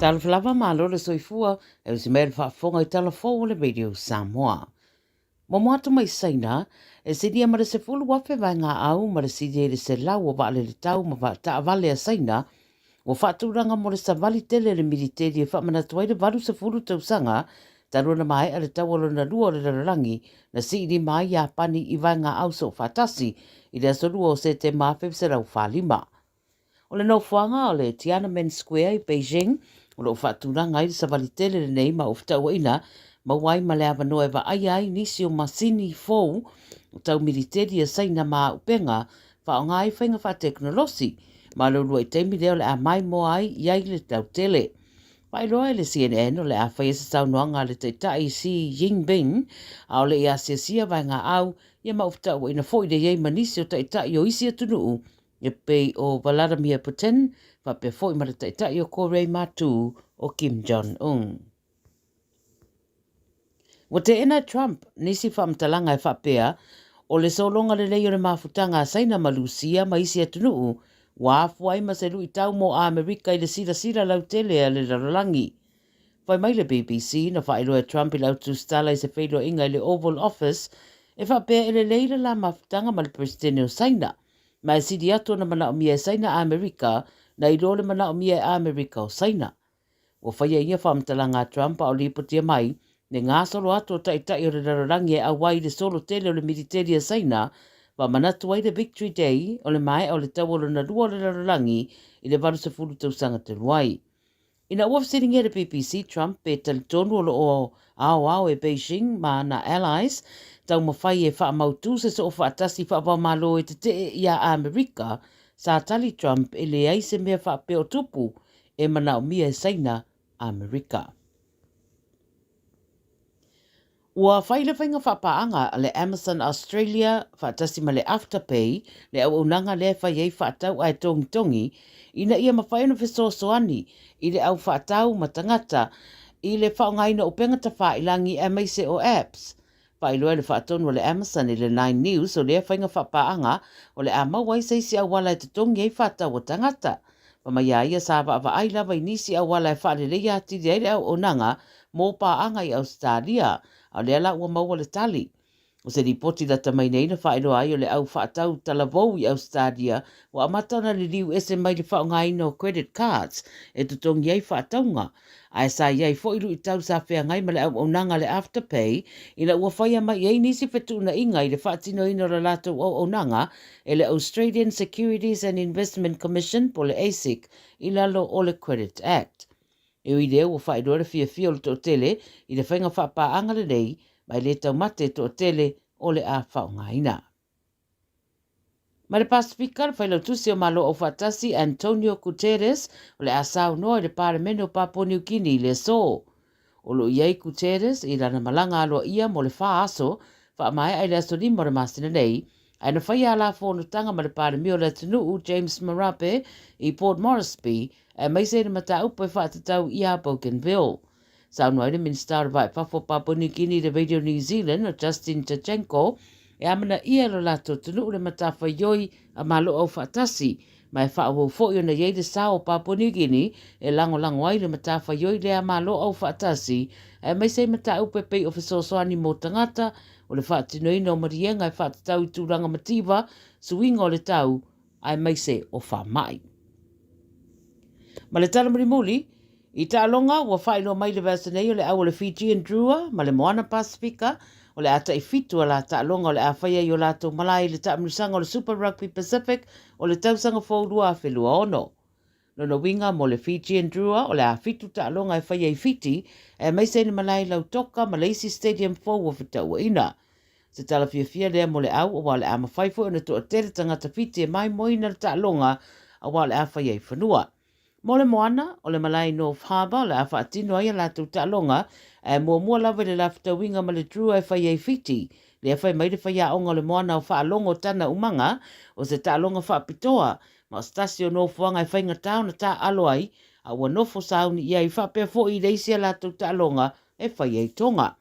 Talofa lava, malo le soifua, e usi mai le faafofoga i tala fou o le Radio Samoa. Momo atu mai Saina, e silia ma le 10,000 vaegaau ma le silia i le 100 o vaalele tau ma taavale a Saina ua faatulaga mo le savali tele a le militeli e faamanatu ai le 80 tausaga talu ona maea le Taua Lona Lua o le Lalolagi na siilima ai Iapani i vaegaau soofaatasi i le aso 2 o Setema 1945. O le nofoaga o le Tiananmen Square i Beijing o lo o faatulaga ai le savali tele lenei ma ua fetauaiina maua ai ma le avanoa e vaaia ai nisi o masini fou tau militeli a Saina ma auupega faaaoga ai faiga faatekonolosi ma le uluai taimi lea o le a maimoa ai i ai le lautele. Faailoa e le CNN o le a faia se saunoaga a le Taitai Xi Jinping a o le i asiasia vaegaau ia ma ua fetauaiina foi le i ai ma nisi o taitai o isi atunuu e pei o Vladimir Putin faapea foi ma le Taitai o Korea i Matu o Kim Jong-un. Ua teena e Trump nisi faamatalaga e faapea o le sologa lelei o le mafutaga a Saina ma Lusia ma isi atunuu ua afua ai ma se luitau mo Amerika i le silasila lautele a le lalolagi. Fai mai le BBC na faailoa e Trump i le Autusitala i se feiloaiga i le Oval Office e faapea e lelei le la mafutaga ma le Peresetene o Saina ma e sili atu ona manaomia e Saina Amerika nai lo le manaomia e Amerika o Saina. Ua faia ia faamatalaga a Trump a o lipotia mai le gasolo atu o taitai o le lalolagi e auai i le solo tele o le militeli a Saina, faamanatu ai le Victory Day o le maea o le Taua Lona Lua o le Lalolagi i le 80 tausaga talu ai. Ina ua fesiligia le BBC Trump pe talitonu o lo o aoao e Beijing ma ana allies taumafai e faamautu se soofaatasi faavaomalo e tetee iā Amerika, sa tali Trump e leai se mea faapea o tupu e manaomia e Saina Amerika. Ua fai le faiga faapaaga a le Amazon Australia faatasi ma le Afterpay, le auaunaga lea e fai ai faatau ae togitogi, ina ia mafai ona fesoasoani i le au faatau ma tagata i le faaaogaina o upega tafailangi aemaise o apps. Faailoa e le faatonu a le Amazon i le Nine News o lea faiga faapaaga o le a maua ai se isi auala e totogi ai faatau a tagata. Fai mai a ia sa vaavaai lava i nisi auala e faaleleia atili ai le auaunaga mo paaga i Ausetalia, a o lea la ua maua le tali. O se lipoti lata mai nei na faailoa ai o le au faatau talavou i Ausetalia ua amata ona liliu ese mai le faaaogaina o credit cards e totogi ai faatauga, ae sa i ai foi luitau sa feagai ma le auaunaga a le Afterpay ina ua faia mai i ai nisi fetuunaiga i le faatinoina o le latou auaunaga e le Australian Securities and Investment Commission po o le ASIC i lalo o le Credit Act. E ui lea ua faailoa le fiafia o le toatele i le faiga faapaaga lenei ma e le taumate toatele o le a faaaogaina. Mai le Pasefika, le Failautusi o Malo Aufaatasi Antonio Guterres o le a saunoa i le Palemene o Papua New Guinea i le aso. O lo o i ai Guterres i lana malaga aloaia mo le fa aso, faamaea i le aso 5 o le masina nei, ae na faia a la fonotaga ma le Palemia o le atunuu James Marape i Port Moresby aemaise i le mataupu e faatatau iā Bougainville. Saunoa ai le Minisita o le Vai Fafo o Papua New Guinea i le Radio New Zealand o Justin Tkatchenko e amanaia e lo latou atunuu le matafaioi a Malo Aufaatasi ma e faaauau foi ona i ai le sao o Papua New Guinea e lagolago ai le matafaioi lea a Malo Aufaatasi aemaise ai mataupu e pei o fesoasoani mo tagata, o le faatinoina o maliega e faatatau i tulaga mativa, suiga o le tau aemaise o faamai. Ma le tala mulimuli, i taaloga ua faailoa mai le vaiaso nei o le au o le Fijian Drua ma le Moana Pasifika o le a tai fitu a la taaloga o le a faia i o latou malae i le taamilosaga o le Super Rugby Pacific o le tausaga fou 2026. Lona uiga mo le Fijian Drua o le a fitu taaloga e faia i Fiti aemaise i le malae i Lautoka ma le isi stadium fou o fetauaiina. Se tala fiafia lea mo le au aua o le a mafai foi ona toatele tagata Fiti e maimoaina le taaloga aua o le a fai ai fanua. Mo le moana, o le malae i North Harbour o le a faatino ai a latou taaloga, ae muamua lava i le lafetauiga ma le Drua e fai ai Fiti, lea fai mai le faiaoga o le moana o Faalogo Tana Umaga, o se taaloga faapitoa, ma o se tasi o nofoaga e faigata ona taaalo ai, a ua nofo sauni i ai faapea foi i le isi a latou taaloga e fai ai Tonga.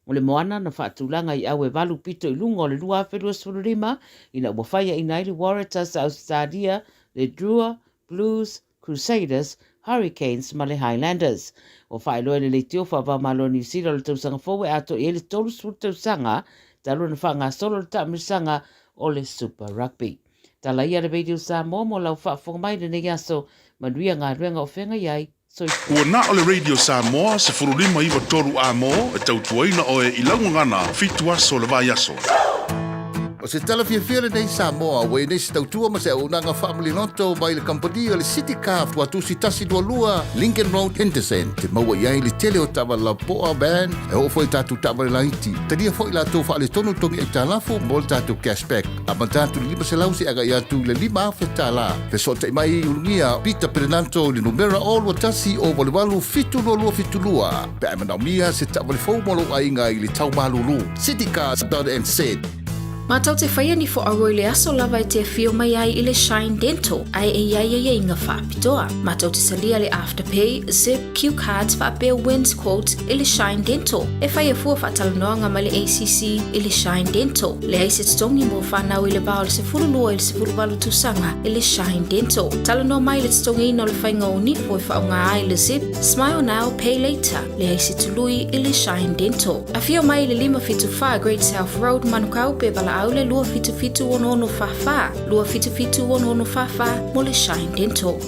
O le moana na faatulaga i au e valu pito i luga o le 2025 ina ua faiaina ai le Waratahs a Ausetalia, le Drua, Blues, Crusaders Hurricanes ma le Highlanders. Ua faailoa e le Leitio Faava-o-Malo o Niu Sila o le tausaga fou e atoa i ai le 30 tausaga talu ona faagasolo le taamilosaga o le Super Rugby. Tala ia le Radio Samoa mo lau faafofoga mai i lenei aso. Manuia galuega o feagai ai. Soifua. Ua na o le Radio Samoa 15 93 A mo e tautuaina oe i lau gagana fitu aso o le vaiaso. O se tala fiafia lenei Samoa ua i nei se tautua ma se auaunaga faamaliloto mai le kamupani o le City Car Tuatusi 122 Lincoln Road Henderson te maua i ai le tele o taavale lapoa van e oo foi i tatou taavale laiti. Talia foi latou faaletonu togi aitalafu mo le tatou cash back amata atu i le 500 seia agai atu i le $5,000. Fesootai mai i Ulugia Peter Perenanto i le numera 021 088 7272 pe a e manaomia se taavale fou mo lou aiga i le tau malulu. Citycars.nz. Matou te whaia ni fo aua i le aso lava e te afio mai ai i le Shine Dental ae e iai aiaiga faapitoa. Matou te talia le Afterpay, Zip, Q Cards faapea Wins Quote i le Shine Dental. E whaia fua faatalanoaga ma le ACC i le Shine Dental. Leai se totogi mo whanau i le va o le 12 i le 18 tausaga i le Shine Dental. Talanoa mai i le totogiina o le faiga o nifo e faaaoga ai le Zip, Smile Now, Pay Later. Leai se tului i le Shine Dental. Afio mai i le 574 Great South Road, Manukau, pe valaau le 277 6644, 277 6644 mo le Shine Dental.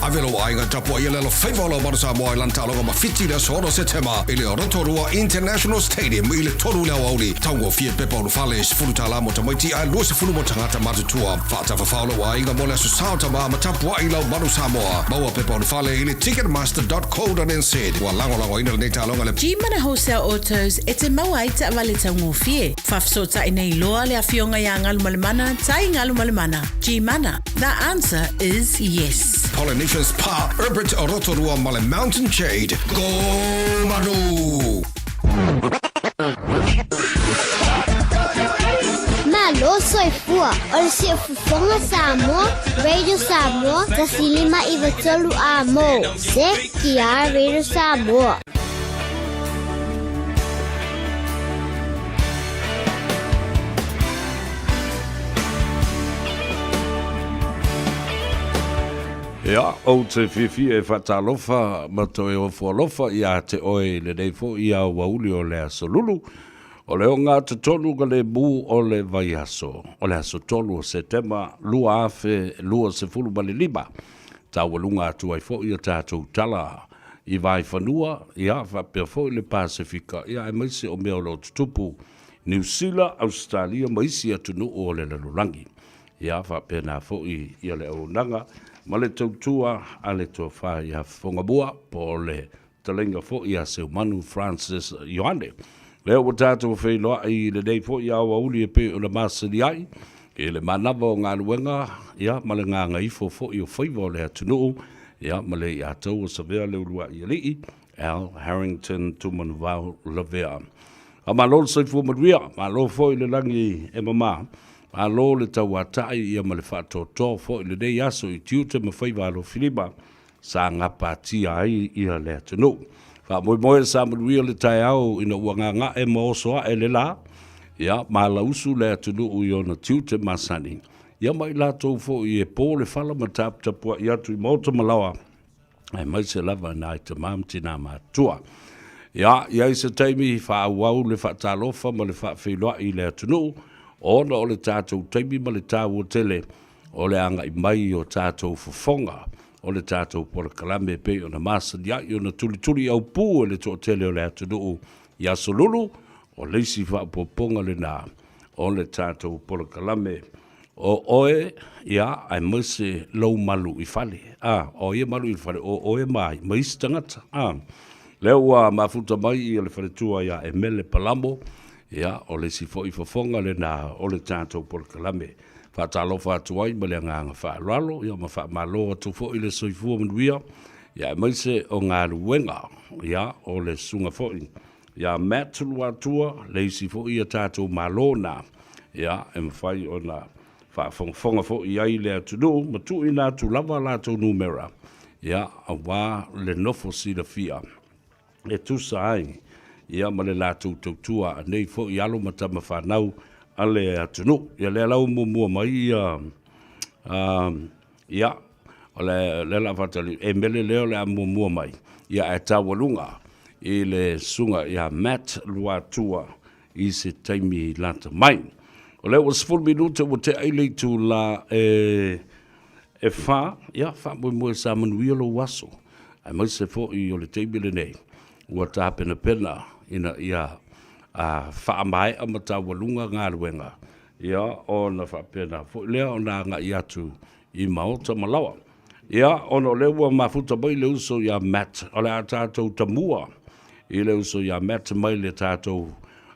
Ave lou aiga tapuai e le alofaiva o lau Manu Samoa i lana taaloga ma Fiti i le aso 6 Setema i le Rotorua International Stadium i le 3 i le aoauli. Taugofie pepa ulufale, $10 mo tamaiti ae $20 mo tagata matutua. Faatafafao lou aiga mo le Aso Sa o Tama ma tapuai lau Manu Samoa. Maua pepa ulufale i le ticketmaster.co.nz. Ua lagolagoina lenei taaloga e le. G-Mana Wholesale Autos e te maua ai taavale taugofie. Faafesootai nei loa le Afioga ia Galumalemana Tai Galumalemana. G-Mana, the answer is yes. Polynesian Spa, Herbert Rotorua ma le Mountain Jade. Go Manu! Malo soifua, o le Siufofoga Samoa, Radio Samoa, 1593 A mo, ZTR Radio Samoa. Ia, ou te fiafia e faatalofa ma toe ofo alofa ia te oe i lenei foi aoauli o le aso Lulu, o le ogatotonu ka lemu o le vaiaso, o le aso 3 o Setema 2025. Taualuga atu ai foi a tatou tala i Vaefanua, ia, faapea foi le Pasefika, ia, aemaise o mea o lo o tutupu Niu Sila, Ausetalia ma isi atunuu o le lalolagi. Ia faapena foi ia le auaunaga ma le tautua a le Tofa ia Fofogamua po o le Fetalaiga foi ia Seumanu Francis Ioane. Lea ua tatou feiloai i lenei foi aoauli e pei ona masani ai i le manava o galuega ia ma le gagaifo foi o faiva o le atunuu ia ma le iatau o Savea le Uluai Alii Al Harrington Tumanuvao Lavea. Faamalo le soifua manuia, malo foi le lagi e mama, malo le tauatai ia ma le faatoatoa foi i lenei aso i tiute ma faiva alofilima sa gapatia ai ia le atunuu. Faamoemoe sa manuia le taeao ina ua gaga'e ma oso a'e le la, ia malausu le atunuu i ona tiute masani, ia ma i latou foi e po le fala ma taputapua'i atu i maota ma laoa, aemaise lava nai tama ma tinā matutua. Ia, i ai se taimi faaauau le faatalofa ma le faafeiloai i le atunuu, ona o le tatou taimi ma le taua tele o le agai mai o tatou fofoga o le tatou polokalame e pei ona masani ai ona tulituli aupū e le toatele o le atunuu i Aso Lulu, o le isi faaopoopoga lena o le tatou polokalame. O oe, ia, aemaise lou malu i fale. A, o ia malu i fale, o oe ma ai, ma isi tagata. A, lea ua mafuta mai ia le faletua ia Emele Palamo, ia, o le isi foi fofoga lena o le tatou polokalame. Faatalofa atu ai ma le agaga faaaloalo, ia ma faamalo atu foi le soifua manuia, ia aemaise o galuega, ia, o le susuga foi ia Matt Luatua, le isi foi ia tatou malo na, ia, e mafai ona faafogafoga foi i ai le atunuu ma tuuina atu lava latou numera, ia, aua le nofo silafia e tusa ai ia ma le latou tautua a nei foi alo ma tama fanau a le atunuu. Ia lea la ua muamua mai ia, ia, O le lea o le a faatali, e mele lea o le a muamua mai, ia ae taualuga i le susuga ia Matt Luatua i se taimi lata mai. O lea ua 10 minute ua tea ai le itula e e fa, ia faamoemoe sa manuia lou aso, aemaise foi o le taimi lenei ua tapenapena ina ia a faamaea ma taualuga galuega, ia ona faapena foi lea ona agai atu i maota ma laoa. Ia, ona o lea ua mafuta mai le uso ia Matt, o le a tatou tamua i le uso ia Matt mai le tatou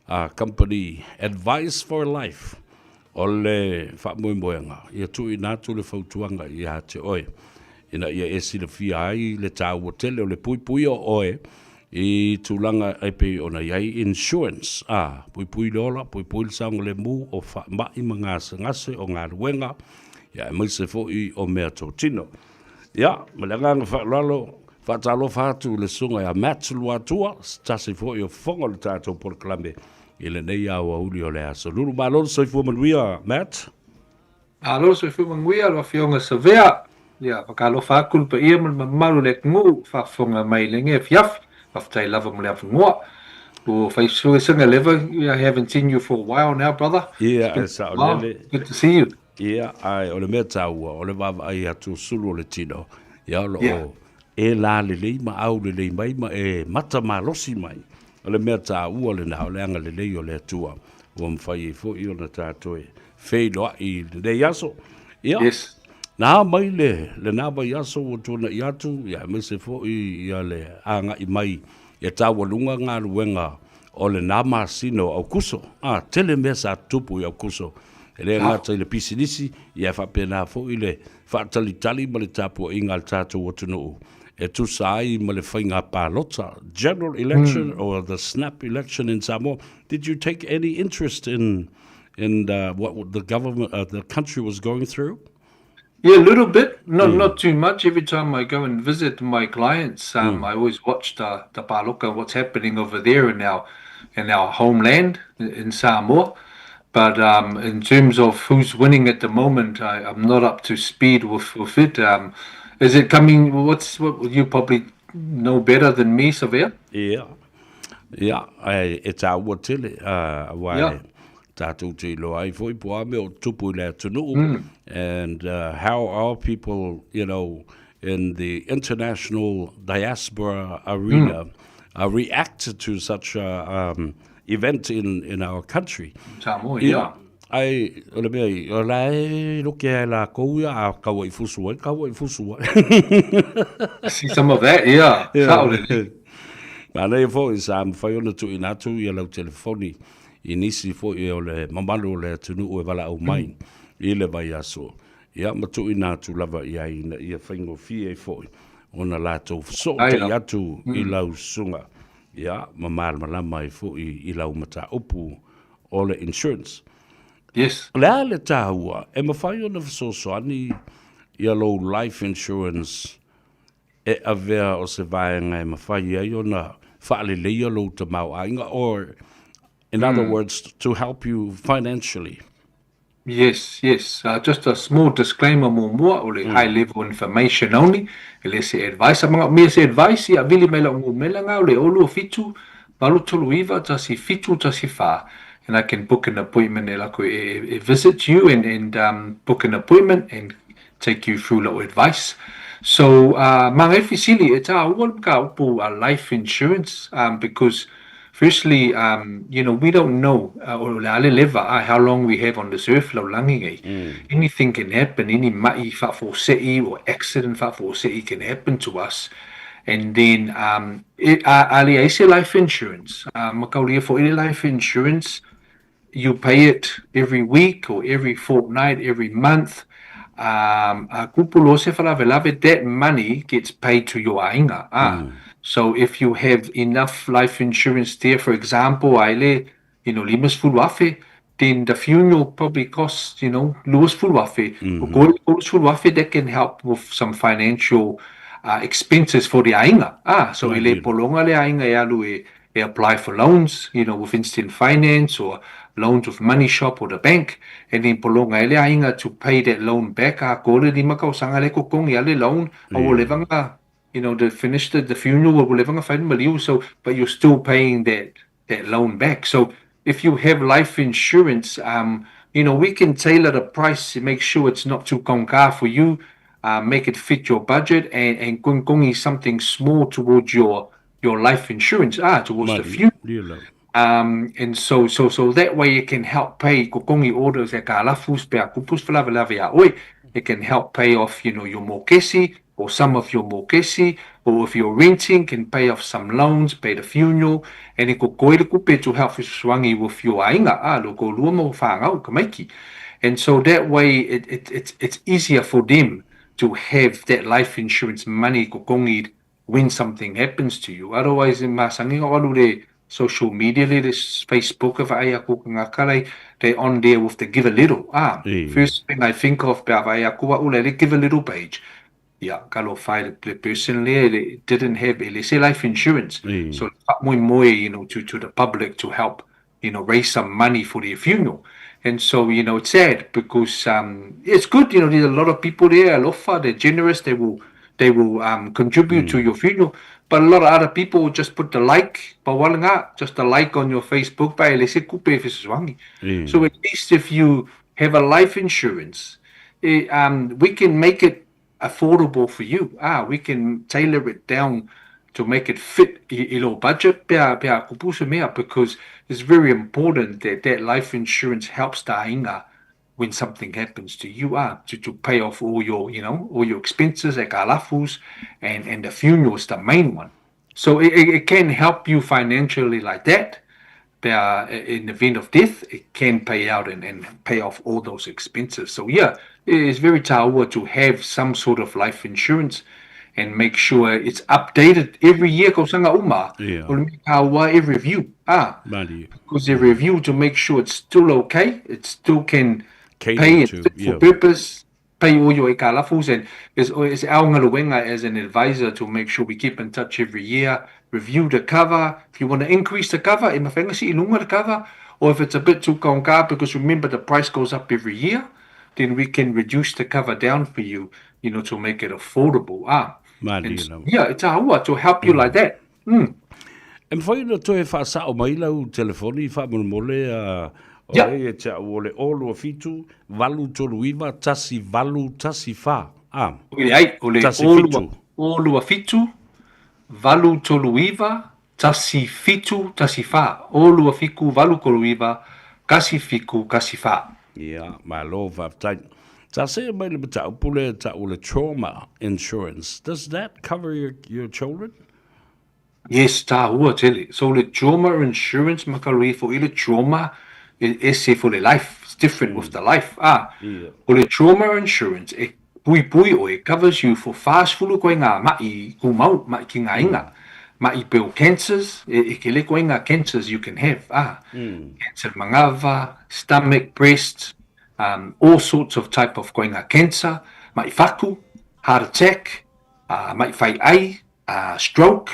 uh, company Advice for Life. O le faamoemoega, ia tuuina atu le fautuaga ia te oe, ina ia e silafia ai le taua tele o le puipuia o oe i tulaga e pei ona i ai insurance, a, puipui le ola, puipui le saogalemu o faamai ma gasegase o galuega, ia aemaise foi o meatotino. Ia, ma le agaga faaaloalo, faatalofa atu i le Susuga ia Matt Luatua, se tasi foi o fofoga o le tatou polokalame i lenei aoauli o le aso. Lulu malo le soifua manuia, Matt. Malo le soifua manuia lau Afioga Savea. Ia, whakalofa atu le paia ma le mamalu o le atunuu faafofoga mai i lenei afiafi. Faafetai lava mo le avanoa. Ua fai suesuega leva, I haven't seen you for a while now, brother. Ia, e sao lele. Good to see you. Ia, ae o le mea taua, o le vaavaai atu o sulu o le tino, ia o lo o e la lelei ma au lelei mai ma e mata malosi mai. O le mea taua lena, o le agalelei o le Atua, ua mafai ai foi ona tatou e feiloai i lenei aso. Ia, yes. na mai le, lena vaiaso ua tuanai atu, ia, aemaise foi ia le agai mai e taualuga galuega o lena masina o Aukuso. A, tele mea sa tutupu i Aukuso. E le gata i le pisinisi, ia e faapena foi le faatalitali ma le tapuaiga a le tatou atunuu e tusa ai ma le faiga palota, general election mm. or the snap election in Samoa. Did you take any interest in in uh, what the government, uh, the country was going through? Yeah, a little bit, not mm. not too much. Every time I go and visit my clients, um, mm. I always watch the the paloka, what's happening over there in our in our homeland in Samoa. But um, in terms of who's winning at the moment, I, I'm not up to speed with with it. Um, is it coming? What's what you probably know better than me, Savea? Yeah. Yeah, e, e tāua tele, uh, wai, yeah. tātou te iloa ai foi po a mea o tupu i le atunuu, mm. and uh, how our people, you know, in the international diaspora arena mm. react to such a um, event in, in our country. Samoa, yeah. yeah. Ai, o le mea i, o la e roke ai la kou ia, a kaua i fusu ai, kaua i fusu ai. See some of that, yeah. yeah. Nā nei foi, sa mawhai ona tuuina atu ia lau telefoni i nisi foi o le mamalu o le atunuu e valaau mai mm. i le vaiaso. Ia, ma tuuina atu lava i ai ina ia faigofie ai foi ona latou fesootai atu mm. i lau susuga. Ia, ma malamalama ai foi i lau mataupu o le insurance. Yes. O le a le taua e mafai ona fesoasoani ia lou life insurance e avea o se vaega e mafai ai ona faaleleia lou tamaoaiga or in other words to help you financially? Yes, yes. Uh, just a small disclaimer muamua, o le mm. high level information only, e le se advice. A manaomia se advice, ia vili mai lau numera nga, o le olu fitu, valu tolu iva, tasi fitu, tasi fa. And I can book an appointment e lako e, e, e visit you and, and um, book an appointment and take you through lau advice. So, uh, mga e fisili, e tā ua ka upu uh, life insurance, um, because firstly, um, you know, we don't know, uh, o le ale leva, uh, how long we have on this earth, lau langi ngai. Mm. Anything can happen, any ma'i fa'afose'i or accident fa'afose'i can happen to us. And then, um, e, a, a le aise life insurance, uh, makaulia fo ile life insurance, you pay it every week or every fortnight, every month. Um, a kupu se falavelave, that money gets paid to your aiga. Ah. Mm. So if you have enough life insurance there, for example, aile, you know, limas fulu then the funeral probably costs, you know, luas fulu afe. Mm-hmm. That can help with some financial uh, expenses for the aiga. Ah, so ile polonga le aiga e alu e, e apply for loans, you know, with instant finance or loans with Money Shop or the bank and then polonga ai le aiga to pay that loan back a ko le lima tausaga le totogi a le loan a ua leva ona you know to finish the the funeral ua leva ona fai le maliu so but you're still paying that that loan back so if you have life insurance um you know we can tailor the price and make sure it's not too kongka for you uh, make it fit your budget and and kongi something small towards your your life insurance ah towards the funeral Um, and so, so, so that way it can help pay kokongi orders e ka lafus pe a kupus falavelave a oi. It can help pay off, you know, your mokesi or some of your mokesi, or if you're renting, can pay off some loans, pay the funeral, and e kokoi le kupe to help fesoasoani with your aiga, ah, lo ko lua mo whāngau, ka maiki. And so that way it, it, it's, it's easier for them to have that life insurance money kokongi when something happens to you. Otherwise, e masangi o alu le social media le le Facebook e vaai aku ka ngā kalei, they on there with the give a little. Ah, first thing I think of pe a vaai aku au le le give a little page. Ia, ka lo whai le, le person le, le didn't have e le se life insurance. So whaamoemoe, you know, to, to the public to help you know, raise some money for their funeral. And so, you know, it's sad because um, it's good, you know, there's a lot of people there, alofa, they're generous, they will they will um, contribute mm. to your funeral. But a lot of other people just put the like, just a like on your Facebook mm. So at least if you have a life insurance, it, eh, um, we can make it affordable for you. Ah, we can tailor it down to make it fit i, i lou budget pea, pea kupu se mea because it's very important that that life insurance helps the aiga when something happens to you ah, to, to pay off all your, you know, all your expenses like alafus and, and the funeral is the main one. So it, it, it can help you financially like that. Pea in the event of death, it can pay out and, and pay off all those expenses. So yeah, it's very taua to have some sort of life insurance and make sure it's updated every year kausanga uma. Yeah. O le mea taua e review. Ah, Malie. because they review to make sure it's still okay, it still can Cater pay it to, fit for yeah. purpose, pay all your ekalafus and it's, it's our galuega as an advisor to make sure we keep in touch every year, review the cover. If you want to increase the cover, e mawhai si ilunga the cover, or if it's a bit too kaonka, because remember the price goes up every year, then we can reduce the cover down for you, you know, to make it affordable. Ah, Malie and lava. yeah, it's a to help you like that. Mm. E mafai ona toe faasao mai lau telefoni faamolemole a Yeah. oe e te au o le 0 2 7 8 3 9 1 8 1 4. A. Leai, o le 1 olua, 7. olua fitu, valu tolu iva, tasi fitu, tasi fa. Olua fiku, valu tolu iva, kasi fiku, kasi fa. Ia, malo faafetai. Sa see mai le mataupu lea e tau o le trauma insurance. Does that cover your, your children? Yes, tāua tele. So le trauma insurance makalu ifo i le trauma e ese for le life. It's different with the life. Ah, Ia. o le trauma insurance e puipui oe, it covers you for fasfulu koe ngā ma'i kumau, ma'i ki ngā inga. Ma'i peo cancers, e, e kele koe ngā cancers you can have. Ah, cancer mangava, stomach, breast, um, all sorts of type of koe ngā cancer, ma'i whaku, heart attack, uh, ma'i whai ai, uh, stroke,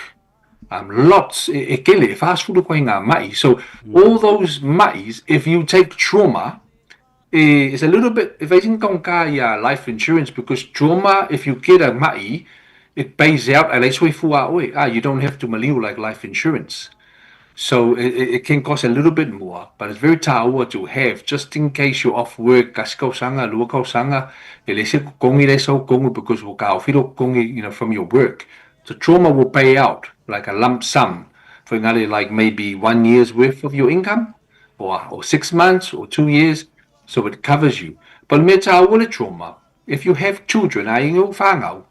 um, lots, e, e kele, e fasfulu koe ngā ma'i. So, all those ma'is, if you take trauma, eh, it's a little bit, if I think ia life insurance, because trauma, if you get a ma'i, it pays out, a leis fua oe. Ah, you don't have to maliu like life insurance. So it, it it can cost a little bit more, but it's very taua to have just in case you're off work, kasi kausanga, lua kausanga, e le se kongi le sau kongu because wo ka ofiro kongi, you know, from your work. The trauma will pay out like a lump sum for ngale like maybe 1 year's worth of your income or, or 6 months or 2 years, so it covers you. But me taua le trauma, if you have children, ai ngau whangau,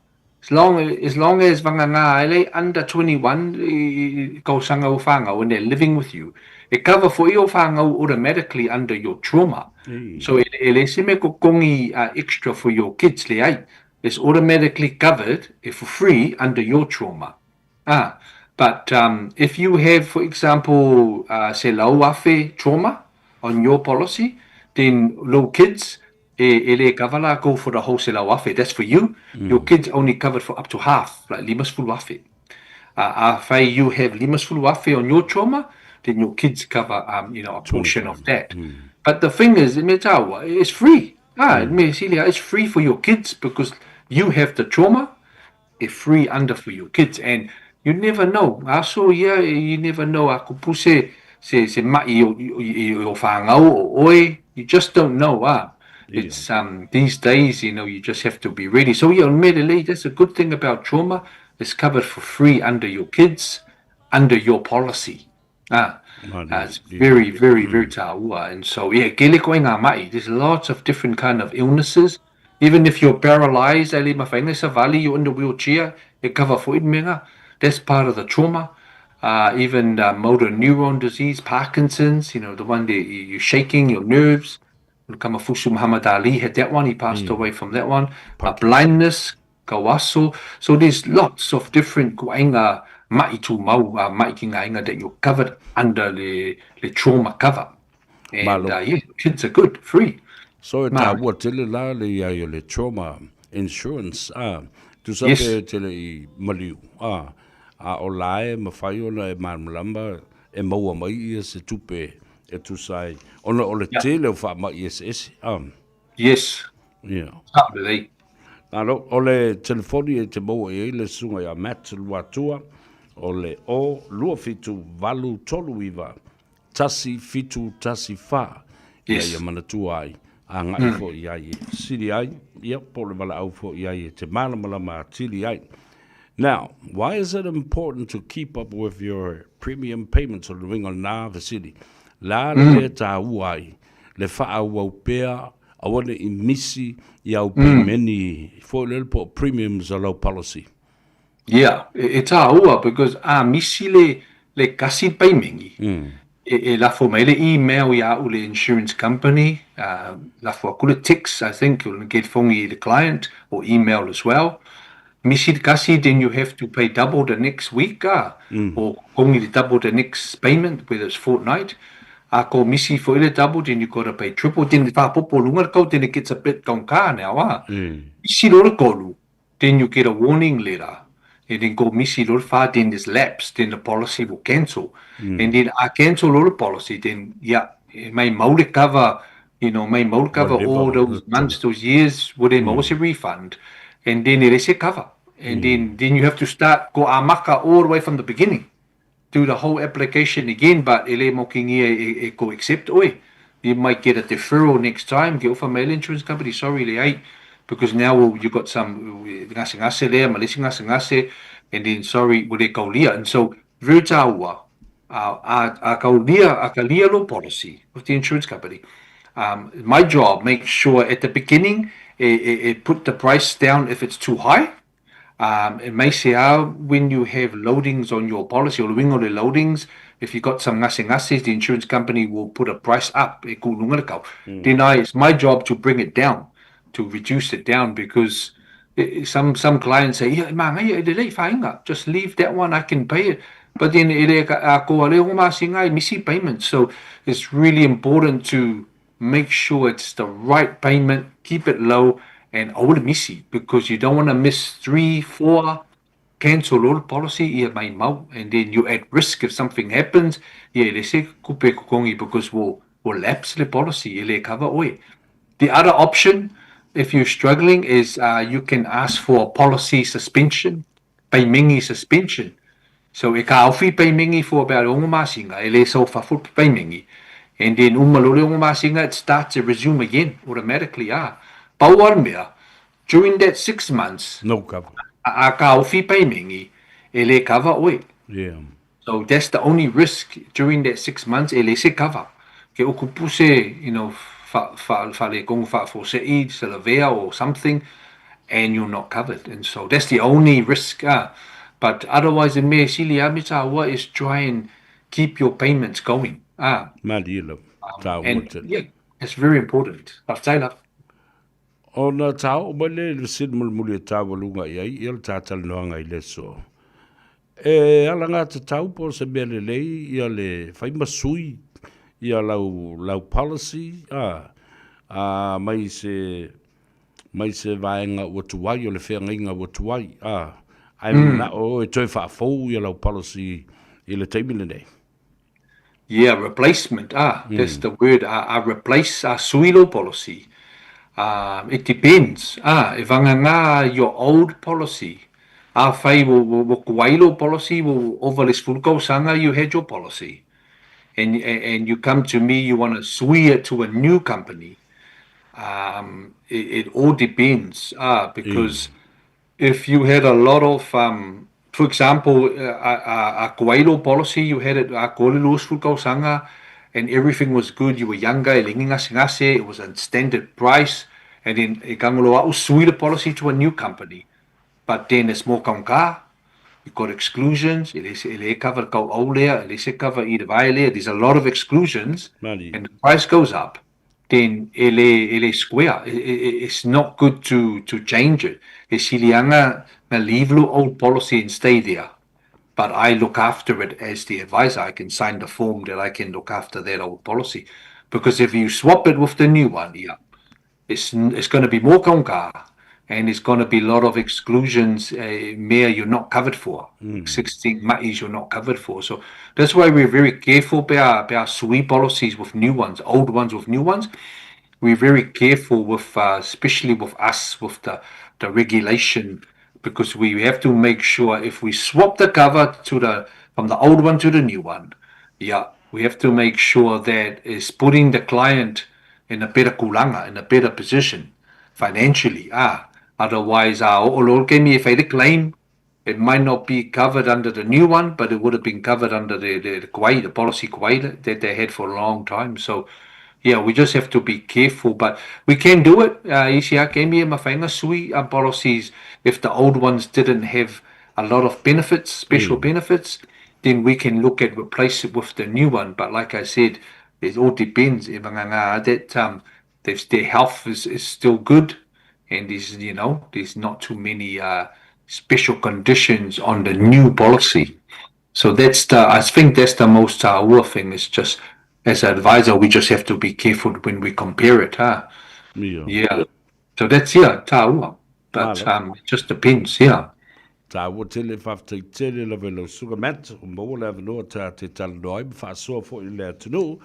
as long as long as vanganga ele under 21 i kausanga o whangau when they're living with you, it cover for iyo whangau automatically under your trauma. So e, e le se me kokongi uh, extra for your kids le ai. It's automatically covered eh, for free under your trauma. Ah, but um, if you have, for example, uh, se lau afe trauma on your policy, then little kids, e, e le cover la go for the whole se lau afe. That's for you. Your kids only covered for up to half, like limas fulu afe. Uh, a whai you have limas fulu afe on your trauma, Then your kids cover, you know, a portion of that. But the thing is, me tāua, it's free. Ah, me sili, it's free for your kids because you have the trauma, it's free under for your kids. And you never know. Aso ia, you never know. A kupu se, se, se ma'i o, i, i o whāngau o oe, you just don't know. Ah. It's these days, you know, you just have to be ready. So yeah, me lelei, that's a good thing about trauma. It's covered for free under your kids, under your policy. Ah, it's very, very, very tāua. And so, yeah, kele koe ngā ma'i. There's lots of different kind of illnesses. Even if you're paralyzed, e le mawhainga savali, you're in the wheelchair, e cover for menga. That's part of the trauma. Even motor neuron disease, Parkinson's, you know, the one that you're shaking your nerves. Kamafusu Muhammad Ali had that one. He passed away from that one. Blindness, kawaso. So there's lots of different kuainga ma'i tūmau, ma'i ki ngā inga that you're covered under le, le trauma cover. And Malo. yeah, kids are good, free. So e Māori. tāua tele la le iai o le trauma insurance, a, tusa Yes. pe tele i maliu, a, a o la e mawhai ona e malamalama e maua mai ia se tupe e tusa ai, ona o le tele o whaamai ese ese, a. Yes. Yeah. Sao lelei. Alo, o le telefoni e te maua i ai le susuga ia Matt Luatua, o le 0 27 8 3 9 1 7 1 4. Ia Yes. ia manatua ai, agai foi i ai e fesili ai, ia, po o le valaau foi i ai e te malamalama atili ai. Now, why is it important to keep up with your premium payments? O le uiga o lena fesili. La le mea e tāua ai, le faaauau pea, aua ne i misi i au pemeni foi lele po o premiums o lau policy. Yeah, e tāua because a misi le le kasi paimengi, e lafo mai le email ia a'u le insurance company, lafo aku le text, I think, o le get phone i le client, or email as well. Misi le kasi, then you have to pay double the next week, ah, or kongi le double the next payment, whether it's fortnight. A ko misi foi le double, then you gotta pay triple, then le faapopo lunga le kau, then it gets a bit gongka now, ah. Misi lo le kolu, then you get a warning letter. And then ko misi lo le wha, then there's lapse, then the policy will cancel. And then a cancel lo le policy, then yeah, e mai mau le cover, you know, mai mau le cover all those months, those years, wo le maua se refund. And then e le se cover. And then you have to start ko amaka all the way from the beginning. Do the whole application again, but e le mokingia e ko accept oe. You might get a deferral next time. Ke ofa mai le insurance company, sorry le ai, because now you got some ngase ngase lea, ma le isi ngase ngase, and then sorry, ua le kaulia. And so, very tāua, a kaulia, a kalia lo policy with the insurance company. My job, make sure at the beginning, e put the price down if it's too high. E mai se a when you have loadings on your policy, o le uiga o le loadings, if you got some ngase ngase, the insurance company will put a price up, e kū lunga le kau. Then it's my job to bring it down, to reduce it down, because some clients say, yeah, ma ngai e lelei whainga, just leave that one, I can pay it. But then e le a ko a le o masinga e misi payment. So it's really important to make sure it's the right payment, keep it low, and aua le misi, because you don't want to miss 3, 4, cancel all policy, ia mai mau, and then you're at risk if something happens, ia e le se kupe kokongi, because we'll lapse le policy, e le cover oe. The other option, if you're struggling, is you can ask for a policy suspension, paimengi suspension. So e ka awhi paimengi for about ongo masinga, e le sau whafo paimengi. And then uma lore ongo masinga, it starts to resume again automatically. Pau al mea, during that 6 months, No cover. A ka awhi paimengi, e le cover oe. Yeah. So that's the only risk during that 6 months, e le se cover. Ke uku puse, you know, fa, fa, fa le kongo fa fo se i, se la vea or something, and you're not covered. And so that's the only risk. But otherwise, in me sili a me tāua is try and keep your payments going. Mali la, tāua And te. yeah, it's very important. Whaftai la. Ona tā o mai le le sin mulimuli e tāua lunga i ai, ia le tātali noanga i le so. E ala ngā te tau po se mea le lei, ia le whaima sui, ia lau policy, mai se, mai se vaenga ua tuai, o le wheangainga ua tuai, ai mana o e toi whaafou ia lau policy i le taimi le nei. Yeah, replacement, ah, that's the word, a, a replace, a sui lou policy. Um, it depends, ah, e vagagā your old policy, afai ua, ua, ua kuai lou policy, ua, ua ova le 10 tausaga you had your policy, and, and you come to me, you want to sui it to a new company, um, it, it all depends, ah, because if you had a lot of, um, for example, a, a, a koailo policy, you had it a kore 20 tausaga, and everything was good, you were younger, e le gasegase, it was a standard price, and then e kangolo a'u sui the policy to a new company. But then it's more kaunka, you've got exclusions, e le, e le cover kau aulea, e le se cover i te there's a lot of exclusions, and the price goes up then e le, e le square. It's not good to, to change it. E silianga na leave lo old policy and stay there. But I look after it as the advisor. I can sign the form that I can look after that old policy. Because if you swap it with the new one, yeah, it's, it's going to be more kaunka and it's going to be a lot of exclusions uh, mea you're not covered for. 16 ma'is you're not covered for. So that's why we're very careful about, about sui policies with new ones, old ones with new ones. We're very careful with, uh, especially with us, with the, the regulation, because we have to make sure if we swap the cover to the from the old one to the new one, yeah, we have to make sure that it's putting the client in a better kulanga, in a better position financially. Ah, otherwise, ah, o lo ke mi if I claim, it might not be covered under the new one, but it would have been covered under the, the, the Kuwait, the policy Kuwait that they had for a long time. So, yeah, we just have to be careful, but we can do it. Uh, isi a ke mi e mawhainga sui uh, policies, if the old ones didn't have a lot of benefits, special benefits, then we can look at replace it with the new one. But like I said, it all depends. E vagagā that um, they've, their health is, is still good, and there's you know there's not too many uh, special conditions on the new policy. So that's the I think that's the most uh, thing. Is just as an advisor, we just have to be careful when we compare it, huh? Yeah. Yeah. So that's yeah, tāua. But um, it just depends, yeah. Tāua tele, faafetai tele lava i lau susuga Matt, ua maua le avanoa ta te talanoa ai ma faasoa foi i le atunuu.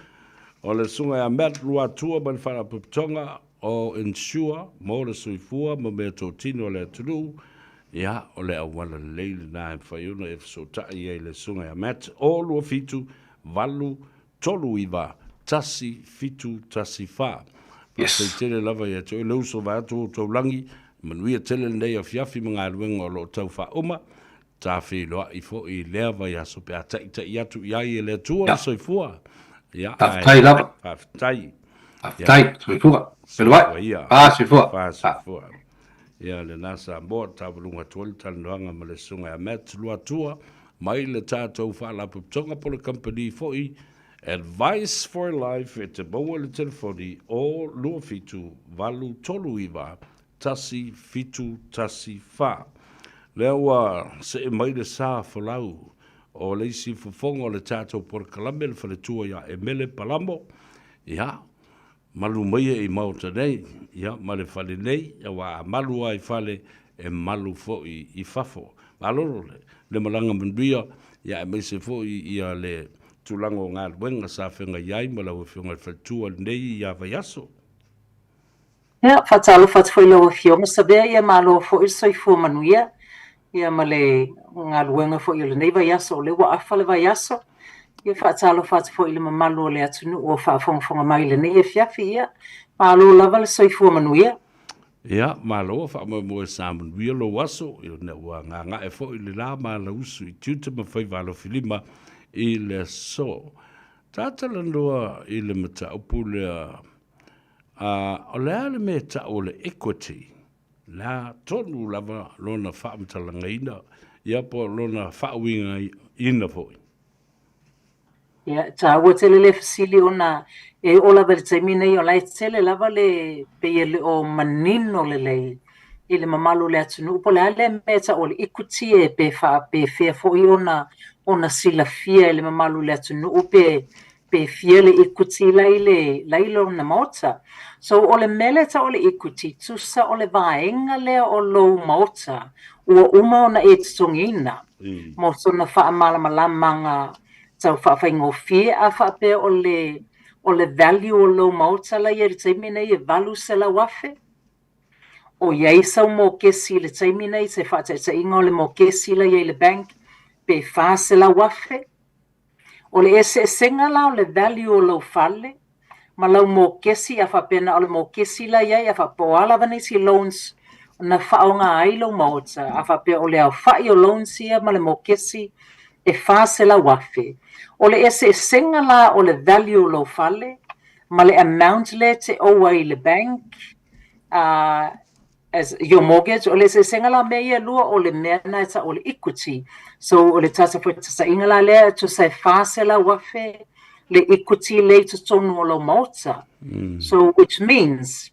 O le susuga ia Matt Luatua mai le Faalapotopotoga o Insure mo le soifua ma mea totino a le atunuu. Ia, o le auala lelei lena e mafai ona e fesootai ai le susuga ia Matt o 27 8 3 9 1 7 1 4. Faafetai tele lava ia te oe le uso vaeatu o outou lagi, manuia tele lenei afiafi ma galuega o lo o tau faauma. Ta feiloai foi i lea vaiaso pe a taita'i atu i ai e le Atua le soifua. Ia, ae Faafetai lava. faafetai. Ia, Faafetai. Soifua. soifua Feiloai. ia. Ah, soifua. Fa Ah. soifua. Ia, lena Samoa, tauluga atu ai le talanoaga ma le susuga ia Matt Luatua mai le tatou Faalapotopotoga po o le kamupani foi Advice for Life e te maua i le telefoni o 27 839 1714. Lea ua see mai le sa folau o le isi fofoga o le tatou polokalame le faletua ia Emele Palamo. Ia, malu maia i maota nei, ia, ma le fale nei, aua a malu lava i fale, e malu foi i fafo. Malolo le, le malaga manuia, ia, aemaise foi ia le tulaga o galuega sa feagai ai ma lau Afioga i le Faletua i lenei ia vaiaso. Ia, faatalofa atu foi i lau Afioga Savea, ia malo foi le soifua manuia, ia ma le galuega foi o lenei vaiaso, o lea ua afa le vaiaso. Ia faatalofa atu foi i le mamalu o le atunuu o faafogafoga mai i lenei afiafi, ia malo lava le soifua manuia. Ia, malo, faamoemoe sa manuia lou aso, ina ua gagae foi le la ma lausu i tiute ma faiva alofilima i le aso. Ta talanoa i le mataupu lea, a, o le a le mea e tau o le equity? Le a tonu lava lona faamatalaga-ina, ia po o lona faauigaina foi? Ia, e taua tele le fesili ona e oo lava i le taimi nei o la e tele lava le pei e le o manino lelei i le mamalu o le atunuu po o le a lea mea e tau o le equity e pe faapefea foi ona ona silafia e le mamalu o le atunuu pe pe fia le equity la i le la i lona maota. So o le mea lea e tau o le equity, tusa o le vaega lea o lou maota ua uma ona e totogiina mo sona faamalamalamaga tau faafaigofie a faapea o le o le value o lou maota la i ai i le taimi nei e $800,000. O i ai sau mokesi i le taimi nei, se faataitaiga o le mokesi la i ai i le bank pe $400,000. O le eseesega la o le value o lou fale ma lau mokesi a faapea na o le mokesi la i ai a faapea o a lava nisi loans na faaaoga ai lou maota a faapea o le aofai o loans ia ma le mokesi e $400,000. O le eseesega la o le value o lou fale ma le amount lea e te owe ai i le bank as your mortgage, o le eseesega la o mea ia e lua o le mea lena e tau o le equity. So o le tatou faataitaiga la lea e tusa e $400,000 le equity lea i totonu o lou maota. So which means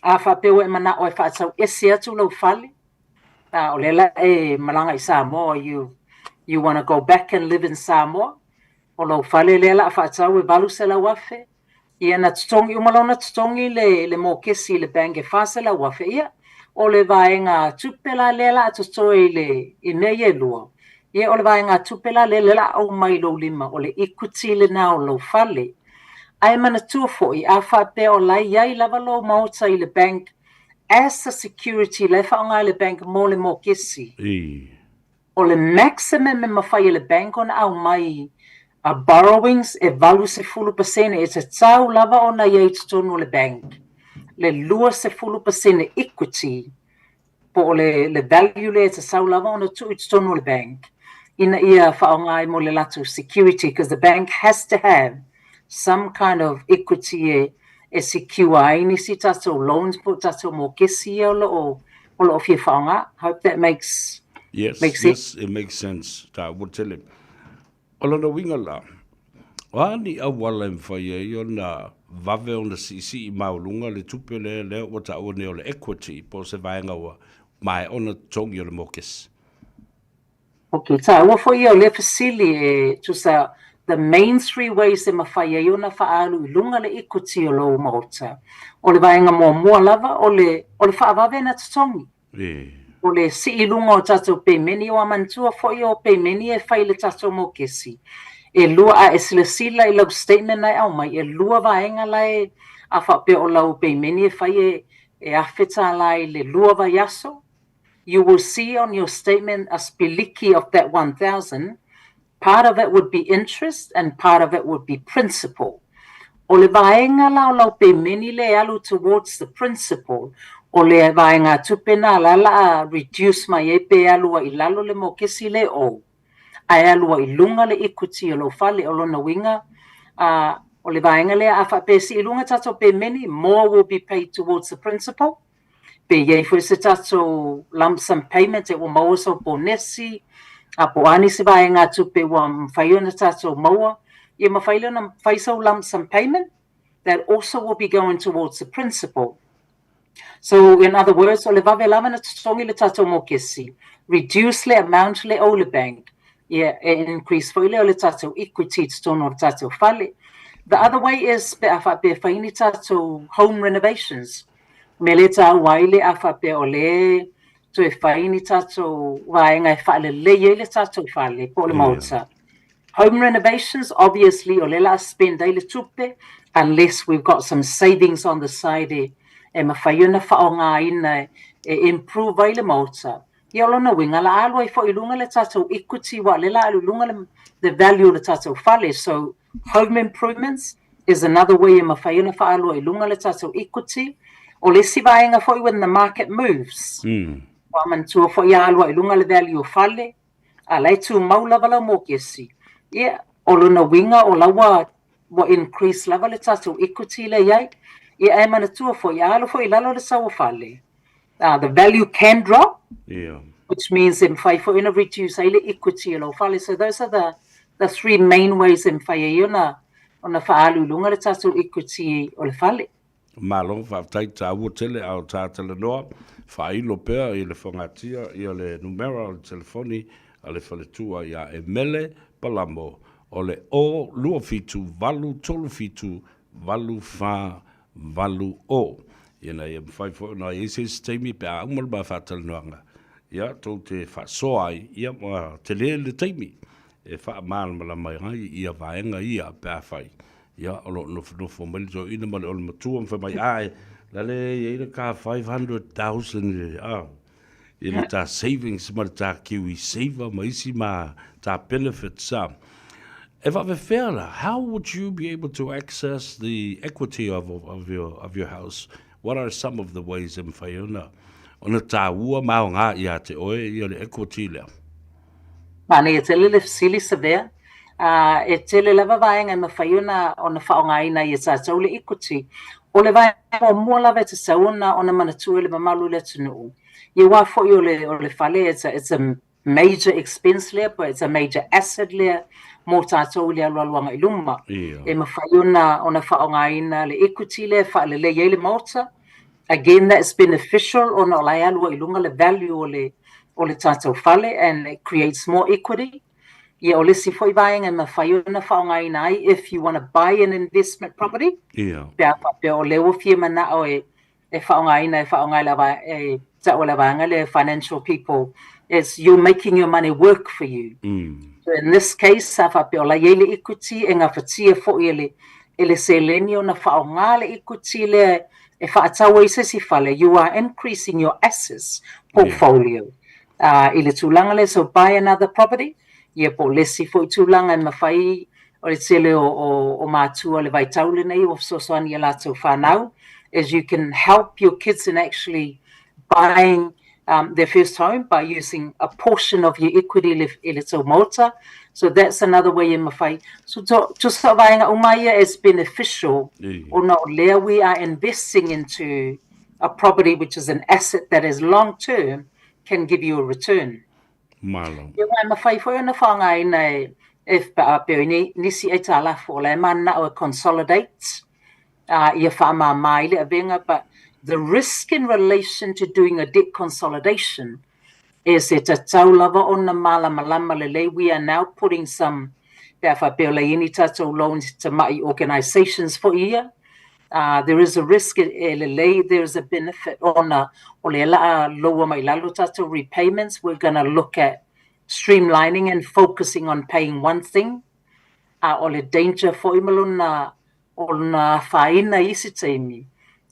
a faapea ua e manao e faatau ese atu lou fale, a o lea la e malaga i Samoa, you wanna go back and live in Samoa, o lou fale lea la a faatau e $800,000, ia na totogi uma loa ona totogi le, le mokesi i le bank e $400,000, ia o le vaega tupe la lea la a totoe i le i mea ia e lua, ia o le vaega tupe la lea lea la a aumai i lou lima, o le equity lena o lou fale. Ae manatua foi, a faapea o la e i ai lava lou maota i le bank as a security la e faaaoga e le bank mo le mokesi, O le maximum e mafai e le bank ona aumai a borrowings e 80% e tatau lava ona i ai i totonu o le bank le 20% equity po o le le value lea e tatau lava ona tuu i totonu o le bank ina ia faaaoga ai mo le latou security because the bank has to have some kind of equity e e secure ai nisi tatou loans po o tatou mokesi ia o lo o o lo o fia faaaoga. Hope that makes Yes, makes sense. yes, it makes sense. Taua tele. O lona uiga la, o a ni auala e mafai ai ona vave ona siisii maualuga le tupe lea lea ua taua nei o le equity po o se vaega ua maea ona totogi o le mokesi? Ok, taua foi ia o lea fesili e tusa the main three ways e mafai ai ona faaalu i luga le equity o lou maota. O le vaega muamua lava o le o le faavave na totogi. O le sii i luga o tatou pemeni, ua manatua foi o pemeni e fai i le tatou mokesi. E lua, a e silasila i lau statement na e aumai, e lua vaega la e, a faapea o lau pemeni e fai e e $1,000 i le lua vaiaso, you will see on your statement a spiliki of that 1000, part of it would be interest and part of it would be principal. O le vaega la o lau pemeni lea e alu towards the principal, o le vaegatupe na la la a reduce mai ai pe alu ai i lalo le mokesi le owe, ae alu ai i luga le equity o lou fale. O lona uiga, a, o le vaega lea a faapea e sii i luga tatou pemeni, more will be paid towards the principal. Pe i ai foi se tatou lump sum payment e ua maua sau ponesi, a po o a nisi vaegatupe ua mafai ona tatou maua, ia mafai lea ona fai sau lump sum payment that also will be going towards the principal. So in other words, o le vave lava na totogi le tatou mokesi, reduce le amount le owe le bank, ia e increase foi lea o le tatou equity i totonu o le tatou fale. The other way is pe a faapea e fai ni tatou home renovations, mea lea e taua ai le a faapea o lea toe fai ni tatou vaega e faalelei ai le tatou fale po o le maota. Home renovations, obviously, o lea o le a spend ai le tupe, unless we've got some savings on the side e, e mafai ona faaaogaina e improve ai le maota. Ia o lona uiga, o le a alu ai foi i luga le tatou equity, aua o lea o le a alu i luga le, the value o le tatou fale. So, home improvements is another way e mafai ona faalua i luga le tatou equity. O le isi vaega foi when the market moves, ua manatua foi a alu ai i luga le value o fale, a la e tumau lava lau mokesi. Ia, o lona uiga o la ua ua increase lava le tatou equity lea i ai. Ia ae manatua foi, a alu foi i lalo le sau o fale, the value can drop, which means e mafai foi ona reduce ai le equity o lou fale. So those are the three main ways e mafai ai ona ona faaalu i luga le tatou equity o le fale. Malo, faafetai, taua tele a o ta talanoa, faailo pea i le fogatia ia le numera o le telefoni a le faletua ia Emele Palamo o le 0 2 7 8 3 7 8 4 8 o. Ina ia mafai foi ona i ai se isi taimi pe a uma le ma faatalanoaga, ia, tou te faasoa ai, ia, ua tele le taimi. e faamalamalama ai ia vaega ia pe afai ia o lo o nofonofo mai le toeaina ma le ole matua ma fai mai ae lale e i ai le ka 500,000 a i le ta savings ma le ta kiwi saver ma isi ma ta benefits a e faafefea la how would you be able to access the equity of, of, of, your, of your house what are some of the ways e mafai ona ona tāua ma aoga ia te oe ia le equity lea Manaia tele le fesili Savea. Uh, e tele lava vaega e mafai ona, ona faaaogaina ai e tatou le equity. O le vaega muamua lava e tatau ona, ona manatua e le mamalu o le atunuu, ia aua foi o le, o le fale, it's a, it's a major expense lea, but it's a major asset lea mo tatou i le alualu agai i luma. Ia. E mafai ona, ona faaaogaina le equity lea e faalelei ai le maota, Again that is beneficial ona o la e alu ai i luga le value o le o le tatou fale and it creates more equity. Ia o le isi foi vaega e mafai ona faaaogaina ai if you want to buy an investment property. Ia. Pe a faapea o lea ua fia manao e e faaaogaina e faaaoga e le e tau e le vaega lea financial people it's you're making your money work for you. So in this case, a faapea o la e i ai le equity e gafatia foi e le e le seleni ona faaaoga le equity lea e faatau ai se isi fale, you are increasing your assets portfolio i le tulaga lea, so buy another property, ia po o le isi foi tulaga e mafai o le tele o, o, o matua o le vaitau lenei ua fesoasoani i a latou fanau, is you can help your kids in actually buying um, their first home by using a portion of your equity i le, i le tou maota. So that's another way e mafai. So to, tusa o vaega uma ia is beneficial ona o lea we are investing into a property which is an asset that is long term can give you a return. Malo. Ia wai mafai foi ona whaangaina e if pe a pe ni nisi aitalafu o la e mana'o e consolidate ia faamāmā ai le avega, but the risk in relation to doing a debt consolidation is e tatau lava ona malamalama lelei, we are now putting some, pe a faapea o la e i ai ni tatou loans i tamai organisations foi ia, there is a risk e lelei, there is a benefit ona o lea la a lower mai lalo tatou repayments, we're gonna look at streamlining and focusing on paying one thing, a o le danger foi ma lona ona afaina i isi taimi,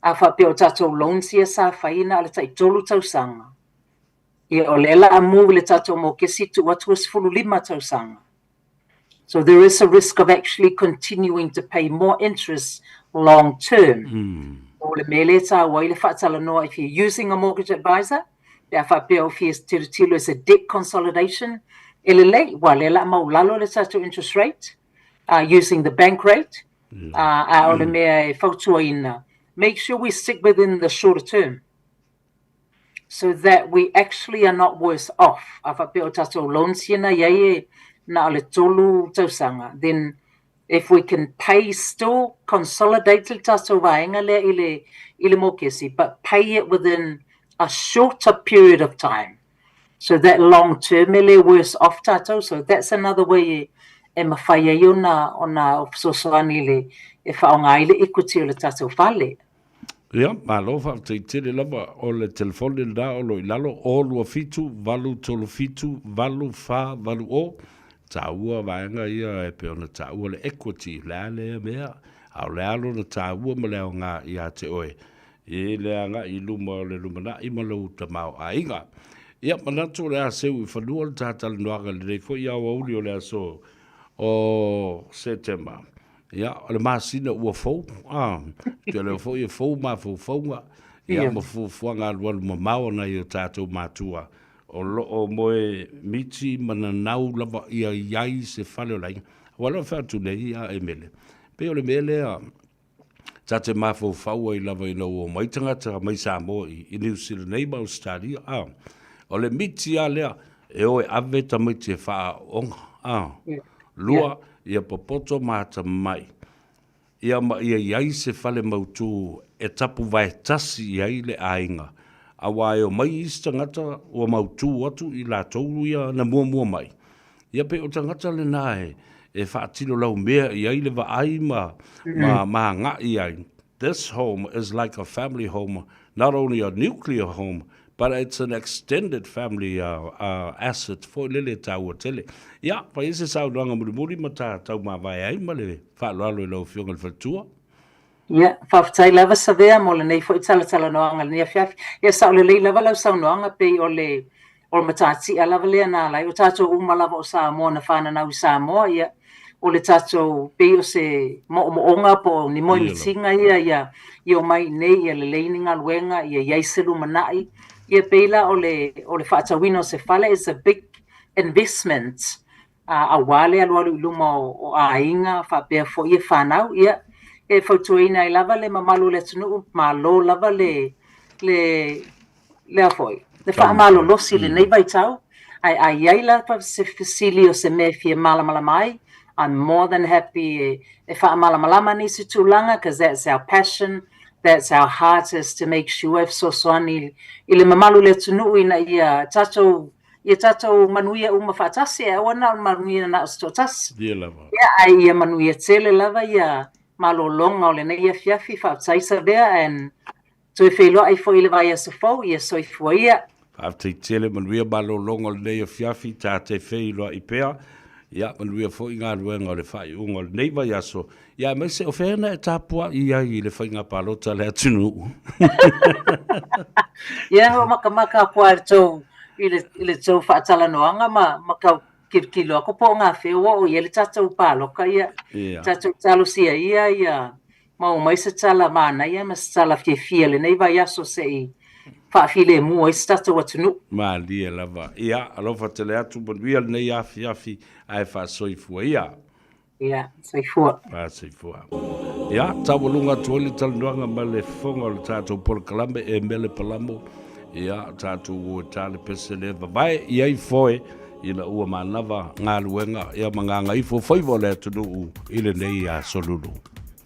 a faapea o tatou loans ia sa faina a le tai tolu tausaga, ia o lea la a move le tatou mokesi tuu atu e 15 tausaga. So there is a risk of actually continuing to pay more interest long term. O le mea lea e taua ai le faatalanoa if you're using a mortgage advisor, pe a faapea o fia tilotilo i se debt consolidation, e lelei, ua lea la a maulalo le tatou interest rate, uh, using the bank rate, uh, a o le mea e fautuaina, make sure we stick within the shorter term so that we actually are not worse off. A faapea o tatou loans ia na i ai e na o le tolu tausaga, then if we can pay still consolidate le tatou vaega lea i le, i le mokesi, but pay it within a shorter period of time. So that long term e le worse off tatou, so that's another way e, e mafai ai ona, ona fesoasoani i le, e faaaoga ai le equity o le tatou fale. Ia, malo faafetai tele lava o le telefoni lena o lo i lalo, 0 2 7 8 3 7 8 4 8 0, taua vaega ia e pei ona taua le equity, o le a lea mea, a o le a lona taua ma le aoga ia te oe i le agai i luma o le lumanai ma lou tamaoaiga. Ia, manatu o le a seu i fanua le ta talanoaga i lenei foi aoauli o le aso o Setema. Ia, o le masina ua fou, a, tele foi e fou mafaufauga, ia, ma fuafuaga alualu mamao a nai o tatou matua o lo o moe miti ma nanau lava ia i ai se fale o le aiga. Aua o lea e fai atu nei a Emele, pei o le mea lea ta te mafaufau ai lava ina ua omai tagata mai Samoa i Niu Sila nei ma Ausetalia, a, o le miti lava lea e o e ave tamaiti e faaaooga, a, lua, ia popoto ma atamai, ia ma ia i ai se fale mautū e tapuvae tasi i ai le aiga, aua e omai isi tagata ua mautū atu i latou ia na muamua mai. Ia pei o tagata lena e, e faatino laumea i ai le vaai ma, ma, ma agai ai. This home is like a family home, not only a nuclear home, but it's an extended family asset foi lele e tāua tele. Ia, fai ai se saunoaga mulimuli ma ta taumavae ai ma le faaaloalo i lau Afioga i le Faletua. Ia, faafetai lava Savea mo lenei foi talatalanoaga i lenei afiafi. Ia, sao lelei lava lau saunoaga pei o le o le matatia lava lea na ala ai. O tatou uma lava o Samoa na fananau i Samoa, ia, o le tatou pei o se moomooga po o ni moemitiga ia ia ia omai iinei ia lelei ni galuega, ia i ai se lumanai. Ia pei la o le o le faatauina o se fale is a big investment aua le alualu i luma o aiga faapea foi fanau. Ia, e fautuaina ai lava le mamalu o le atunuu, malo lava le le lea foi, le faamalolosi i lenei vaitau, ae a i ai lava se fesili o se mea e fia malamalama ai, I'm more than happy e, e faamalamalama nisi tulaga, because that's our passion, that's our heart is to make sure e fesoasoani i le mamalu o le atunuu ina ia tatou ia tatou manuia uma faatasi, ae aua na o le manuia na o se toatasi. Ia lava. Ia, ae ia manuia tele lava ia malologa o lenei afiafi, faafetai Savea, and toe feiloai foi i le vaiaso fou, ia soifua ia. Faafetai tele, manuia malologa o lenei afiafi, ta te feiloai pea. Ia, manuia foi galuega o le faaiuga o lenei vaiaso. Ia, aemaise o fea na e tapuai ai i le faiga palota a le atunuu. Ia, hoʻomakamaka aku lava i le tou, i le, i le tou faatalanoaga ma, ma kau kilokilo aku po o gafea ua oo i ai le tatou paloka, ia, Ia. tatou talosia ia, ia maua mai se tala manaia ma se tala fiafia i lenei vaiaso se i faafilemu ai se tatou atunuu. Malie lava. Ia, alofa tele atu, manuia lenei afiafi ae faasoifua ia. Ia, soifua. Faasoifua. Ia, taualuga atu ai le talanoaga ma le fofoga o le tatou polokalame e mele palamo. Ia, tatou o e tā le pese le vavae i ai foe ina ua manava galuega ia ma gagaifo faiva o le atunuu i lenei aso lulu.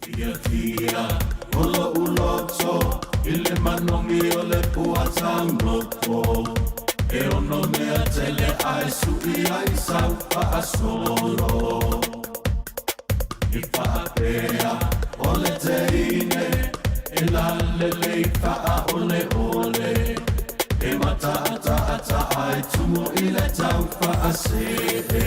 Fiafia o lo'u loto i le manogi o le pua tauloto E ono mea tele ae su'i ai sau fa'asolo I fa'apea o le teine e lalelei fa'aoleole E mata'ata'ata ae tumu i le tau fa'ase'e.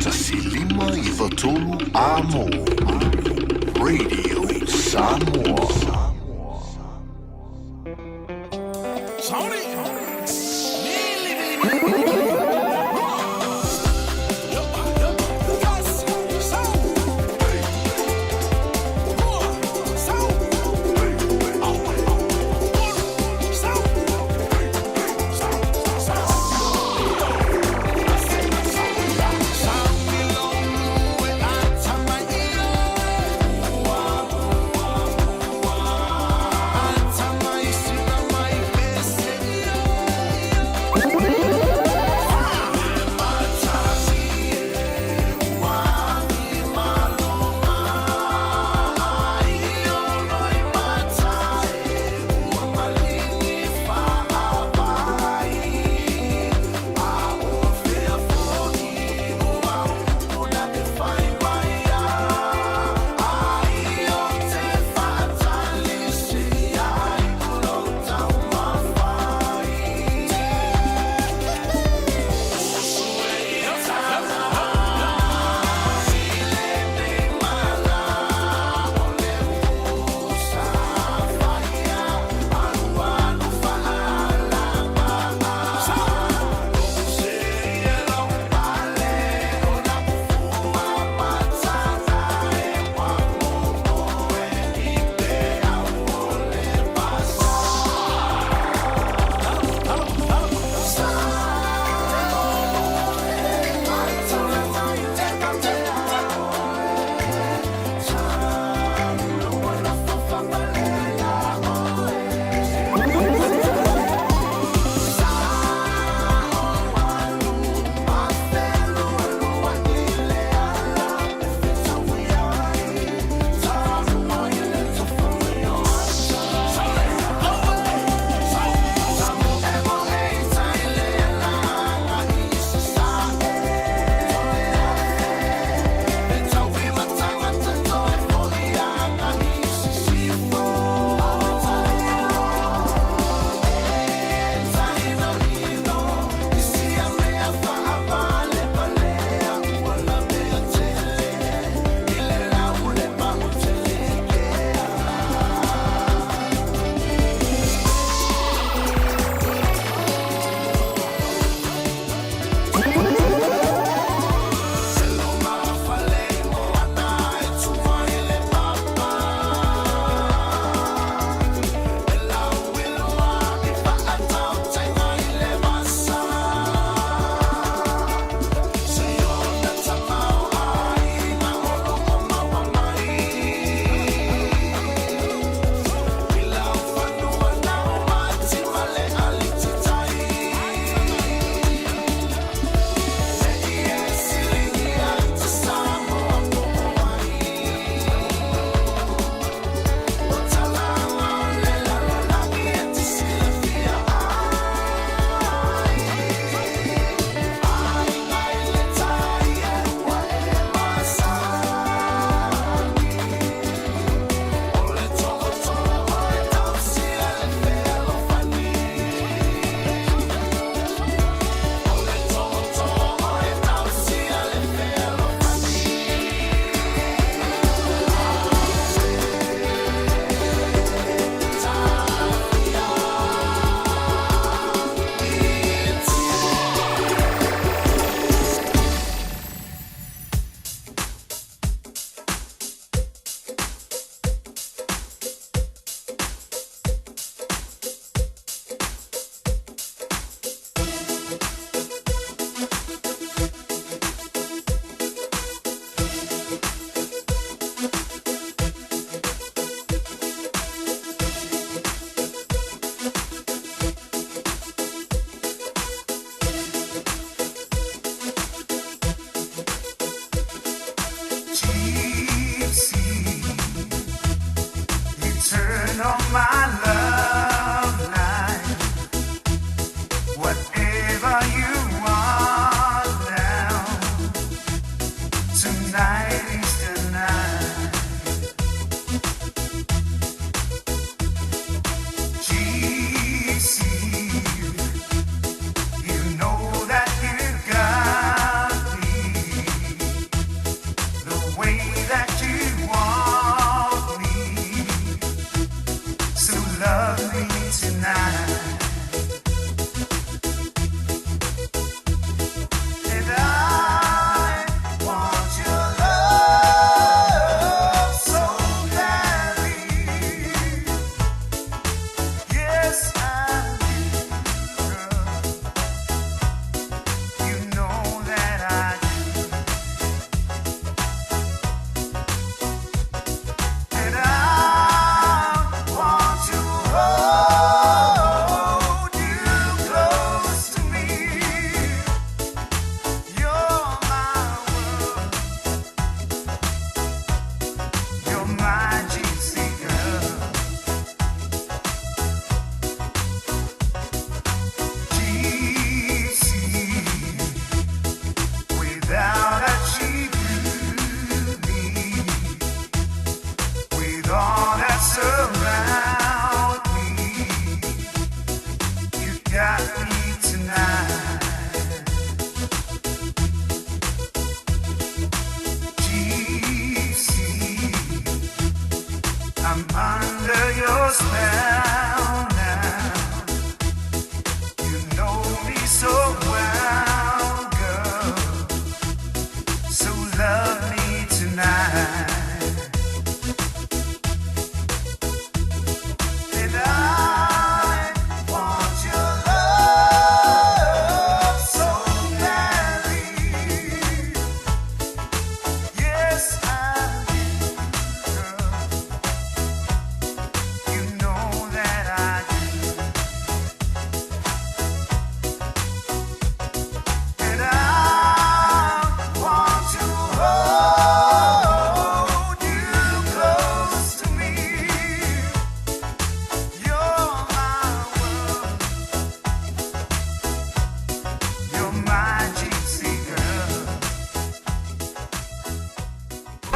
1593 Amo Radio Samoa.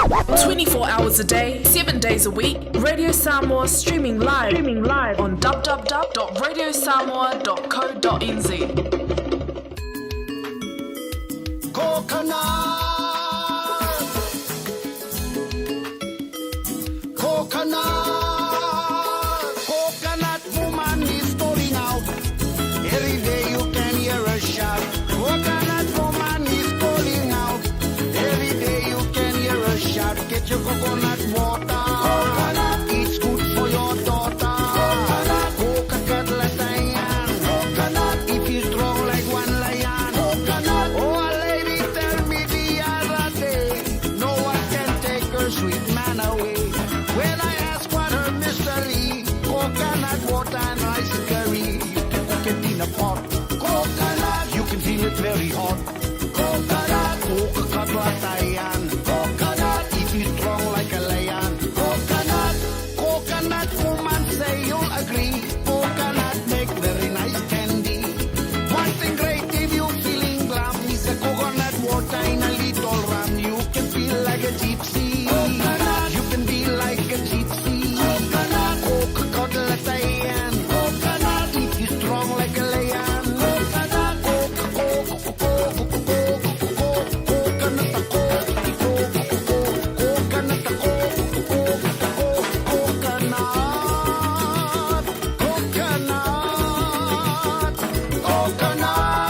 24 hours a day, 7 days a week, Radio Samoa streaming live, streaming live on www.radiosamoa.co.nz. Coconut. Coconut. Coconut woman is calling out. Every day you can hear a shout. Coconut woman is calling out. Every day you can hear a shout. Get your coconut water. Coconut. It's good for your daughter. Coconut. Coconut Coconut. If you strong like one lion. Coconut. Oh, a lady tell me the other day, no one can take her sweet man away. When I asked what her Mr. Lee, coconut water and rice curry. You can cook it in a pot. Coconut, you can feel it very hot. Coconut, coconut, coconut, if you strong like a lion. Coconut, coconut woman say you'll agree. Coconut make very nice candy. One thing great if you feeling glum is a coconut water in a little rum. You can feel like a gypsy. Coconut, you can be like a gypsy. Coconut, coconut, coconut, if you strong like a lion. Coconut, coconut, coconut,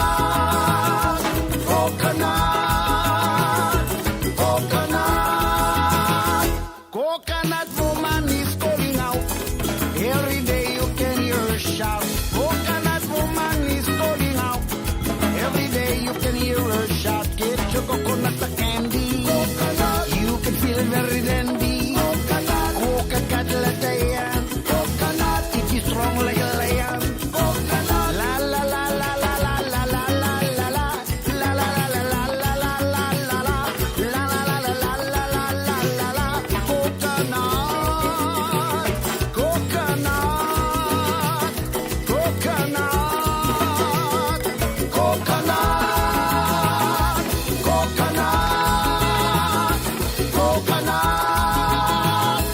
coconut, coconut woman is calling out. Every day you can hear her shout. Coconut woman is calling out. Every day you can hear her shout. Get your coconut candy. Coconut. You can feel very dandy. Coconut. Coconut Coconut. It is strong like a lion. Coconut. La la la la la la la la la la la. La la la la la la la la la la. La la la la la la la la la la. Coconut. Coconut. Coconut. Coconut. Coconut. Coconut. Coconut.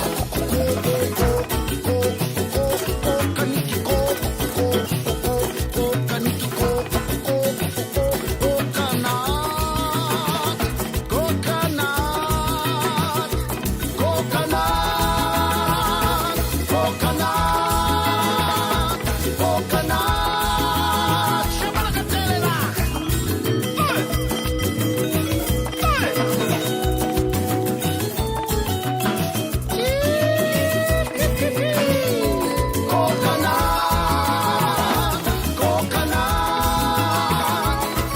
Coconut. Coconut. Coconut. Shabalakatelela. Coconut, coconut, coconut,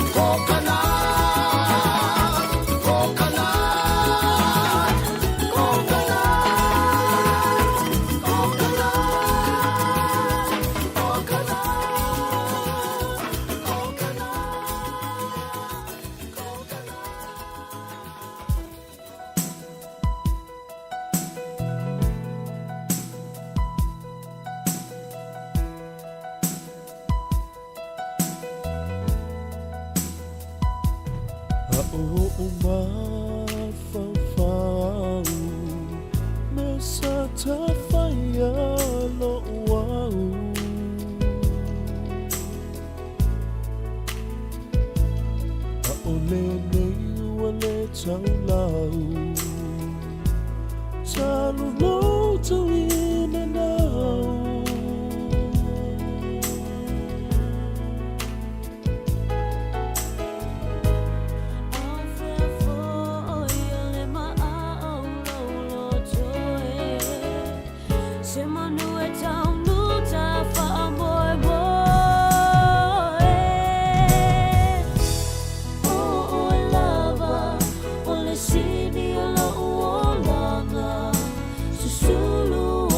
coconut, A'o mafaufau me sa tafaia lo'u au. A'ole nei ua le taulau talu lou tauina nau. Susulu.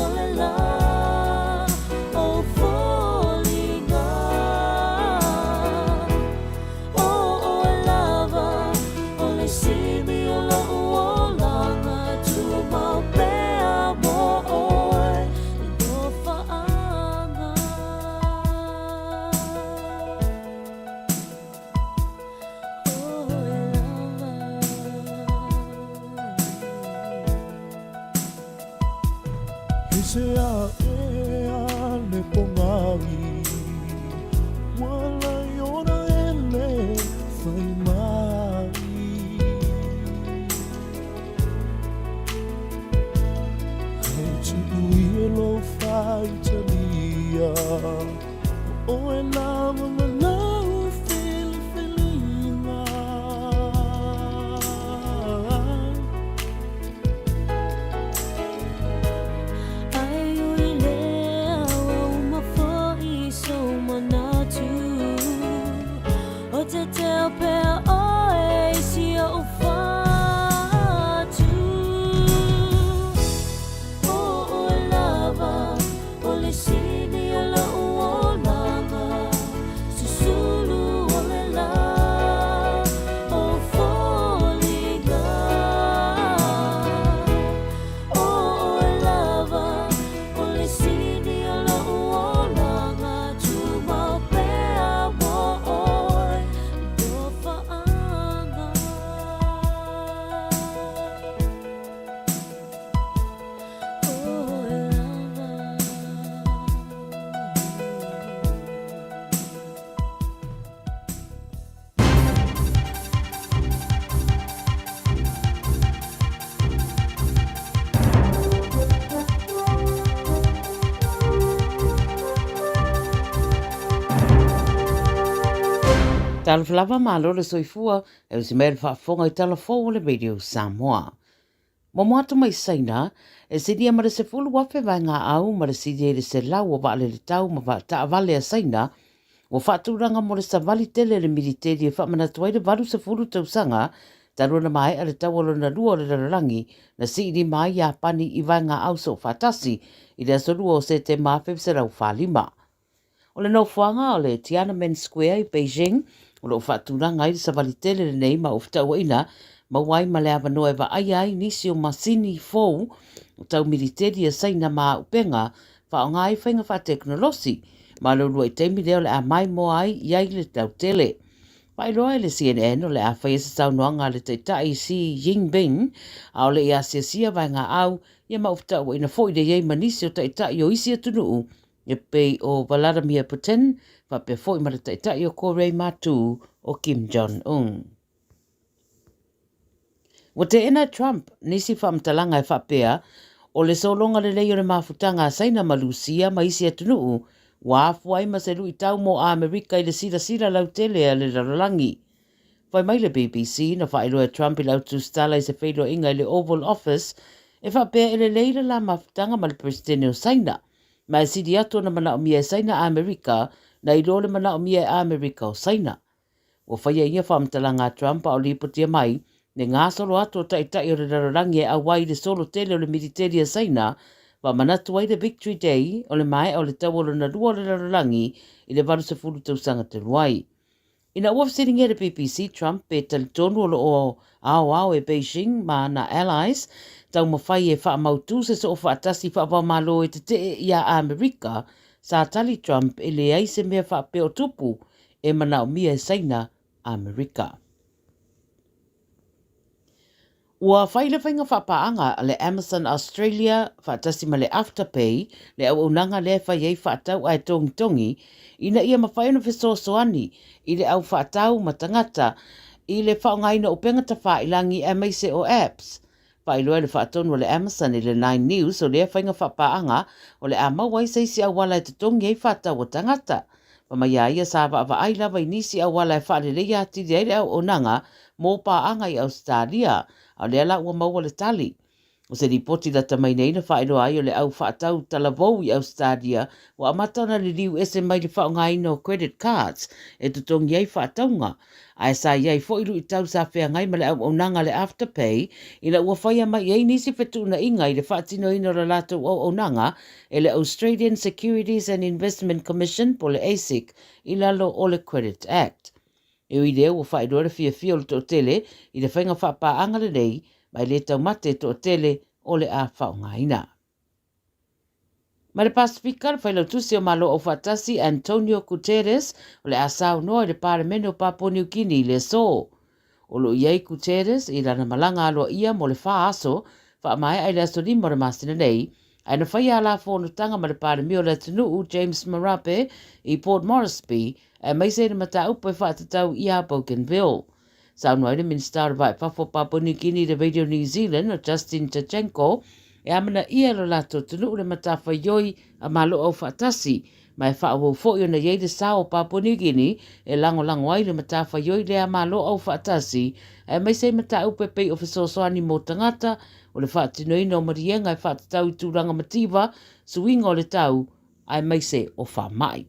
se aʻe a le pōgawi Ua lai ona ele fai mai Hei tuʻu ia lou faitalia ʻO ʻoe lava ma lau filifiliga. Ai ui lea ua uma foi sou manatu O te teo pea oe i si oʻu fatu ʻO ʻoe lava ʻo le sili o loʻu olaga Susulu o le lā o foliga ʻO ʻoe lava ʻo le sili o loʻu olaga Tumau pea mo ʻoe Alofaaga. Talofa lava, malo le soifua, e usi mai le faafofoga i tala fou o le Radio Samoa. Momo atu mai Saina, e sinia ma le 10,000 vaegaau ma le sinia i le 100 o vaalele tau ma vaa taavale a Saina, ua faatulaga mo le savali tele a le militeli e faamanatu ai le 80 tausaga talu ona maea le taua lona lua o le lalolagi na siilima ai Iapani i vaegaau soofaatasi i le aso 2 o Setema 1945. O le nofoaga o le Tiananmen Square i Beijing o lo o faatulaga ai le savali tele lenei ma ua fetauaiina maua ai ma le avanoa e vaaia ai nisi o masini fou o tau militeli a Saina ma auupega faaaoga ai faiga faatekonolosi ma le uluai taimi lea o le a maimoa ai i ai le lautele. Faailoa e le CNN o le a faia se saunoaga a le Taitai Xi Jinping a o le i asiasia vaegaau ia ma ua fetauaiina foi le i ai ma nisi o taitai o isi atunuu e pei o Vladimir Putin faapea foi ma le Taitai o Korea i Matū o Kim Jong Un. Ua teena e Trump nisi faamatalaga e faapea o le sologa lelei o le mafutaga a Saina ma Lusia ma isi atunuu ua afua ai ma se luitau mo Amerika i le silasila lautele a le lalolagi. Fai mai le BBC, na faailoa e Trump i le autusitala i se feiloaiga i le Oval Office e faapea e lelei le la mafutaga ma le Peresetene o Saina. Ma e sili atu ona manaomia e Saina a Amerika na i lo le manaomia e Amerika o Saina. Ua faia ia faamatalaga a Trump a o lipotia mai le gasolo atu o taitai o le lalolagi e auai i le solo tele o le militeli a Saina faamanatu ai le Victory Day o le maea o le taua lona lua o le lalolagi i le 80 tausaga talu ai. Ina ua fesiligia le BBC, Trump pe talitonu o lo o aoao e Beijing ma ana allies taumafai e faamautū se soofaatasi faavaomalo e tetee iā Amerika, sa tali Trump e leai se mea faapea o tupu e manaomia e Saina Amerika. Ua fai le faiga faapaaga a le Amazon Australia faatasi ma le Afterpay, le auaunaga lea e fai ai faatau ae togitogi, ina ia mafai ona fesoasoani i le au faatau ma tagata i le faaaogaina o upega tafailangi aemaise o apps. Faailoa e le faatonu a le Amazon i le Nine News o lea faiga faapaaga o le a maua ai se isi auala e totogi ai faatau a tagata. Fai mai a ia sa vaavaai lava i nisi auala e faaleleia atili ai le auaunaga mō pāaga i Ausetalia, a o lea la ua maua le tali. O se lipoti lata mai nei na faailoa ai o le au faatau talavou i Ausetalia ua amata ona liliu ese mai le faaaogaina o credit cards e totogi ai faatauga, ae sa i ai foi luitau sa feagai ma le auaunaga a le Afterpay ina ua faia mai i ai nisi fetuunaiga i le faatinoina o le latou auaunaga e le Australian Securities and Investment Commission po o le ASIC i lalo o le Credit Act. E ui lea ua faailoa le fiafia o le toatele i le faiga faapaaga lenei ma e le taumate toatele o le a faaaogaina. Mai le Pasefika, le Failautusi o Malo Aufaatasi Antonio Guterres o le a saunoa i le Palemene o Papua Niu Kini i le aso. O lo o i ai Guterres i lana malaga aloaia mo le fa aso, faamaea i le aso 5 o le masina nei, Ae na faia a la fonotaga ma le Palemia o le atunuu, James Marape, i Port Moresby, aemaise i le mataupu e faatatau iā Bougainville. Saunoa ai le Minisita o le Vaa i Fafo o Papua New Guinea i le Radio New Zealand o Justin Tkatchenko, e amanaia e lo latou atunuu le matafaioi a Malo Aufaatasi, ma e faaauau foi ona i ai le sao o Papua New Guinea e lagolago ai le matafaioi lea a Malo Aufaatasi, aemaise ai mataupu e pei o fesoasoani mo tagata, o le faatinoina o maliega e faatatau i tulaga mativa, suiga o le tau, aemaise o faamai.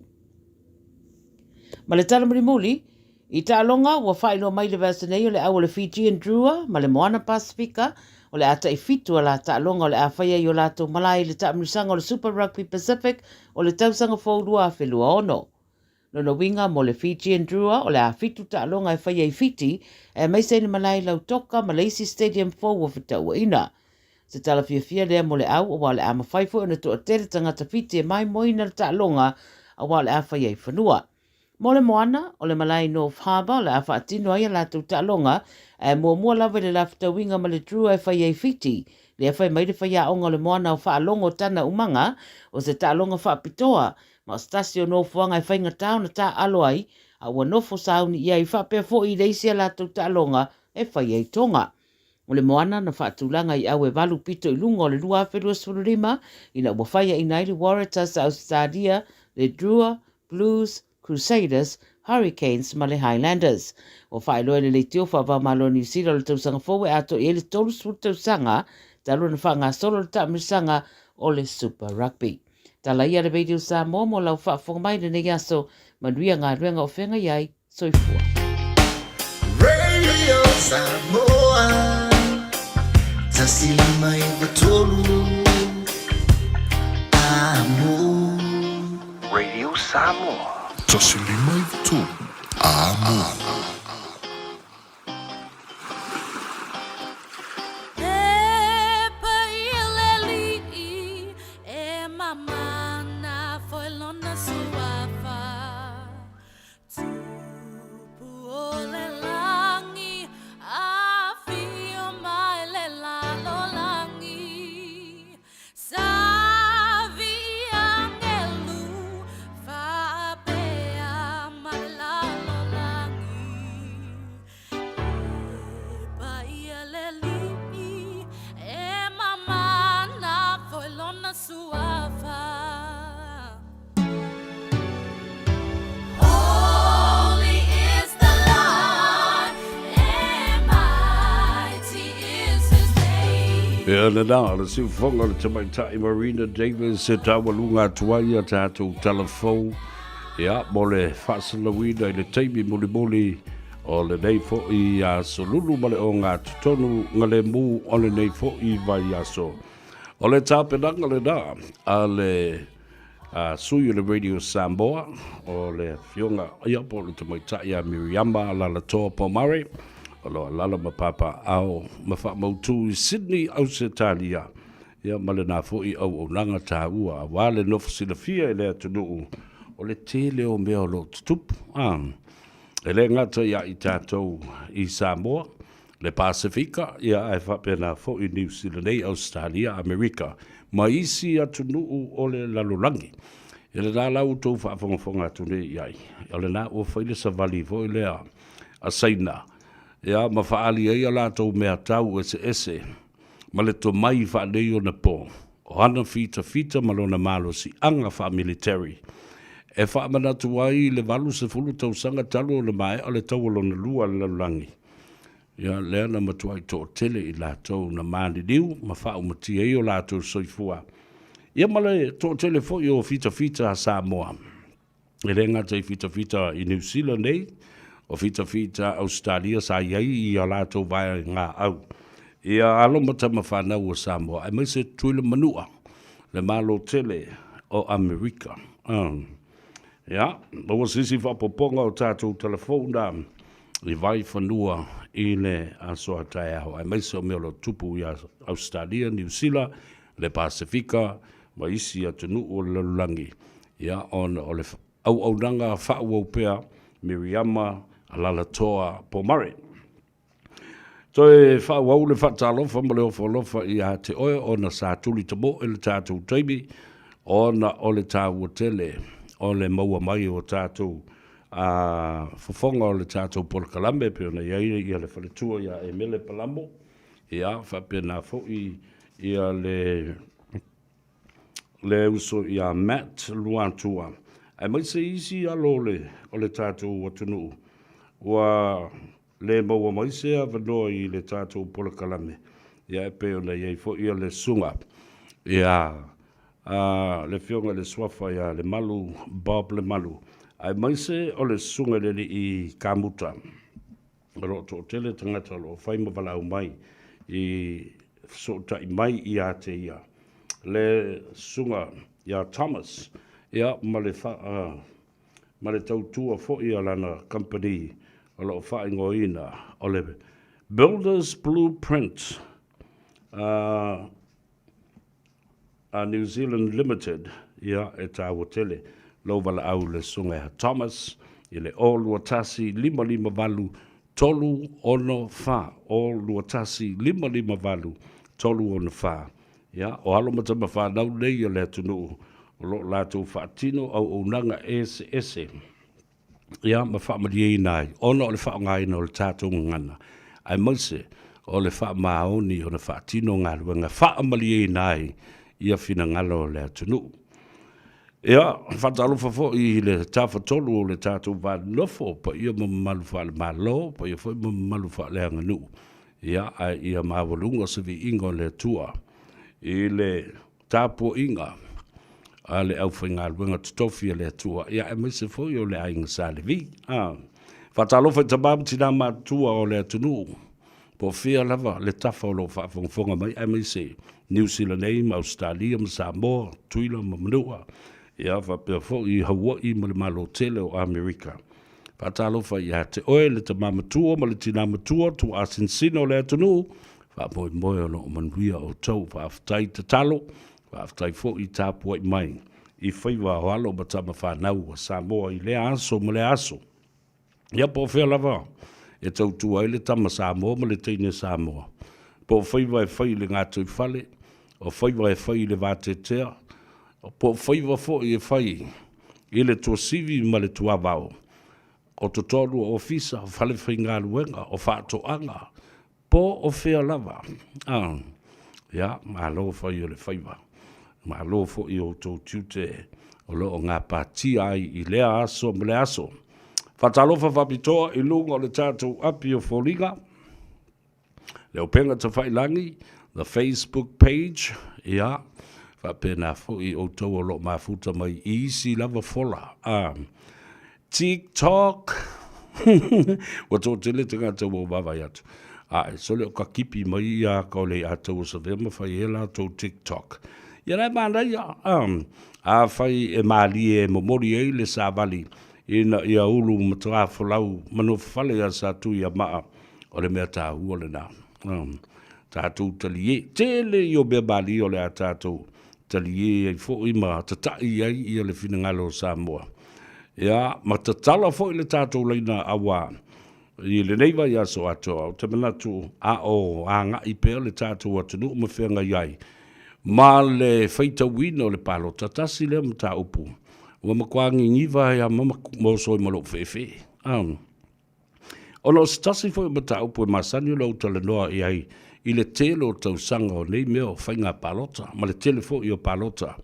Ma le tala mulimuli, i taaloga ua faailoa mai le vaiaso nei o le au o le Fijian Drua ma le Moana Pasifika o le a taifitu a la taaloga o le a faia i o latou malae i le taamilosaga o le Super Rugby Pacific o le tausaga fou 2026. Lona uiga mo le Fijian Drua o le a fitu taaloga e faia i Fiti aemaise i le malae i Lautoka ma le isi stadium fou o fetauaina. Se tala fiafia lea mo le au aua o le a mafai foi ona toatele tagata Fiti e maimoaina le taaloga aua o le a faia i fanua. Mo le moana, o le malae i North Harbour o le a faatino ai a latou taaloga, ae muamua lava i le lafetauiga ma le Drua e fai ai Fiti, lea fai mai le faiaoga o le moana o Faalogo Tana Umaga, o se taaloga faapitoa, ma o se tasi o nofoaga e faigata ona taaalo ai, a ua nofo sauni i ai faapea foi i le isi a latou taaloga e fai ai Tonga. O le moana na faatulaga i au e valu pito i luga o le 2025 ina ua faiaina ai le Waratahs a Ausetalia, le Drua, Blues, Crusaders, Hurricanes ma le Highlanders. Ua faailoa e le Leitio Faava-o-Malo o Niu Sila o le tausaga fou e atoa i ai le 30 tausaga talu ona faagasolo le taamilosaga o le Super Rugby. Tala ia le Radio Samoa mo lau faafofoga mai i lenei aso. Manuia galuega o feagai ai. Soifua. Radio Samoa 153 Amo. Radio Samoa. 153 Amo. Ia lena, o le siufofoga o le tamaitai Marina Davis e taualuga atu ai a tatou tala fou, ia, mo le faasalauina i le taimi mulimuli o lenei foi aso lulu ma le ogatotonu galemu o lenei foi vaiaso. O le tapenaga lena a le a sui o le Radio Samoa, o le afioga ia po o le tamaitai a Miriama Alaalatoa Pomare, o lo o alaala ma papaaao ma faamautu i Sydney, Ausetalia, ia ma lena foi auaunaga taua aua le nofo silafia i le atunuu o le tele o mea o lo o tutupu. A, e le gata ia i tatou i Samoa, le Pasefika, ia ae faapena foi Niu Sila nei, Ausetalia, Amerika, ma isi atunuu o le lalolagi. I lena la ua outou faafogafoga atu nei i ai, o lena ua fai le savali foi lea a Saina, ia ma faaali ai a latou meatau eseese ma le tomai faaneionapo o ana fitafita ma lona malosiaga faamiliteri e faamanatu ai le 80 tausaga talu ona maea le Taua Lona Lua a le Lalolagi. Ia, lea na matuai toatele i latou na maliliu ma faaumatia ai o latou soifua. Ia ma le toatele foi o fitafita a Samoa. E le gata i fitafita i Niu Sila nei, o fitafita Ausetalia sa i ai i a latou vaegaau. Ia alo ma tama fanau a Samoa, aemaise Tutuila Manua, le Malo tele o Amerika. Ia, maua se isi faaopoopoga o tatou telefona i Vaifanua i le aso a taeao, aemaise o mea o lo o tupu i Ausetalia, Niu Sila, le Pasefika ma isi atunuu o le lalolagi, ia, ona o le auaunaga faaauau pea Miriama Alaalatoa Pomare. Toe faaauau le faatalofa ma le ofo alofa ia te oe ona sa tuli tamoe le tatou taimi ona o le taua tele o le maua mai o tatou a fofoga o le tatou polokalame e pei ona i ai ia le faletua ia Emele Palamo, ia faapena foi ia le le uso ia Matt Luatua, aemaise isi alo o le, o le tatou atunuu ua le maua mai se avanoa i le tatou polokalame, ia e pei ona i ai foi ia le susuga ia a le Afioga i le Suafa ia Lemalu Bob Lemalu, aemaise o le susuga i le Alii Kamuta. O lo o toatele tagata o lo o fai ma valaau mai i fesootai mai ia te ia le susuga ia Thomas, ia ma le fa, ma le tautua foi a lana kamupani o lo o faaigoaina o le Builders Blueprint a a New Zealand Limited, ia, e taua tele lou valaau i le Susuga ia Thomas i le 0 21 558 364, 0 21 558 364. Ia, o alo ma tama fanau nei a le atunuu o lo o latou faatino auaunaga eseese. ia ma faamalieina ai ona o le faaaogaina o le tatou gagana, aemaise o le faamaoni ona faatino galuega faamalieina ai ia finagalo o le atunuu. Ia, faatalofa foi i le tafatolu o le tatou vanonofo, paia ma mamalu faale-Malo, paia foi ma mamalu faaleaganuu, ia, ae ia maualuga se viiga o le Atua i le tapuaiga a le aufaigaluega totofi a le Atua, ia aemaise foi o le aiga Sa Levi. A, faatalofa i tama ma tina matutua o le atunuu, po o fea lava le tafa o lo o faafogafoga mai, aemaise Niu Sila nei ma Ausetalia ma Samoa, Tutuila ma Manua, ia faapea foi i Haua'i ma le Malo tele o Amerika. Faatalofa ia te oe le tama matua ma le tina matua, tuaasinsina o le atunuu, Faamoemoe o lo o manuia outou. Faafetai tatalo, faafetai foi tapuai mai i faiva o alo ma tama fanau a Samoa i lea aso ma lea aso. Ia po o fea lava e tautua ai le tama Samoa ma le teine Samoa, po o faiva e fai i le gatoifale, o faiva e fai i le vateatea, po o faiva foi e fai i le tuasivi ma le tuavao, o totonu o ofisa, o falefaigaluega, o faatoaga, Po o fea lava. A, ia, malo fai o le faiva. Malo foi i outou tiute o lo o gapatia ai i lea aso ma lea aso. Faatalofa faapitoa i luga o le tatou api o foliga, le upega tafailagi, the Facebook page, ia, faapena foi outou o lo o mafuta mai i isi lava fola. A, TikTok Ua toatele tagata ua ou vaavaai atu. Ae, sole o ka kipi mai ia ka o le ia tau o savea ma fai e latou TikTok. Ia la e manaia, a fai e malie e momoli ai le savali ina ia ulu matafolau ma nofofale ia Satuiamaa, o le mea taua lena. Tatou talie, tele ia o mea malie o le a tatou talie ai foi ma tata'i ai ia le finagalo o Samoa. Ia, ma tatala foi le tatou laina auā i lenei vaiaso atoa. Ou te manatu a o aga'i pea le tatou atunuu ma feagai ai ma le faitauina o le palota, tasi lea mataupu ua matua gigiva ai lava ma oso ai ma lou feefee. Ona o se tasi foi o mataupu e masani ona ou talanoa i ai i le tele o tausaga o nei mea o faiga palota, ma le tele foi o palota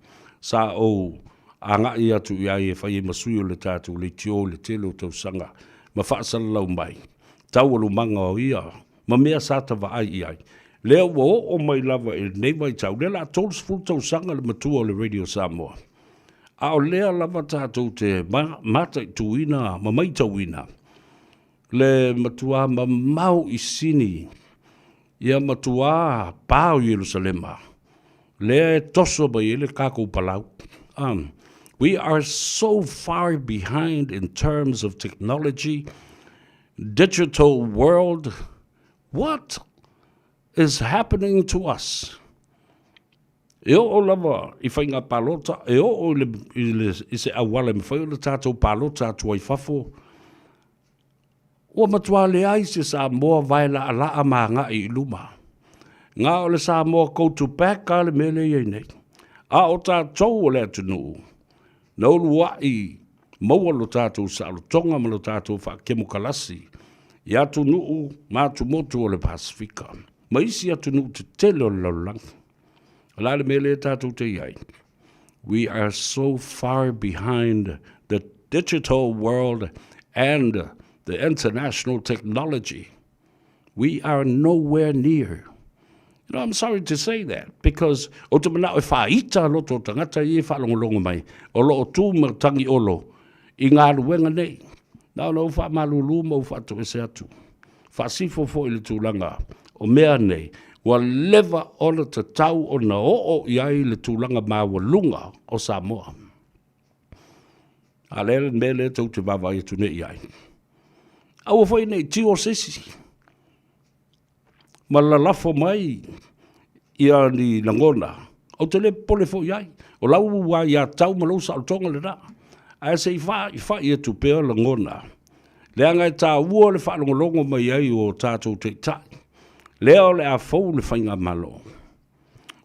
sa ou agai atu i ai e fai ai ma sui o le tatou leitio i le tele o tausaga ma faasalalau mai taualumaga o ia ma mea sa ta vaai i ai. Lea ua oo mai lava i lenei vaitau, lea o le a 30 tausaga le matua o le Radio Samoa, A o lea lava tatou te mataituina ma maitauina le matuā mamao i Sini, ia matuā pa o Ierusalema, lea e toso mai ai le tatou palau. We are so far behind in terms of technology, digital world, what is happening to us? E oo lava i faiga palota, e oo i, le, i, le, i se auala e mafai ona tatou palota atu ai fafo, Ua matua leai se Samoa vae laalaa ma agai i luma. Na o le Samoa go to back a le mea lea e i ai nei. A o tatou o le atunuu, na uluai maua lo tatou saolotoga ma lo tatou faakemokalasi i atunuu ma atumotu o le Pasefika ma isi atunuu tetele o le lalolagi. O le a le mea lea tatou te i ai? We are so far behind the digital world and the international technology. We are nowhere near. You know, I'm sorry to say that, because o te manao e whāita loto o tangata i e whaalongolongo mai, o lo o tū ma tangi olo i ngā luenga nei. Nā ona u whaamalulu ma u whaatoese atu. Whaasifo fo i le tūlanga o mea nei, ua leva ona tatau ona oo i ai le tulaga maualuga o Samoa. A le mea lea tou te vaavaai atu nei i ai. Aua foi ne i tio se isi ma lalafo mai ia ni lagona, ou te le popole foi i ai. O lau aiatatau ma lou saolotoga lena. Ae se i fa'i atu pea lagona, leaga e taua le faalogologo mai ai o tatou taitai, lea o le a fou le faigamalo.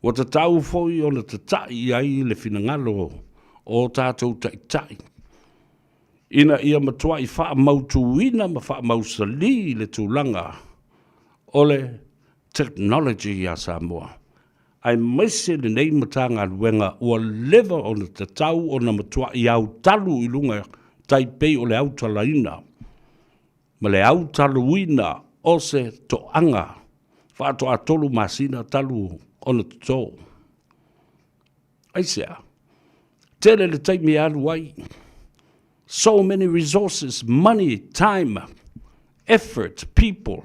Ua tatau foi ona tata'i i ai le finagalo o tatou taitai, ina ia matuai faamautuina ma faamausalī le tulaga o le technology iā Samoa, aemaise lenei Matagaluega ua leva ona tatau ona matuai autalu i luga tai pei o le autalaina ma le autaluina o se toaga faatoatolu masina talu ona toto. Aisea? Tele le taimi e alu ai. So many resources, money, time, effort, people.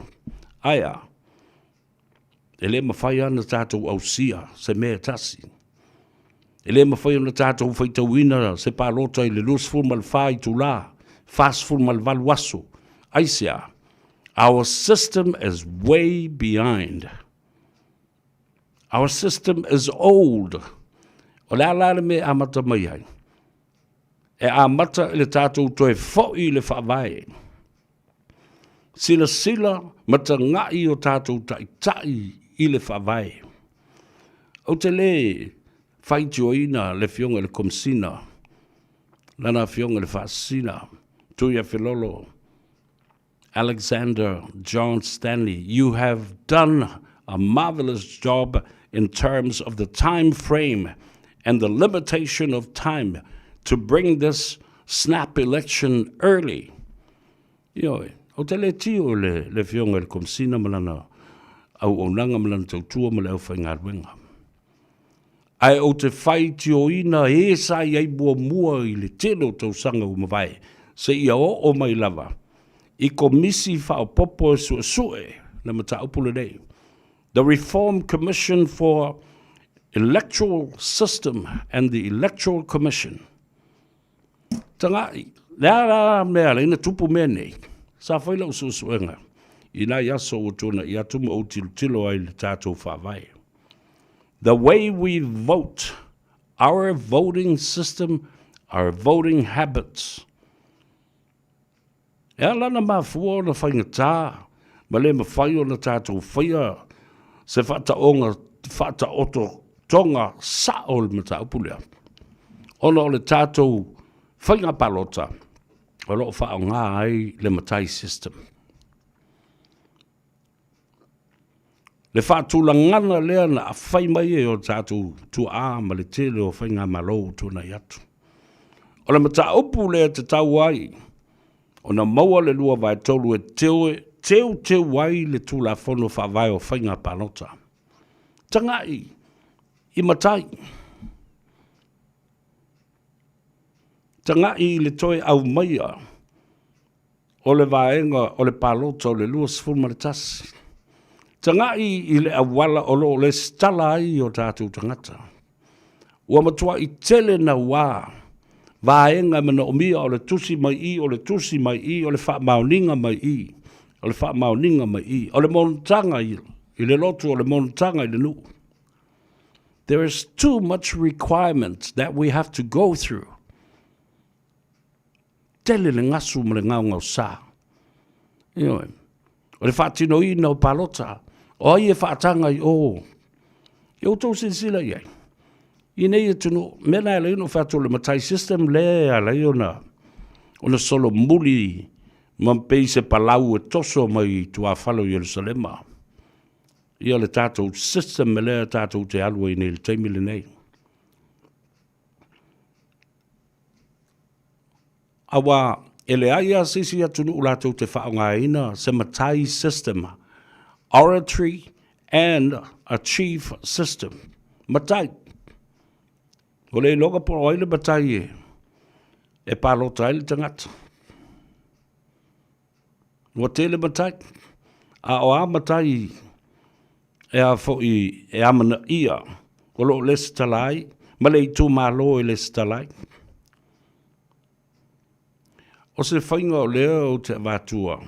Aea, e le mawhai ana tātou ausia se mea e tasi. E le mawhai ona tātou whaitauina se pālota i le 24 itulā, 48 aso. Aisea, our system is way behind. Our system is old. O le a la le mea e amata mai ai? E amata i le tātou toe fo'i i le Faavae. Silasila ma taga'i o tātou ta'ita'i i le Faavae. Ou te le faitioina le Afioga i le Komesina, lana Afioga i le Faasisina, Tuiafelolo, Alexander John Stanley, you have done a marvelous job in terms of the time frame and the limitation of time to bring this snap election early. Ioe, ou te le tio i le, le Afioga i le Komesina ma lana auaunaga ma lana tautua ma le aufaigaluega. Ae ou te faitioina e sa i ai muamua i le tele o tausaga ua mavae, seia oo mai lava i Komisi Faaopoopo e suesue le mataupu lenei, The Reform Commission for Electoral System and the Electoral Commission. Taga'i, le a la mea alai na tupu mea nei? Sa fai lau suesuega i nai aso ua tuana'i atu ma ou tilotilo ai i le tatou Faavae. The way we vote, our voting system, our voting habits. E ala ona mafua ona faigata ma le mafai ona tatou faia se faataoga faataototoga sa'o o le mataupu lea, ona o le tatou faiga palota o lo o faaaoga ai le matai system. Le faatulagana lea na fai mai e o tatou tuaa ma le tele o faigamalo ua tuanai atu. O le mataupu lea e tatau ai ona maua le 2/3 e teu, teuteu ai le Tulafono Faavae o Faiga Palota. Taga'i i matai. Taga'i i le toe aumaia o le vaega o le palota o le 21. Taga'i i le auala o lo o lesitala ai o tatou tagata. Ua matuai tele nauā vaega e manaomia o le tusi mai i, o le tusi mai i, o le faamaoniga mai i, o le faamaoniga mai i, o le monotaga i le lotu, o le monotaga i le nuu. There is too much requirement that we have to go through. Tele le gasu ma le gaogaosa. Ioe. O le faatinoina o palota, o ai e faataga i o? Ia outou silasila i ai. I nei atunuu, mea na e ala ai ona ou fai atu o le matai system lea e ala ai ona ona solomuli ma pei se palau e toso mai i tuafale o Ierusalema. Ia le tatou system lea tatou te alu ai nei i le taimi lenei. Aua e leai lava se isi atunuu latou te faaaogaina se matai system, oratory and a chief system. Matai. Ua le iloga po o ai le matai e, e palota ai le tagata. Ua tele matai. A o a matai e a foi e amanaia o lo o lesitala ai ma le itumalo e lesitala ai. O se faiga o lea ou te avatua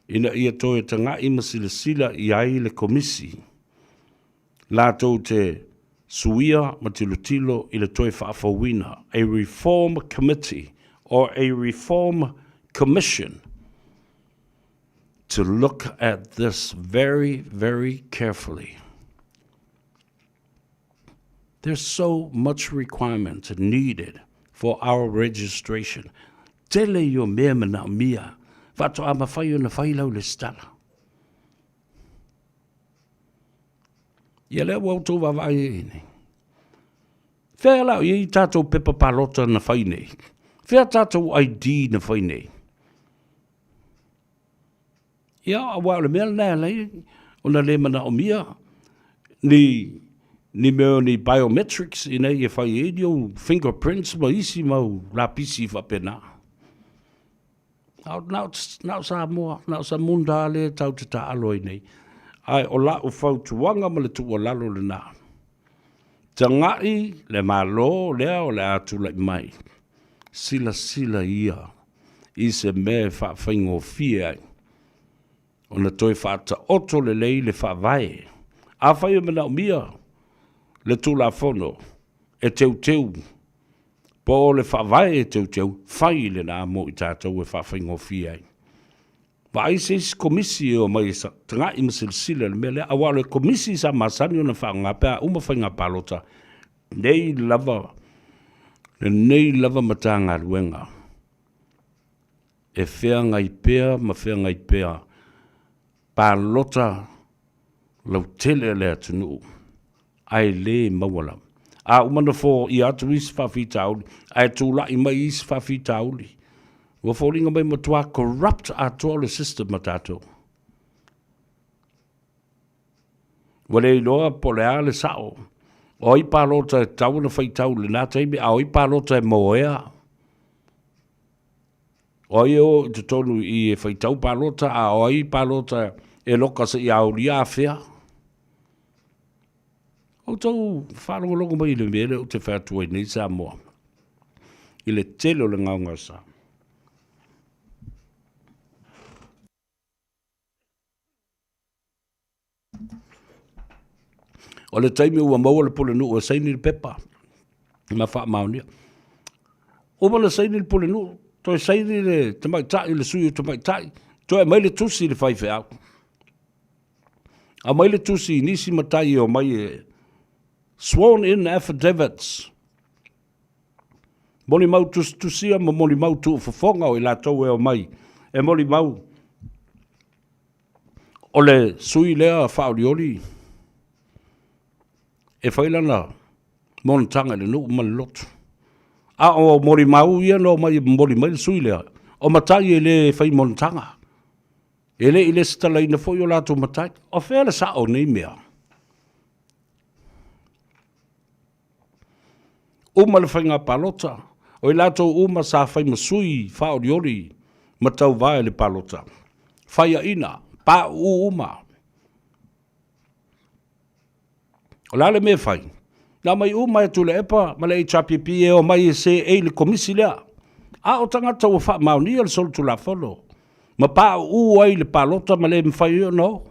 ina ia toe taga'i ma silasila i ai le Komisi latou te suia ma tilotilo i le toe faafouina, a reform committee or a reform commission to look at this very, very carefully. There's so much requirement needed for our registration. Tele i o mea manaomia, faatoa mafai ona fai lau lesitala. Ia lea ua outou vaavaai ai nei. Fea la o i ai tatou pepa palota na fai nei? Fea tatou ID na fai nei? Ia, aua o le mea lena e ala ai ona le manaomia ni ni mea o ni biometrics ina ia fai ai ni ou fingerprints ma isi mau lapisi faapena. Na o, na o Samoa, na o Samunda lea tau te taaalo ai nei. Ae o lau fautuaga ma le tuualalo lena, taga'i le Malo lea o le a tulai mai, silasila ia i se mea e faafaigofie ai ona toe faataoto lelei le Faavae. Afai e manaomia le Tulafono e teuteu po o le Faavae e teuteu, fai lena mo i tatou e faafaigofie ai. Vaai se isi komisi e omai e taga'i ma silasila i le mea lea, aua o le komisi sa masani ona faaaoga pe a uma faiga palota, nei lava, lenei lava Matagaluega e feagai pea ma feagai pea palota lautele a le atunuu ae le maua lava. A uma ona foia atu isi faafitauli, ae tulai mai isi faafitauli, ua foliga mai matua corrupt atoa le system a tatou. Ua le iloa po o le a le sao. O ai palota e tatau ona faitau i lena taimi, a o ai palota e moea. O ai e o i totonu i e faitau palota, a o ai palota e loka seia aulia afea. Outou faalogologo mai i le mea lea ou te fai atu ai nei Samoa, i le tele o le gaogaosa. O le taimi ua maua le pulenuu e saini le pepa ma faamaonia. Uma na saini le pulenuu, toe saini le tamaitai, le sui o tamaitai, toe aumai le tusi i le faifeau. Aumai le tusi i nisi matai e omai e sworn in affidavits. Molimau tusitusia ma molimau tuufofoga o i latou e omai e molimau O le sui lea faaolioli e fai lana monotaga i le nuu ma le lotu. A o molimau ia na omai e momoli mai le sui lea, o matai e le fai monotaga. E le i lesitalaina foi o latou matai. O fea le sao o nei mea? Uma le faiga palota, o i latou uma sa fai ma sui faaolioli ma tauva i le palota, faiaina, pauu uma. O le a le mea e fai? Na aumai uma e Tuilaepa ma le HRPP e omai e seei le komisi lea. A o tagata ua faamaonia le solitulafono ma pauu ai le palota ma le mafai ai ona o.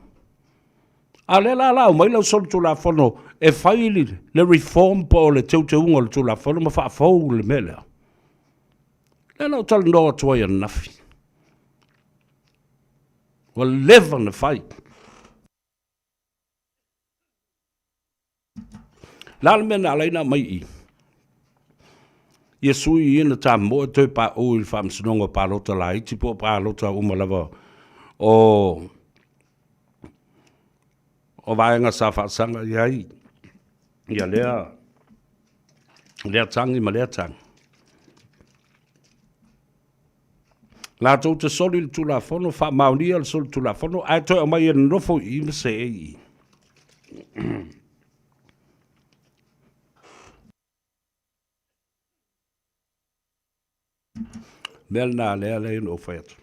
A o lea la o le a aumai lau solitulafono e fai le reform po o le teuteuga o le Tulafono ma faafou le mea lea. Lea na ou talanoa atu ai ananafi. Ua leva ona fai. Le a le mea na ala ai ona aumai i i? Ia sui ia na tamoe toe paʻu i le faamasinoga o palota laiti po o palota uma lava o o vaega sa faasaga i ai ia lea lea tagi ma lea tagi. Latou te soli le Tulafono, faamaonia le soli Tulafono, ae toe aumai e nonofo i i ma seei i i. Mea lena lea lea na ou fai atu.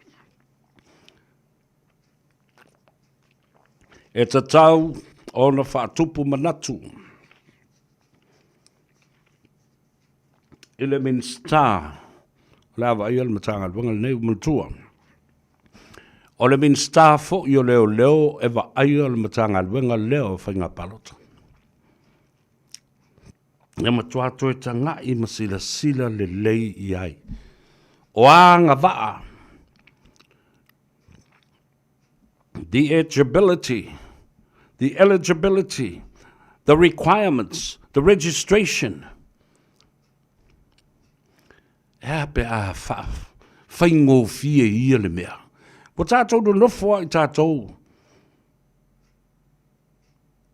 E tatau ona faatupu manatu i le Minisita o le a vaaia le Matagaluega lenei ua manatua. O le Minisita foi o Leoleo e vaaia le Matagaluega lea o Faiga Palota. Ia matua toe tagai ma silasila lelei i ai. O a agavaa, the eligibility, the eligibility, the requirements, the registration. E a pe a faigofie ia le mea. Ua tātou nonofo ai tātou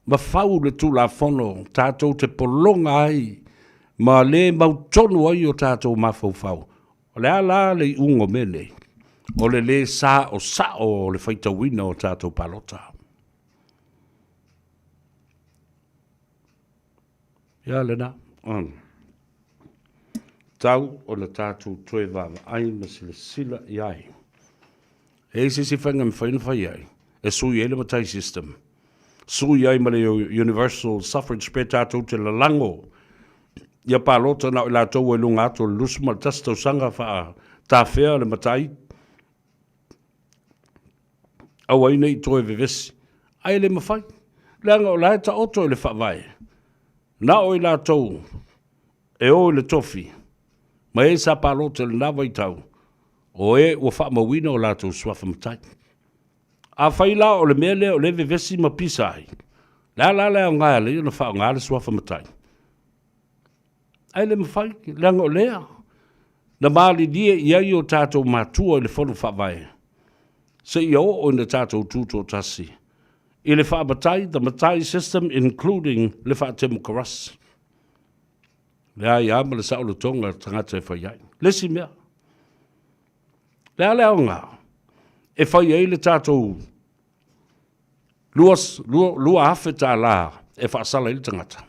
ma fau le Tulafono tātou te pologa ai ma le mautonu ai o tātou mafaufau. O le a la le iuga o mea nei? O le lē saosao o le faitauina o tātou palota. Ia lena. Um. Tau ona tātou toe vaavaai ma silasila i ai. E i se isi faiga e mafai ona fai ai, e sui ai le matai system, sui ai ma le universal suffrage pe tātou te lalago ia palota na o i latou ua i luga atu o le 21 tausaga faatafea le matai, aua ai ne i toe vevesi. Ae le mafai, leaga o la e taoto i le faavae, na o i latou e o i le tofi, ma e sa palota i lena vaitau, o e ua faamauina o latou suafa matai. Afai la o le mea lea o lea e vevesi ma pisa ai, le a la le aoga e ala ai ona faaaoga le suafa matai? Ae le mafai, leaga o lea na malilie i ai o tatou matua i le Fono Faavae, seia oo ina tatou tutoatasi i le faamatai, the matai system including le faatemokarasi. Leai lava ma le saolotoga tagata e fai ai. Le isi mea, le a le aoga e fai ai le tatou $2,000 e faasala ai le tagata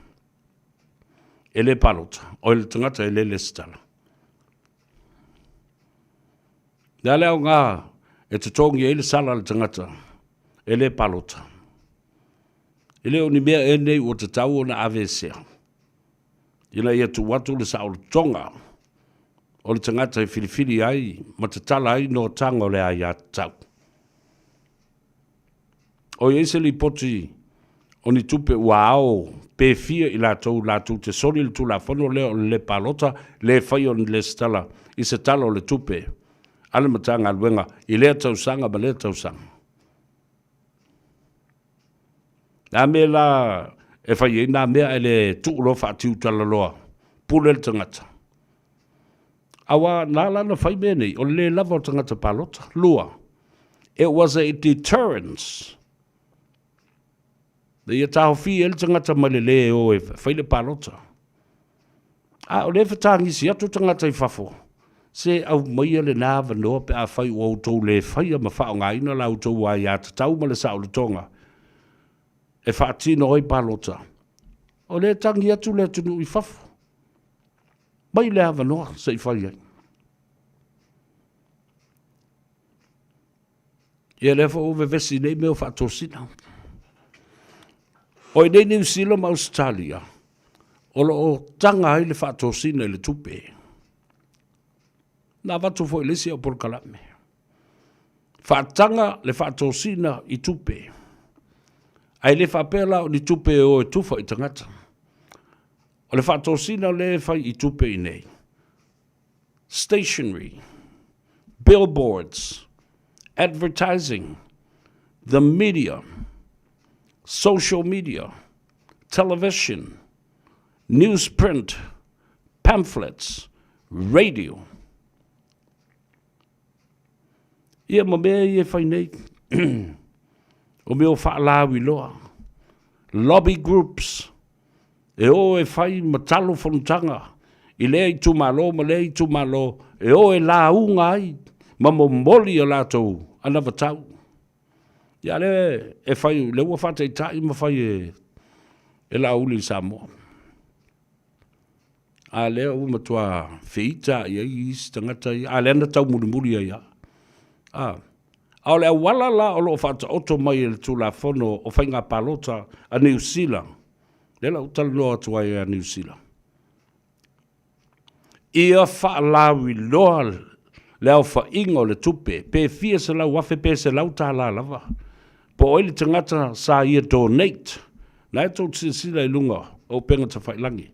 e le palota, o le tagata e le lesitala. Le a le aoga e totogi ai le sala a le tagata e le palota. E le o ni mea ea nei ua tatau ona aveesea ina ia tuu atu le saolotoga o le tagata e filifili ai ma tatala ai notaga o le aiatatau. O i ai se lipoti o ni tupe ua ao pe fia i latou latou te soli le Tulafono lea o le le palota, le faia o ni lesitala i se Tala o le Tupe a le Matagaluega i lea tausaga ma lea tausaga. Le a mea la e fai ai nā mea ae le tuu loa faatiutalaloa, pule le tagata. Aua na ala ona fai mea nei, o le le lava o tagata palota. Lua, it was a deterrence. Na ia taofia ai le tagata mai le lē o e fai le palota. A o lea e fetagisi atu tagata i fafo, se aumaia lena avanoa pe afai ua outou le faia ma faaaogaina la outou aiatatau ma le saolotoga e faatino ai palota. O lea e tagi atu le atunuu i fafo, mai le avanoa se i fai ai. Ia lea foi ua vevesi nei mea o faatosina. O i nei Niu Sila ma Ausetalia, o lo o taga ai le faatosina i le tupe. Na avatu foi i le isi au polokalame. Faataga le faatosina i tupe. Ae le faapea la o ni tupe e o e tufa i tagata. O le faatosina lea e fai i tupe i nei. Stationery, billboards, advertising. The media, social media, television, newsprint, pamphlets, radio. Ia ma mea ia e fai nei, o mea o faalauiloa, lobby groups, e o e fai ma talo fonotaga i lea itumalo ma lea itumalo, e o e lauga ai ma momoli a latou anavatau. Ia lea e fai, lea ua faataitai ma fai e, e Laauli i Samoa. A lea ua matua feita i ai isi tagata ia, a lea na taumulimuli ai lava. A, a o le auala la o lo o faataoto mai e le Tulafono o Faiga Palota a Niu Sila, lea la ou talanoa atu ai ia Niu Sila, ia faalauiloa le aofaiga o le tupe, pe fia $100,000 pe $100 lava, po o ai le tagata sa ia donate. Na e tou silasila i luga o upega tafailagi.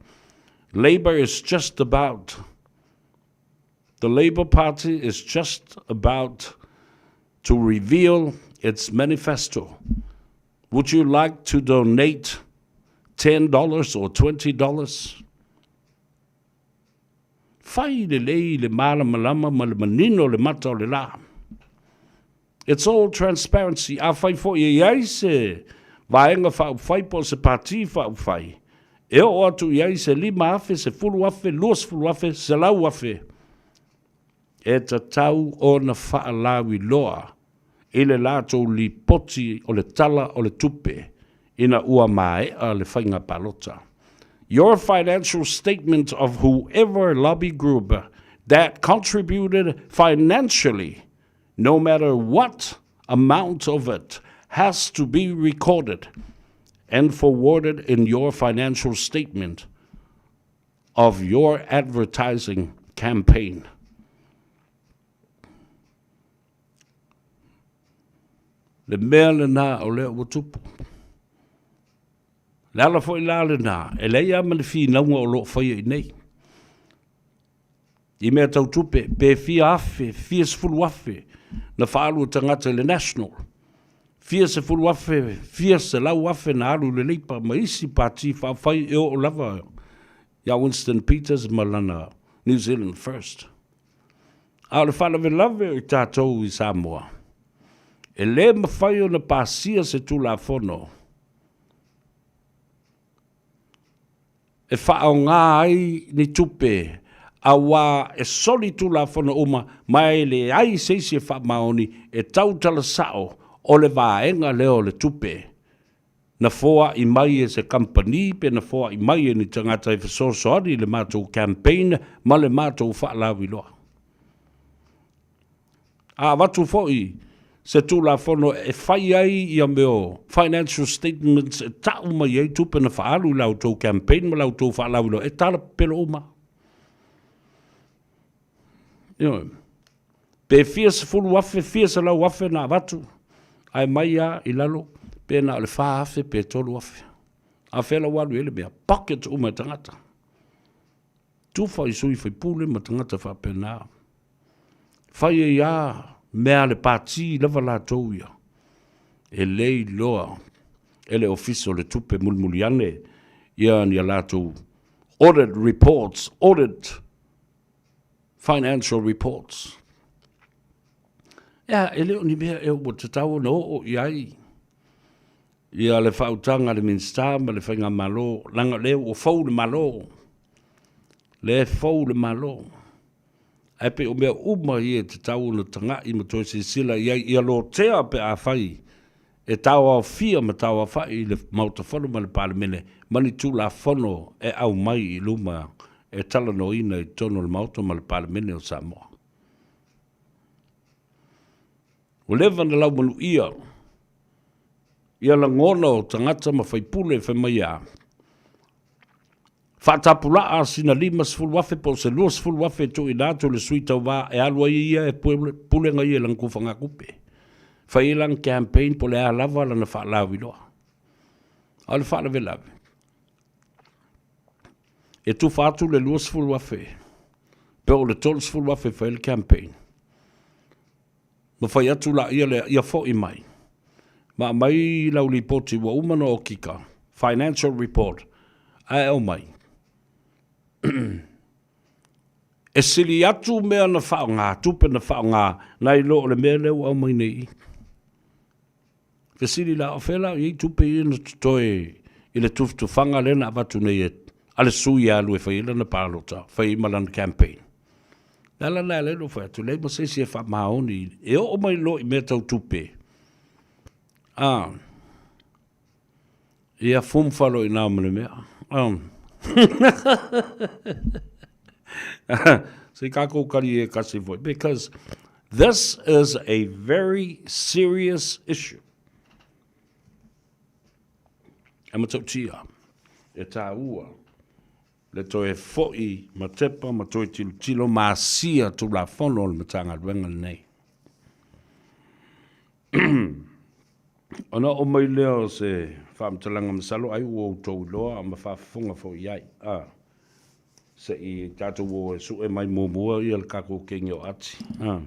Labour is just about, the Labour Party is just about to reveal its manifesto. Would you like to donate $10 or $20? Fai lelei le malamalama ma le manino o le mata o le la. It's all transparency. Afai foi e i ai se vaega faaupufai po o se pati faaupufai, e oo atu i ai se 5,000, 10,000, 20,000, 100,000, e tatau ona faalauiloa i le latou lipoti o le Tala o le Tupe ina ua maea le faiga palota. Your financial statement of whoever lobby group that contributed financially, no matter what amount of it, has to be recorded and forwarded in your financial statement of your advertising campaign. Le mea lena o lea ua tupu. Le ala foi la lena, e leai lava ma le finauga o lo o faia i nei. I mea tau tupe, pe fia afe, fia 10,000 na faaalu e tagata i le National, fia 10,000, fia 100,000 na alu i le Labour ma isi pati faaupufai e oo lava ia Winston Peters ma lana New Zealand First. A o le faalavelave o i tatou i Samoa, e le mafai ona pasia se Tulafono e faaaoga ai ni tupe auā e soli Tulafono uma ma e leai se isi e faamaoni e tautala sao o le vaega lea o le tupe na foai mai e se kamupani pe na foai mai e ni tagata e fesoasoani i le matou campaign ma le matou faalauiloa. A avatu foi se Tulafono e fai ai ia mea o financial statements e tau mai ai tupe na faaalu i la outou campaign ma la outou faalauiloa, e tala pepelo uma. Ioe. Pe fia 10,000, fia 100,000 na avatu, ae mai lava i lalo, pe na o le 4,000 pe 3,000. A fea la ua alu i ai le mea? Pocket uma e tagata. Tufa i sui faipule ma tagata faapena. Fai ai lava mea a le pati lava latou ia. E le iloa e le Ofisa o le Tupe mulimuli ane ia ni a latou audit reports, audit financial reports. Ea, e le o ni mea ea ua tatau ona oo i ai ia le faautaga a le Minisita ma le Faigamalo, leaga o lea ua fou le Malo, lea e fou le Malo. Ae pei o mea uma ia e tatau ona tagai ma toe silasila i ai ia lotea pe afai e taoaofia ma taoafa'i i le Maota Fono ma le Palemene ma ni Tulafono e aumai i luma e talanoaina i totonu o le Maota ma le Palemene o Samoa. Ua leva ona laumanuia ia lagona o tagata ma faipule fai mai a faatapulaa sina 50,000 po o se 20,000 e tuuina atu i le sui tauva e alu ai ia e pulega ia i lana tufagatupe. Fai ai lana campaign po o le a lava lana faalauiloa. A o le faalavelave, e tufa atu le 20,000 pe o le 30,000 e fai ai le campaign. Ma fai atu laia lea, ia foi mai. Ma aumai lau lipoti ua uma ona okika, financial report, ae aumai. E sili atu mea na faaaoga, tupe na faaaoga, nai lo o le mea lea ua aumai nei i i. Fesili la, o fea la o i ai tupe ia na totoe i le tufatufaga lea na avatu nei e a le sui e alu e fai ai lana palota, fai ai ma lana campaign. O le ala lea lea na ou fai atu, leai ma se isi e faamaoni, e oo mai loa i mea tau tupe, a, ia fumfa loa i ina ma le mea. Se i kākou kali e kasi foi, because this is a very serious issue. E matautia, e tāua, le toe fo'i ma tepa ma toe tilotilo ma asia Tulafono o le Matagaluega lenei. Ona oo mai lea o se faamatalaga masalo ai ua outou iloa ma faafofoga foi i ai, a, se i tatou o e sue mai muamua ia le tatou kenge o Ati, a,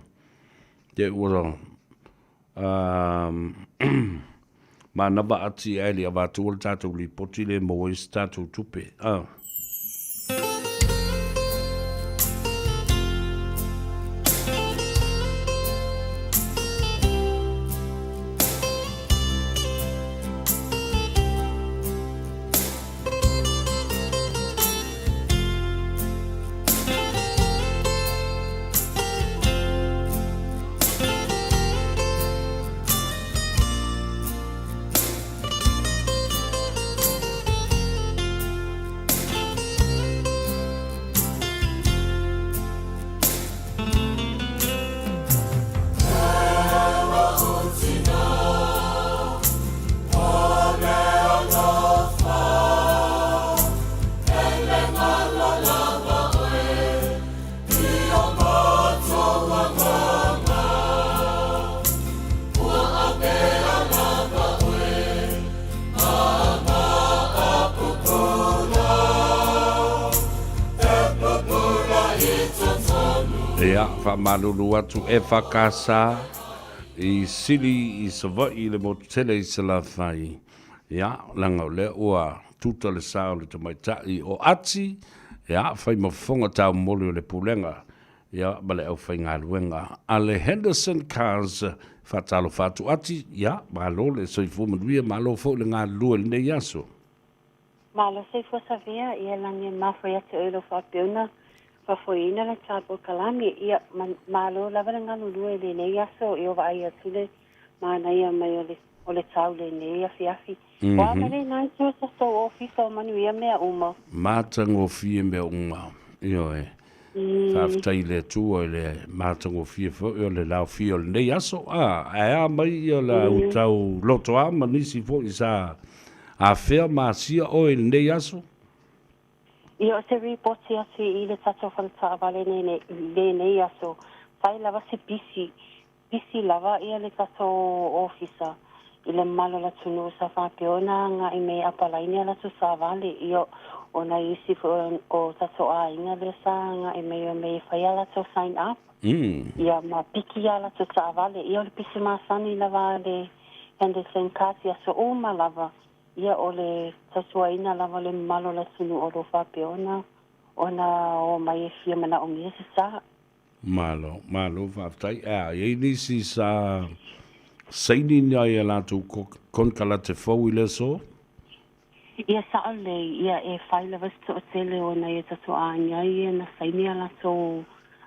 te ua Manava ati ae le avatua le tatou lipoti le maua ai se tatou tupe. Ah. Ia, faamalulu atu e whakasa i sili i Savaii i le motu tele i Salafai. Ia, leaga o lea ua tuta le sa o le tamaitai o Ati, ia, fai ma fofoga taumoli o le Pulega, ia, ma le aufaigaluega a le Henderson Cars. Faatalofa atu Ati, ia, malo le soifua manuia, malo foi le galulue i lenei aso. Malo soifua Savea, ia lagi e mafai atu oe i lou faapeuna faafoeina le tatou kalame, ia, malo lava le galulue i lenei aso, ia vaai atu le manaia mai o le o le tau lenei afiafi. O a mai lena itu o tatou ofisa o manuia mea uma. Matagofie mea uma. Ioe. Faafetai i le Atua i le matagofie foi o le laofia o lenei aso. A, ae a mai ia la utau lotoa ma nisi foi sa afea ma asia oe i lenei aso? Ia o se ripoti atu i le tatou fale taavale lenei aso, fai lava se pisi Pisi lava ia le tatou ofisa i le mamalu o le atunuu sa faapea ona agai mai e apalaini a latou savali ia o nai isi foi o tatou aiga lea sa agai mai o mei e fai a latou sign up ia ma piki a latou taavale ia o le pisi masani lava a le Henderson Cars i aso uma lava ia o le tautuaina lava o le mamalu o le atunuu o lo o faapea ona ona omai e fia manaomia se sa. Malo, malo faafetai. A i ai nisi sa saini nai a latou konekarate fou i le aso? Ia sao lelei, ia e fai lava se toatele o nai o tatou aiga ia na saini a latou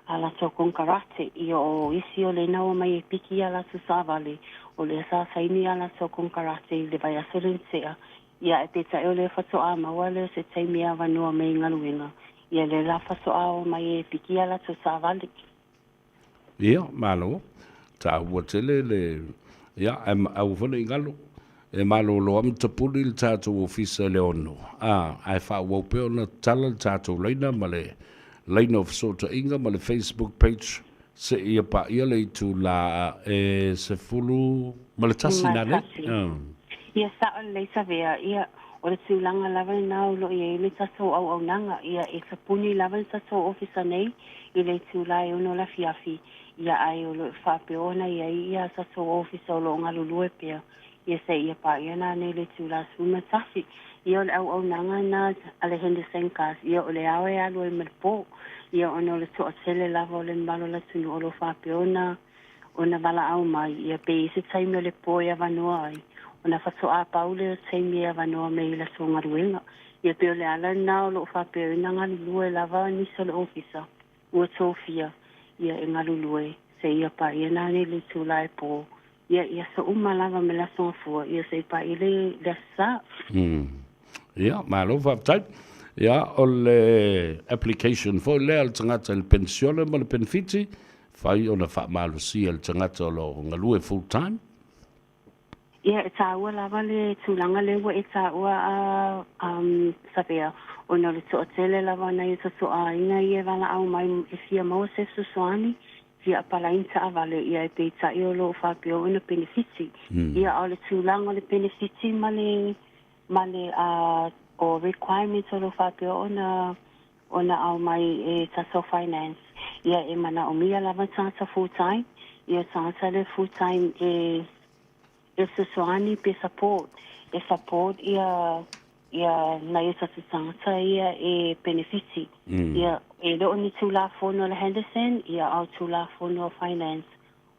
a latou konekarate. Ia o isi o lena ua mai e piki ia latou savale, o lea sa saini a latou konekarate i le vaiaso lea na tea. Ia ae peitai o lea faatoa maua lea o se taimi e avanoa mai i galuega, ia lea la faatoa o mai e piki a latou taavale. Ia, malo. Taua tele le, ia, ae aua foi ne i galo, e malolo lava ma tapuni le tatou ofisa i le 6, a, ae faaauau pea ona tatala le tatou laina ma le laina o fesootaiga ma le Facebook page seia paia le itula e 11 nanei. Ia sao lelei Savea, ia, o le tulaga lava lena o lo o i ai le tatou auaunaga, ia, e tapuni lava le tatou ofisa nei i le itula e 6 o le afiafi, ia, ae o lo o faapea ona i ai ia tatou ofisa o lo o galulue pea. Ia seia paia nanei i le itula 11. Ia o le auaunaga lena a le Henderson Cars, ia o le ao e alu ai ma le po. Ia ona o le toatele lava o le mamalu o le atunuu o lo o faapea ona ona valaau mai, ia pe i ai se taimi o le po e avanoa ai, ona faatoa pau lea o taimi e avanoa mai i latou galuega. Ia pei o le ala lena o lo o faapea ai ona galulue lava nisi o le ofisa ua tofia ia e galulue seia paia nanei i le itula e po. Ia, i aso uma lava ma le Aso Gafua, ia se i paia le, le Aso Sa. Ia, malo faafetai. Ia, o le application foi lea a le tagata i le penisione ma le penefiti, fai ona faamalosia e le tagata o lo o galue full time. Ia, e taua lava le tulaga lea ua e taua a, um, Savea, ona o le toatele lava o nai o tatou aiga ia e valaau mai e fia maua se fesoasoani, fia apalai ni taavale, ia e peitai o lo o faapea ona penefiti. Ia, a o le tulaga o le penefiti ma le, ma le, a, o requirements o lo o faapea ona, ona aumai e tatou finance, ia e manaomia lava tagata full time, ia tagata lea full time e, e fesoasoani pe support, e support ia ia nai o tatou tagata ia e penefiti. Ia, e le o ni Tulafono a le Henderson, ia a o Tulafono a Finance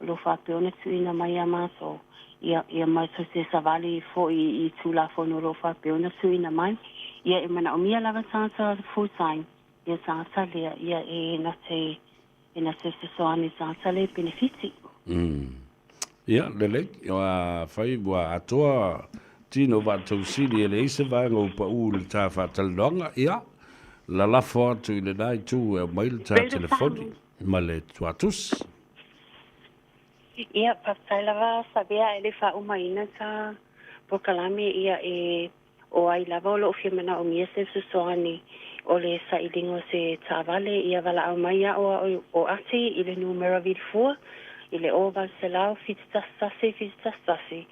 o lo o faapea ona tuuina mai ia matou. Ia, ia matou te savali foi i Tulafono o lo o faapea ona tuuina mai. Ia, e manaomia lava tagata full time, ia tagata lea, ia e na te e na te fesoasoani i tagata lea e penefiti. Ia, lelei, afai ua atoa tino faatausili e leai se vaega ua pau i le ta faatalanoaga, ia, lalafo atu i lena itu e aumai le ta telefoni ma le tuatusi. Ia, faafetai lava Savea ae le faaumaina ta polokalame, ia e O ai lava o lo o fia manaomia se fesoasoani o le sailiga o se taavale, ia valaau mai a'o a o Ati i le numera vilifua i le 0800 71 71 1.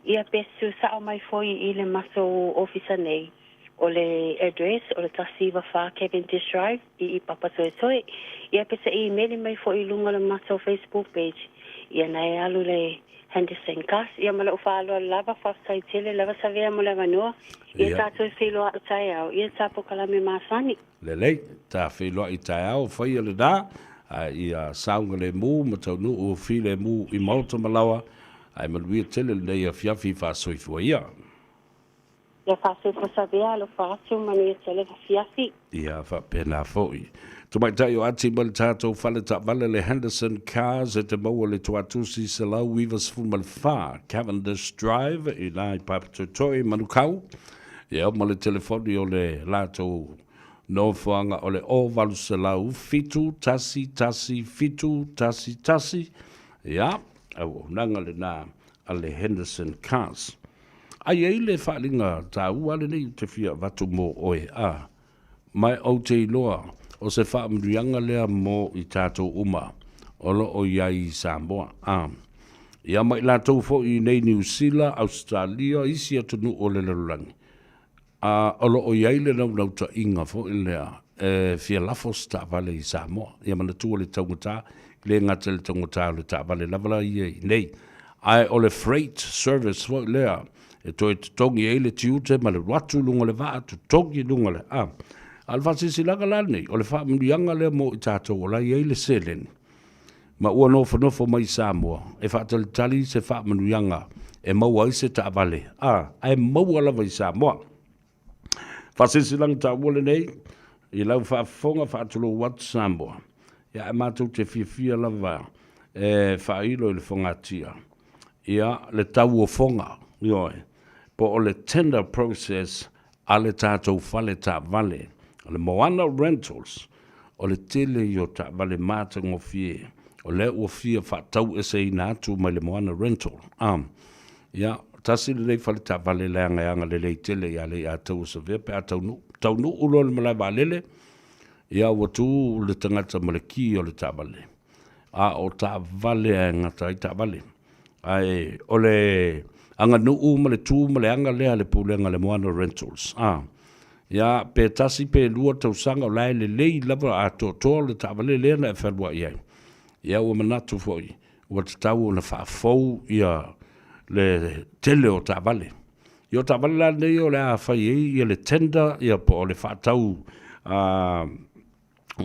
Ia pe tuusa'o mai foi i le matou ofisa nei. O le address o le 194 Cavendish Drive i i Papatoetoe. Ia pe te imeli mai foi i luga o le matou Facebook page. Ia na e alu le Henderson Gus, ia ma lou faaaloalo lava, faafetai tele lava Savea mo le avanoa. Ia tatou e feiloai taeao, ia ta polokalame masani. Lelei, ta feiloai taeao, faia lena, a ia saogalemu ma taunuu filemu i maota ma laoa, ae manuia tele lenei afiafi faasoifua ia. Ia faasoifua Savea, alofa atu, manuia tele le afiafi. Ia faapena foi. Tamaitai o Ati mai le tatou fale taavale le Henderson Cars e te maua le Tuatusi 194 Cavendish Drive i na i Papatoetoe i Manukau. Ia ma le telefoni o le latou nofoaga o le 0800 711 711. Ia, auaunaga lena a le Henderson Cars. A i ai le faaaliga taua lenei ou te fia avatu mo oe, a, ma ou te iloa o se faamanuiaga lea mo i tatou uma o lo o i ai i Samoa, a, ia ma i latou foi i nei Niu Sila, Ausetalia, isi atunuu o le lalolagi, A o lo o i ai le naunautaiga foi lea e fia lafo se taavale i Samoa. Ia manatua le taugata, e le gata i le taugata o le taavale lava la ia i inei, ae o le freight service foi lea e toe totogi ai le tiute ma le alu atu i luga o le vaa, totogi i luga o le, a. A o le faasilasilaga la lenei, o le faamanuiaga lea mo i tatou o la e i ai le seleni, ma ua nofonofo mai i Samoa e faatalitali se faamanuiaga e maua ai se taavale, a, ae maua lava i Samoa. Faasilasilaga taua lenei i lau faafofoga faatulou atu Samoa, ia ae matou te fiafia lava e faailo i le fogatia ia le tau o foga, ioe, po o le tender process a le tatou fale taavale, o le Moana Rentals, o le tele ia o taavale matagofie o lea ua fia faataueseina atu mai le Moana Rental. A, ia, tasi lenei fale taavale leaga e agalelei tele ia Leiataua Savea pe a taunuu. Taunuu loa i le malae vaalele, ia ua tu le tagata ma le ki o le taavale. A o taavale lava e gata ai taavale. Ae o le aganuu ma le tu ma le aga lea a le Pulega a le Moana Rentals. A, ia, pe tasi pe lua tausaga o la e lelei lava atoatoa le taavale lea na e fealuai ai. Ia, ua manatu foi, ua tatau ona faafou ia. le tele o taavale. Ia o taavale la nei o le a fai ai ia le tender ia po o le faatau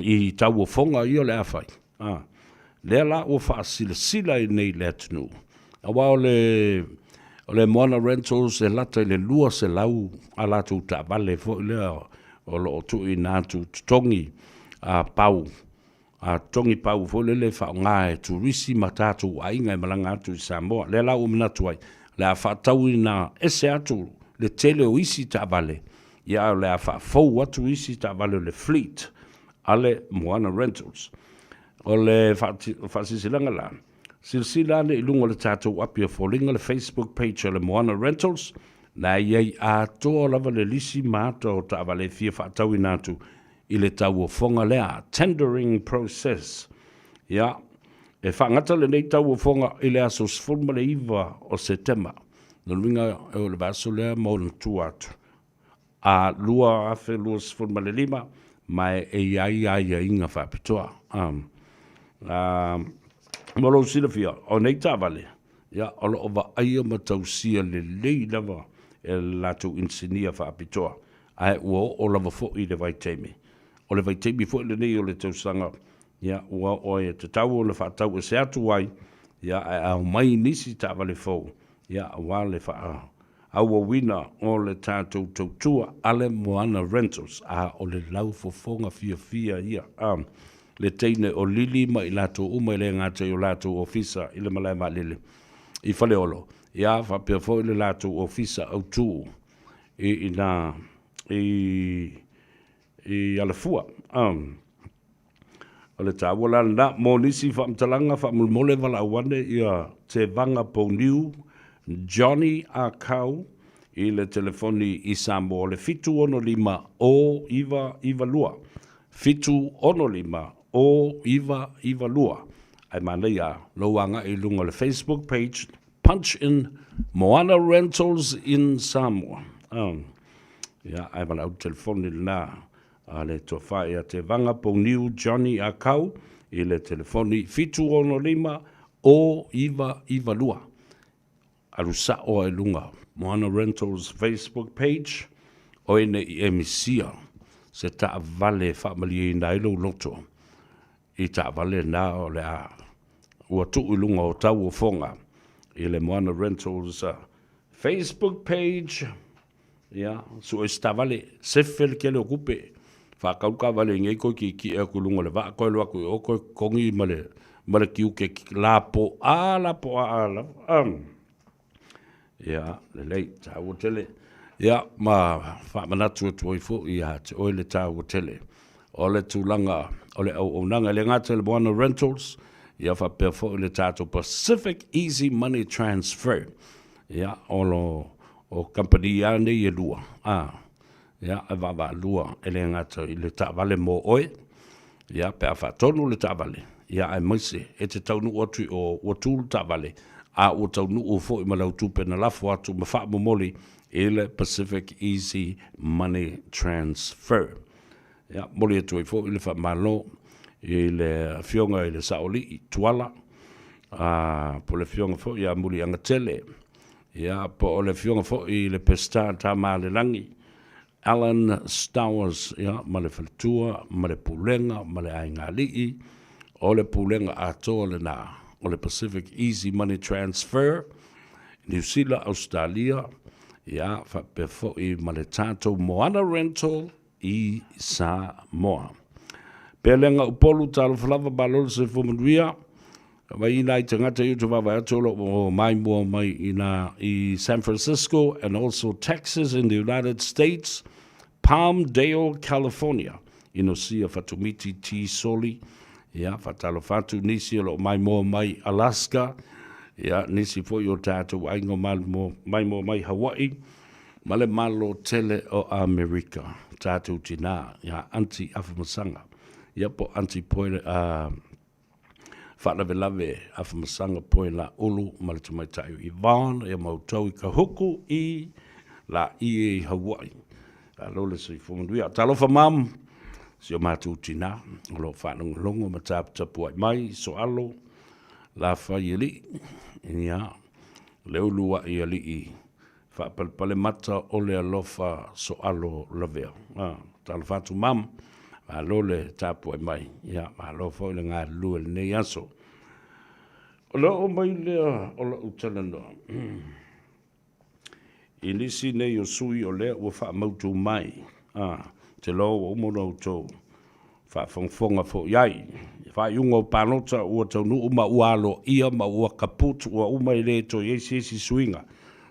i tauofoga ia o le a fai. A, lea la ua faasilasila ai nei le atunuu, aua o le, o le Moana Rentals e lata i le 200 a latou taavale foi lea o lo o tuuina atu totogi a pau, a totogi pau foi lele e faaaoga e turisi ma tatou aiga e malaga atu i Samoa. Lea la ua manatu ai, o le a faatauina ese atu le tele o isi taavale, ia a o le a faafou atu isi taavale o le fleet a le Moana Rentals. O le faasilasilaga la, silasila ane i luga o le tatou api a foliga le Facebook page a le Moana Rentals, na e i ai atoa lava le lisi ma ata o taavale e fia faatauina atu i le tauofoga lea, tendering process. Ia, e faagata lenei tauofoga i le aso 19 o Setema. Lona uiga o le vaiaso lea ma ona tua atu. A 2025, ma e i ai aiaiga faapitoa. Mo lou silafia, o nei taavale, ia, o lo o vaaia ma tausia lelei lava e le latou inisinia faapitoa, ae ua oo lava foi i le vaitaimi. O le vaitaimi foi lenei o le tausaga, ia, ua oo ai e tatau ona faatau ese atu ai, ia, ae aumai nisi taavale fou, ia, aua le faa auauina o le tatou tautua a le Moana Rentals, a o le laufofoga fiafia ia a le teine o Lili ma i latou uma e le gata i o latou ofisa i le malae vaalele i Faleolo, ia faapea foi le latou ofisa autu i ina i i Alafua. O le taua la lena. Mo nisi faamatalaga faamolemole valaau ane ia Tevaga Pouniu Johnny Akau i le telefoni i Samoa o le 765 0992, 765 0992. Ae manaia lou agai i luga o le Facebook page Punch in Moana Rentals in Samoa. Ia, ae valaau le telefoni lena a le Tofa ia Tevaga Pouniu Johnny Akau i le telefoni 765 0992. Alu sa'o ai luga Moana Rentals Facebook page, oe ne i e misia se taavale e faamalieina ai lou loto i taavale na o le a ua tuu i luga o tauofoga i le Moana Rentals Facebook page. Ia, sue se taavale, sefe le tele o tupe, faatau le taavale nei toe tietie atu i luga o le vaa, toe alu atu i o toe totogi ma le, ma le tiute lapoa lapoa lava. Ia, lelei, taua tele. Ia, ma faamanatu atu ai foi ia te oe le taua tele o le tulaga o le auaunaga. E le gata i le Moana Rentals, ia faapea foi le tatou Pacific Easy Money Transfer. Ia, o lo, o kamupani lava nei e lua, a, ia, e vaavaalua, e le gata i le taavale mo oe, ia, pe a faatonu le taavale, ia, aemaise e te taunuu atu i o, ua tu le taavale, a ua taunuu foi ma lau tupe na lafo atu ma faamomoli i le Pacific Easy Money Transfer. Ia, momoli atu ai foi le faamalo i le Afioga i le Saoalii Tuala, a, po o le Afioga foi ia Muliagatele, ia, po o le Afioga foi i le Peseta Tamaalelagi, Alan Stowers, ia, ma le faletua, ma le pulega, ma le aigaalii, o le pulega atoa lena o le Pacific Easy Money Transfer, Niu Sila, Ausetalia, ia, faapea foi ma le tatou Moana Rental i Samoa. Pelega Upolu, talofa lava, malo le soifua manuia. Vai nai tagata i uta vaavaai atu o lo o maimoa mai i nā i San Francisco and also Texas in the United States, Palmdale, California. Inosia Fatumiti T. Soli, ia, faatalofa atu nisi o lo o maimoa mai Alaska, ia, nisi foi o tatou aiga o maimoa mai Hawaii, ma le Malo tele o Amerika, tatou tinā ia Aunty Afamasaga, ia po Aunty Poe, a, Faalavelave Afamasaga Poe Laulu ma le tamaitai o Yvonne, ia ma outou i Kahuku i Laie i Hawaii. Malo le soifua manuia. Talofa mam, si o matou tinā, o lo o faalogologo ma taputapuai mai, Soalo, Lafaialii, ia. Le uluaʻi aliʻi faapalepale mata o le alofa soalo lavea. Ah, talofa atu mam, malo le tapuai mai, ia, malo foi le galulue i lenei aso. O le oo mai lea o la'u talanoa i nisi nei o sui o lea ua faamautu mai, ah, te loa ua uma ona outou faafogafoga foi ai. I faaiuga o palota ua taunuu ma ua aloaia ma ua kaput ua uma e le toe i ai se isi suiga.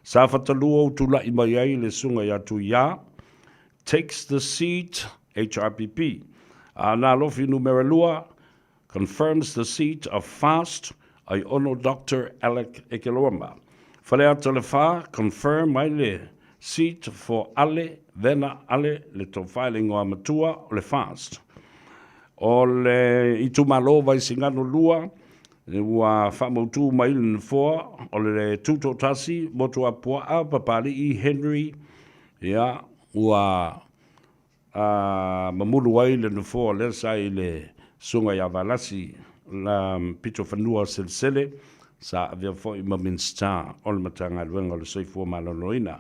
Safata 2 ua tula'i mai ai le Susuga ia Tuiā takes the seat HRPP. Aana Alofi numera 2 confirms the seat of fast Aiono Doctor Alec Ekeloama. Faleata le 4 confirm ai le seat for Ale Vena Ale le tofa i le igoa matua o le fast. O le itumalo Vaisigano 2 ua faamautu mai le nofoa o le Tutoatasi Motuapuaa Papalii Henry ia ua a mamulu ai le nofoa lea sa i le Susuga ia Valasi la Pitofanua Selesele, sa avea foi ma Minisita o le Matagaluega o le Soifua Maloloina.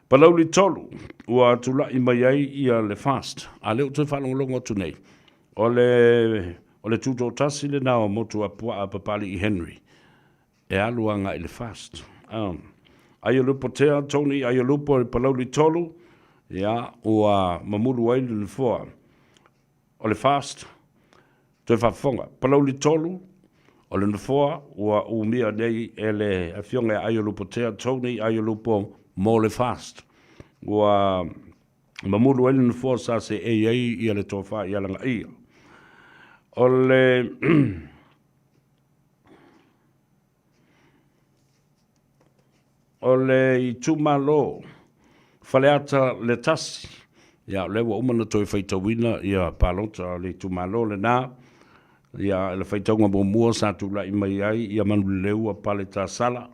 Palauli 3, ua tulai mai ai ia le FAST, a lea ua toe faalogologo atu nei, o le o le tutoatasi lena o Motuapuaa Papalii Henry, e alu agai i le FAST. Aiolupo Tea, Tony Aiolupo i Palauli 3, ia, ua mamulu ai le nofoa o le FAST, toe faafofoga. Palauli 3, o le nofoa ua umia nei e le Afioga ia Aiolupo Tea, Tony Aiolupo mo le FAST. Ua mamulu ai le nofoa sa seei ai ia le tofa i Alagaia. O le O le itumalo Faleata le tasi, ia o lea ua uma ona toe faitauina ia palota a le itumalo lena. Ia le faitauga muamua sa tulai mai ai ia Manuleleua Pale Tasala,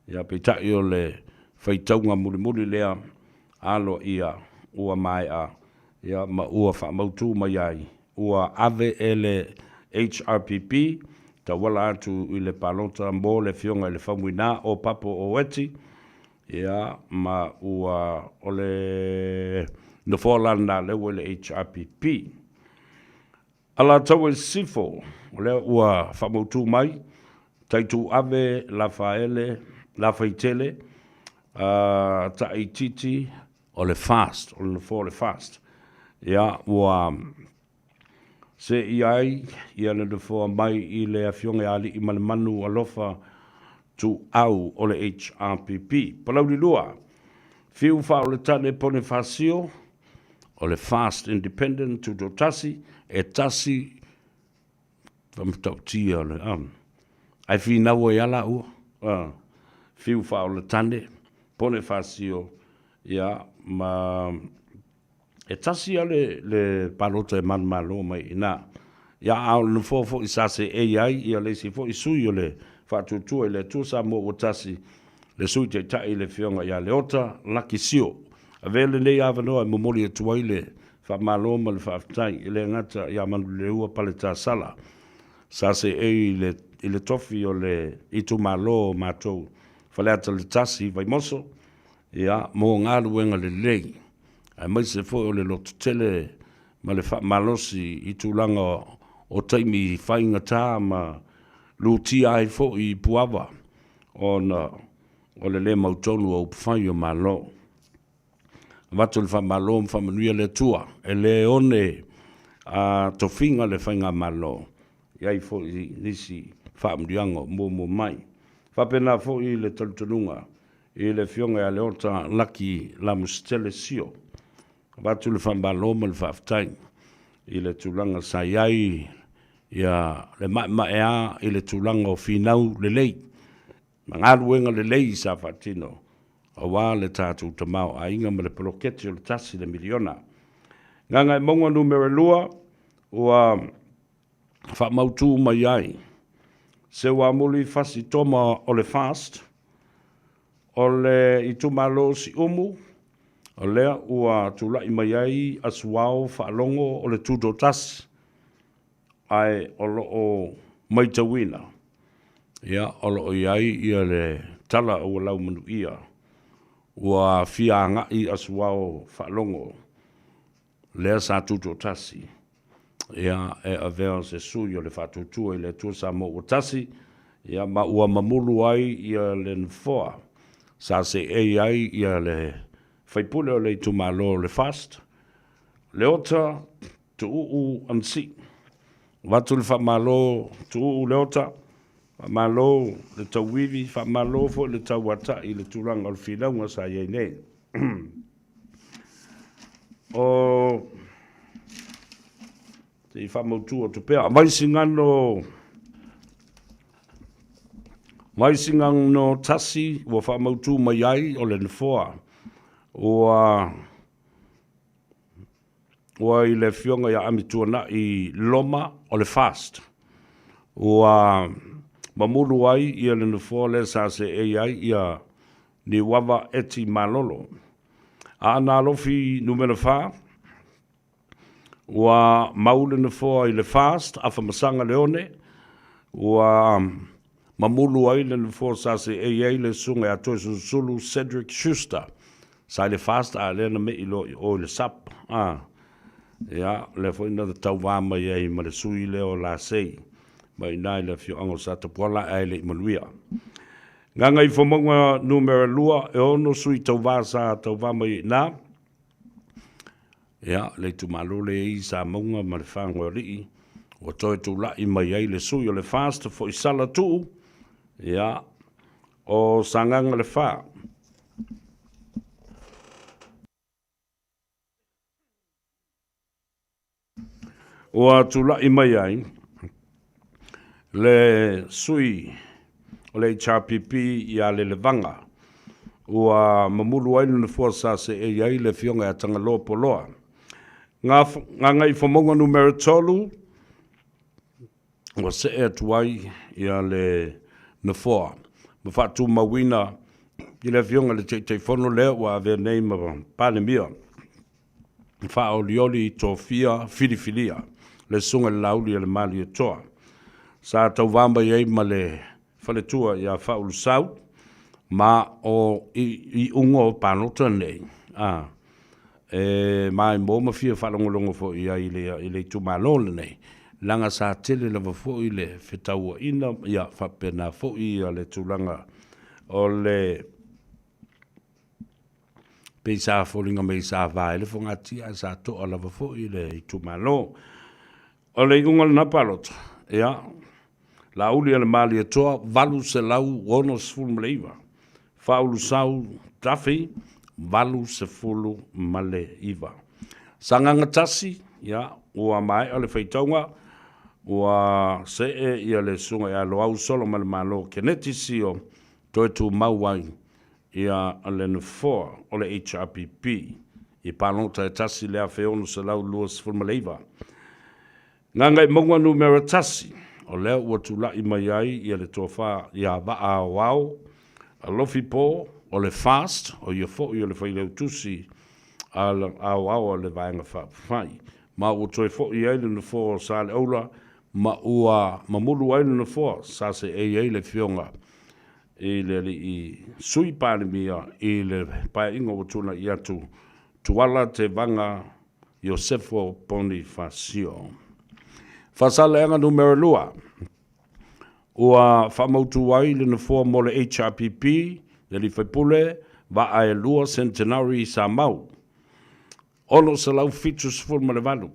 ia peitai o le faitauga mulimuli lea aloaia ua maea ia ma ua faamautu mai ai ua ave e le HRPP tauala atu i le palota mo le Afioga i le Faumuina o Papo Oeti, ia, ma ua o le nofoa la lena lea ua i le HRPP. Alataua i Sisifo, o lea ua faamautu mai, Taituave Lafaele, Lafaitele, Taititi, o le FAST, o le nofoa o le FAST. Ia, ua seia ai ia le nofoa mai i le Afioga ia Aliimalemanu Alofa Tuuau o le HRPP. Palauli 2, Fiu Faaoletane Ponifasio, o le FAST Independent Tutoatasi, e tasi Matautia o le ae finau ai lava laua, fiu faaola tane, Ponifasio, ia, ma e tasi lava le, le palota e manumalo mai i ina. Ia, a o le nofoa foi sa seei ai ia le isi foi sui o le Faatuatua i le Atua Samoa ua Tasi, le Sui Taitai le Afioga ia Leota Laki Sio. Avea lenei avanoa e momoli atu ai le Faamalo ma le faafetai, e le gata ia Manuleleua Paletasala, sa seei i le i le tofi o le itumalo o matou Faleata le Tasi i Vaimoso, ia, mo galuega lelei, aemaise foi o le lototele ma le faamalosi i tulaga o taimi faigata ma lutia ai foi i Puava ona o le le mautonu o upufai o Malo. Avatu le faamalo ma faamanuia le Atua. E le one a tofiga le faigamalo, e i ai foi nisi faamanuiaga o muamua mai. Faapena foi le talitonuga i le Afioga ia Leota Laki Lamusitele Sio. Avatu le faamalo ma le faafetai i le tulaga sa i ai ia le maemaea i le tulaga o finau lelei ma galuega lelei sa faatino aua le tatou tamaoaiga ma le poloketi o le tasi le miliona. Gagaemauga numera 2 ua faamautu mai ai Seuamuli Fasi Toma o le FAST o le itumalo o Siumu, o lea ua tulai mai ai Asuao Faalogo o le Tutoatasi ae o lo o maitauina, ia, o lo o i ai ia le Tala Aualau Manuia ua fia agai i Asuao Faalogo lea sa tutoatasi ia e avea o se sui o le Faatuatua i le Atua Samoa ua Tasi, ia ma ua mamulu ai ia le Nofoa sa seei ai ia le faipule o le itumalo o le FAST, Leota Tuuu Ansi. Avatu le faamalo Tuuu Leota, faamalo le tauivi, faamalo foi le tauatai i le tulaga o le filauga sa i ai nei. O se i faamautu atu pea, Vaisigano Vaisigano 1 ua faamautu mai ai o le Nofoa ua ua i le Afioga ia Amituanai Loma o le FAST ua mamulu ai ia le Nofoa lea sa seei ai ia Niuava Eti Malolo. Aana Alofi Numera 4, ua mau le nofoa i le FAST, Afamasaga Leone, ua mamulu ai le nofoa sa seei ai le Susuga ia Toesulusulu Cedric Schuster. Sa i le FAST a lea na mei loa i o i le SUP. A, ia, lea foi na tauva mai ai ma le sui lea o Lasei mai i ina i le afioaga o Satapuala ae le i manuia. Gagaifomauga Numera 2, e 6 sui tauva sa tauva mai ai i ina. Ia, le itumalo lea i Samauga ma le Fagoalii, ua toe tulai mai ai le sui o le FAST, Foisala Tuu, ia, o Sagaga le 4. Ua tulai mai ai le sui o le HRPP ia Lelevaga, ua mamulu ai le nofoa sa seei ai le Afioga ia Tagaloa Poloa. Gagaifomauga Numera 3, ua see atu ai ia le nofoa ma faatumauina i le Afioga i le Taitaifono lea ua avea nei ma Palemia. Faaolioli tofia filifilia le Susuga i le Laauli a le Malietoa sa tauva mai ai ma le faletua ia Faaulusau ma o iuga o palota nei a e maimoa ma fia faalogologo foi i ai i le itumalo lenei leaga sa tele lava foi le fetauaiga ia faapena foi le tulaga o le Pei sa foliga mai sa va ai le fogatia ae sa toa lava foi le itumalo. O le iuga o lena palota, ia, Laauli a le Malietoa 869, Faaulusau Duffy 89. Sagaga 1, ia, ua maea le faitauga, ua see ia le Susuga ia Loau Solomalemalo Keneti Sio toe tumau ai ia le Nofoa o le HRPP i palota e 1629. Gagaemauga Numera 1, o lea ua tulai mai ai ia le tofa ia Vaa Aoao Alofi Po o le FAST, o ia foi o le Failautusi Aoao a le Vaega Faaupufai, ma ua toe foi ai le Nofoa o Saleaula ma ua mamulu ai le Nofoa sa seei ai le Afioga i le alii Sui Palemia i le Paeaiga ua tuanai atu, Tuala Tevaga Iosefo Ponifasio. Faasaleleaga Numera 2, Ua faamautu ai le nofoa mo le HRPP, le alii faipule, Vaaelua Centenary Samau, 678.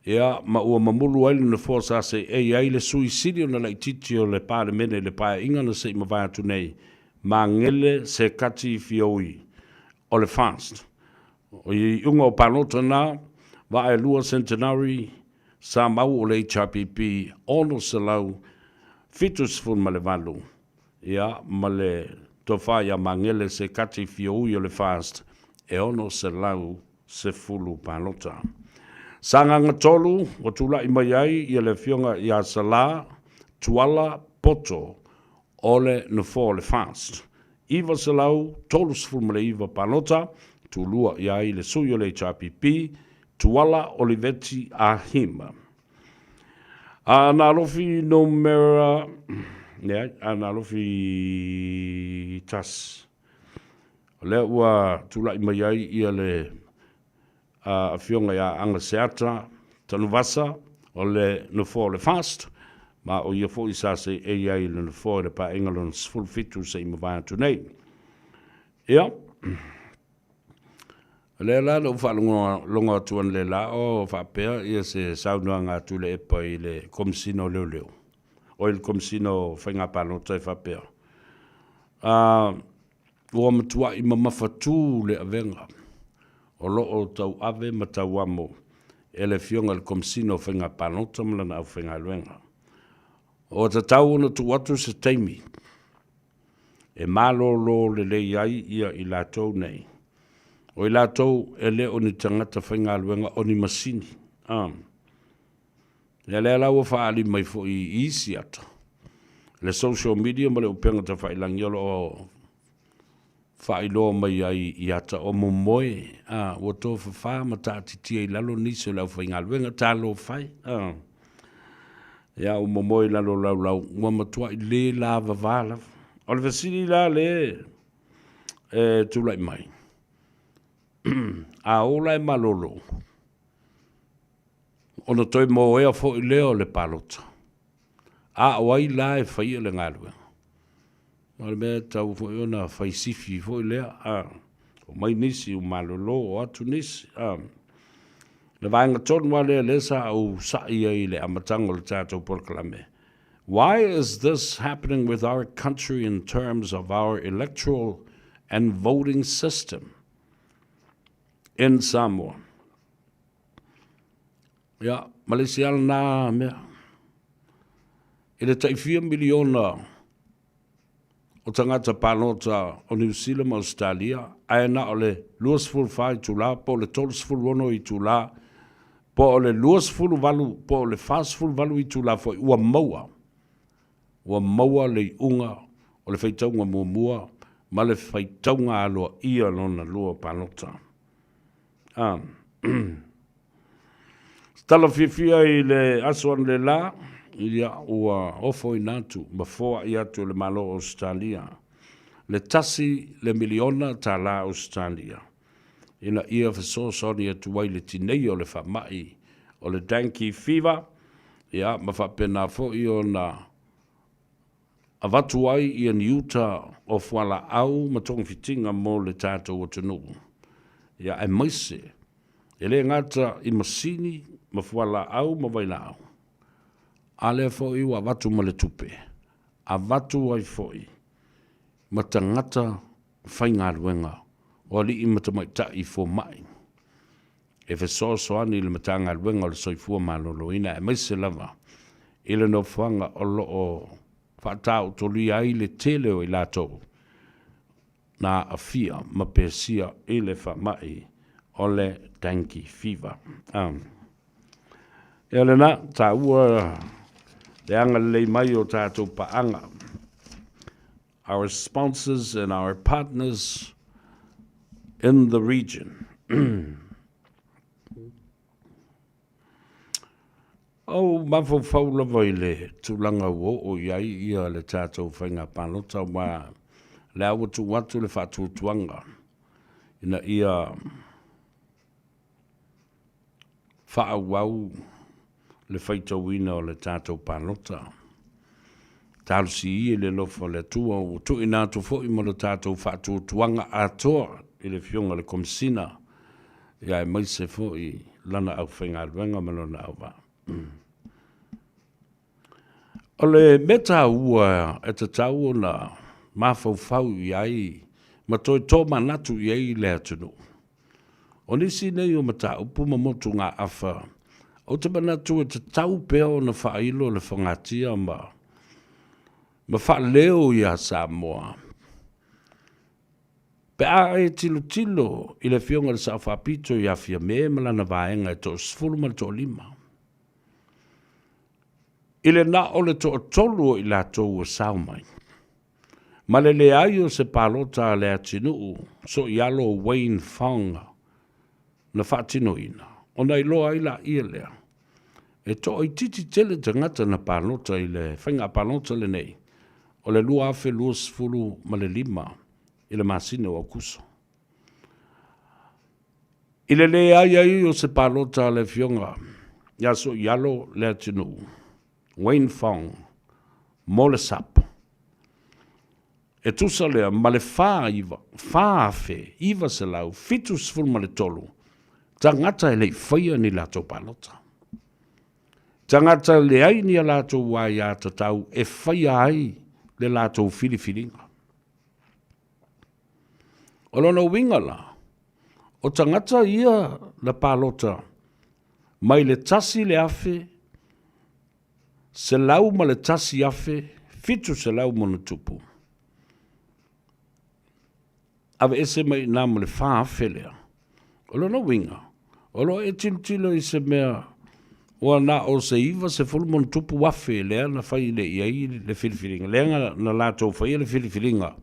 Ia, ma ua mamulu ai le nofoa sa seei ai le sui sili ona laitiiti o le Palemene i le Paeaiga na se i mavae atu nei, Magele Sekati Fiaui o le FAST. O iuga o palota na, Vaaelua Centenary sa mau o le HRPP 678, ia, ma le tofa ia Magele Sekati Fiaui o le FAST e 600 10 palota. Sagaga 3, ua tulai mai ai ia le Afioga ia Salā Tuala Poto o le Nofoa o le FAST. 939 palota, tulua i ai le sui o le HRPP, Tuala Oliveti Ah Him. Aana Alofi Numera. Leai, Aana Alofi 1. O lea ua tulai mai ai ia le Afioga ia Agaseata Tanuvasa o le Nofoa o le FAST, ma o ia foi sa seei ai i le Nofoa i le Paeaiga lona 17 se i mavae atu nei. Ia, o lea la na ou faalogologo atu analeila o faapea ia se saunoaga a Tuilaepa i le Komesina o Leoleo, oi le Komesina o Faiga Palota e faapea, Ua matuai mamafatu le avega o lo o tauave ma tauamo e le Afioga i le Komesina o Faiga Palota ma lana aufaigaluega. Ua tatau ona tuu atu se taimi e malolo lelei ai ia i latou nei, o i latou e le o ni tagata faigaluega o ni masini. A. Ia lea la ua faaali mai foi i isi ata, le social media ma le upega tafailagi o lo o faailoa mai ai i ata o momoe, a, ua tofafa ma taatitia i lalo nisi o le aufaigaluega, talofa e, a. Ia, ua momoe i lalo o laulau, ua matuai le lavava lava. O le fesili la le e tulai mai, a o la e malolo, ona toe moea foi lea o le palota. A o ai la e faia le galuega? O le mea e tatau foi ona fai sifi foi lea, a, omai nisi ua malolo, o atu nisi, a. Le vaega tonu lava lea lea sa ou sa'i ai i le amataga o le tatou polokalame, Why is this happening with our country in terms of our electoral and voting system in Samoa? Ia, ma le isi lava lena mea. I le tai fia miliona o tagata palota o Niu Sila ma Ausetalia, ae na o le 24 itula po o le 36 itula po o le 28 po o le 48 itula foi ua maua, ua maua le iuga o le faitauga muamua ma le faitauga aloaia lona lua palota. A. Se tala fiafia i le aso analeila, ia ua ofoina atu ma foai atu e le Malo o Ausetalia le tasi le miliona tala Ausetalia ina ia fesoasoani atu ai i le tineia o le faamai o le Dengue Fever, ia ma faapena foi ona avatu ai ia ni uta o fualaau ma togafitiga mo le tatou atunuu, ia aemaise e le gata i masini ma fualaau ma vailaau, a lea foi ua avatu ma le tupe, avatu ai foi ma tagata faigaluega o alii ma tamaitai fomai e fesoasoani i le Matagaluega o le Soifua Maloloina aemaise lava i le nofoaga o lo o faataotolia ai le tele o i latou na aafia ma pesia i le faamai o le dengue fever. Ia lena, taua le agalelei mai o tatou paaga. Our sponsors and our partners in the region. Ou mafaufau lava i le tulaga ua oo i ai ia le tatou faiga palota aua lea ua tuu atu le faatuatuaga ina ia faaauau le faitauina o le tatou palota. Talosi ia i le alofa o le Atua ua tuuina atu foi ma lo tatou faatuatuaga atoa i le Afioga i le Komesina, ia aemaise foi lana aufaigaluega ma lona auvaa. O le mea taua e tatau ona mafaufau i ai ma toe tomanatu i ai le atunuu, o nisi nei o mataupu ma motugaafa ou te manatu e tatau pea ona faailo le fogatia ma ma faaleo iā Samoa. Pe a e tilotilo i le Afioga i le Sao Faapito ia Fiame ma lana vaega e toasefulu ma le toalima, i le na o le toatolu o i latou ua sao mai, ma le leai o se palota a le atinuu soialo o Wayne Fong na faatinoina, ona iloa ai laia lea, e toaitiiti tele tagata na palota i le faiga palota lenei. o le 2025 i le masina o Aokuso. I le leai ai o se palota a le Afioga ia Soialo Leatinuu, Wayne Fong, mo le SUPP, e tusa lea ma le 4973 tagata e le i faia ni latou palota. Tagata e leai ni a latou aiatatau e faia ai le latou filifiliga. O lona uiga la, o tagata ia na palota mai le 1,101,700 ma ona tupu, aveese mai i ina ma le 4,000 lea. O lona uiga, o lo o e tilotilo i se mea ua na o se 90 ma ona tupu afe lea na fai nei i ai le filifiliga, lea na latou faia le filifiliga,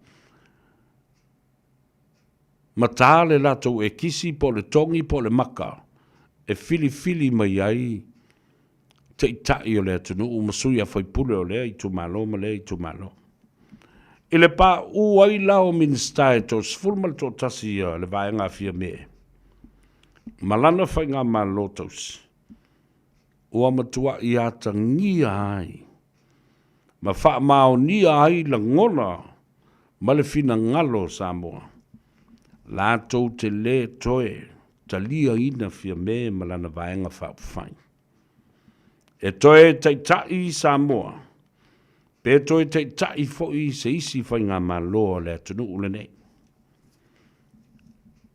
ma ta le latou ekisi po o le togi po o le maka e filifili mai ai taitai o le atunuu ma sui a faipule o lea itumalo ma lea itumalo. I le paʻu ai la o Minisita e 31 ia le vaega a Fiame ma lana faigamalo tausi, ua matuaʻi atagia ai ma faamaonia ai lagona ma le finagalo o Samoa, latou te lē toe taliaina Fiame ma lana Vaega Faaupufai. E toe taitai Samoa, pe toe taitai foi se isi faigamalo a le atunuu lenei.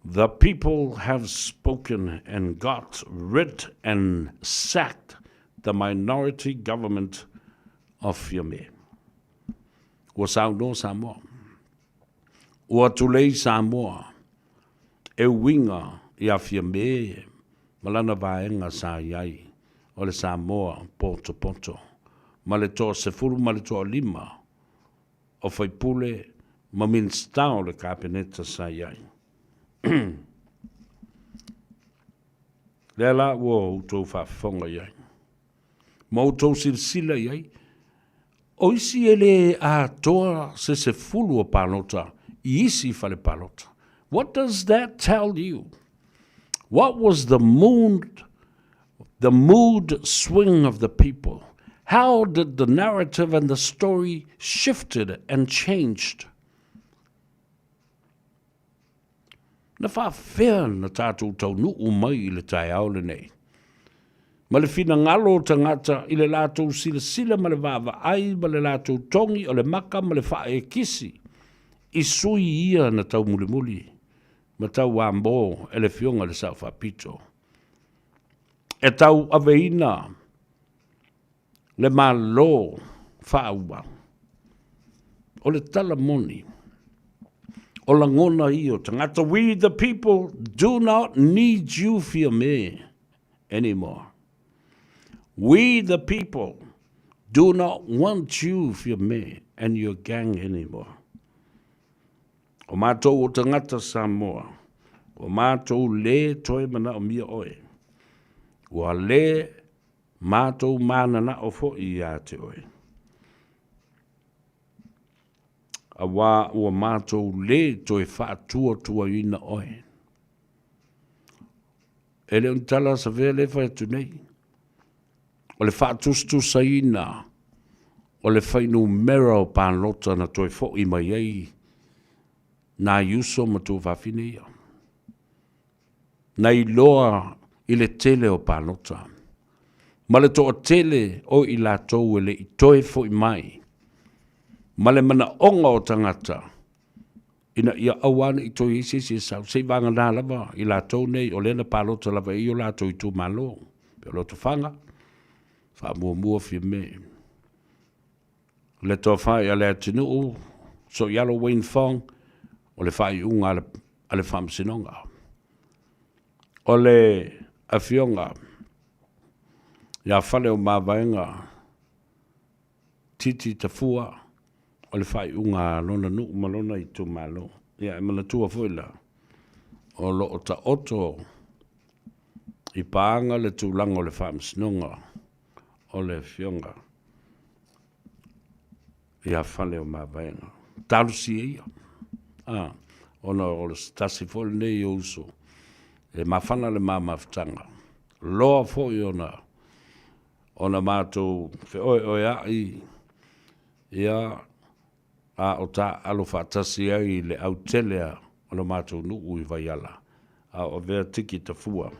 The people have spoken and got rid and sacked the minority government of Fiame. Ua saunoa Samoa. Ua tulei Samoa e uiga iā Fiame ma lana vaega sa i ai o le Samoa potopoto ma le toa 15 o faipule ma Minisita o le Kapeneta sa i ai. Lea la ua outou faafofoga i ai ma outou silasila i ai, o isi e le atoa se 10 o palota i isi fale palota. What does that tell you? What was the mood, the mood swing of the people? How did the narrative and the story shifted and changed? Na faafefea na tatou taunuu mai i le taeao lenei? Ma le finagalo o tagata i le latou silasila ma le vaavaai ma le latou togi o le maka ma le faaekisi i sui ia na taumulimuli ma tauambo e le Afioga i le Sao Faapito e tauaveina le Malo faaauau. O le tala moni, o lagona ia o tagata, we the people do not need you Fiame anymore. We the people do not want you Fiame and your gang anymore. O matou o tagata Samoa, ua matou lē toe manaomia oe. Ua lē matou mananao foi ia te oe. Auā ua matou lē toe faatuatuaina oe. E le o ni tala safea lea e fai atu nei. O le faatusatusaina o le fuainumera o palota na toe foi mai ai nai uso ma tuafafine ia. Na iloa i le tele o palota, ma le toatele o i latou e le i toe foi mai, ma le manaoga o tagata ina ia aua ne i toe i ai se isi e sau, seivaganā lava i latou nei o lea na palota lava i ai o latou itumalo, pei o Lotofaga, faamuamua Fiame. Le Tofa ia Leatinuu Soialo Wayne Fong, o le faaiuga a le Faamasinoga. O le Afioga ia Faleomavaega Titi Tafua, o le faaiuga a lona nuu ma lona itumalo. Ia e manatua foi la, o lo o taoto i paaga le tulaga o le Faamasinoga o le Afioga. Ia Faleomavaega. Talosia ia. A, ona o se tasi foi lenei o uso e mafana le ma mafutaga. Loa foi ona ona matou feoeoea'i, ia, a o taaalo faatasi ai le autele o lo matou nuu i Vaiala, a o avea tiki tafua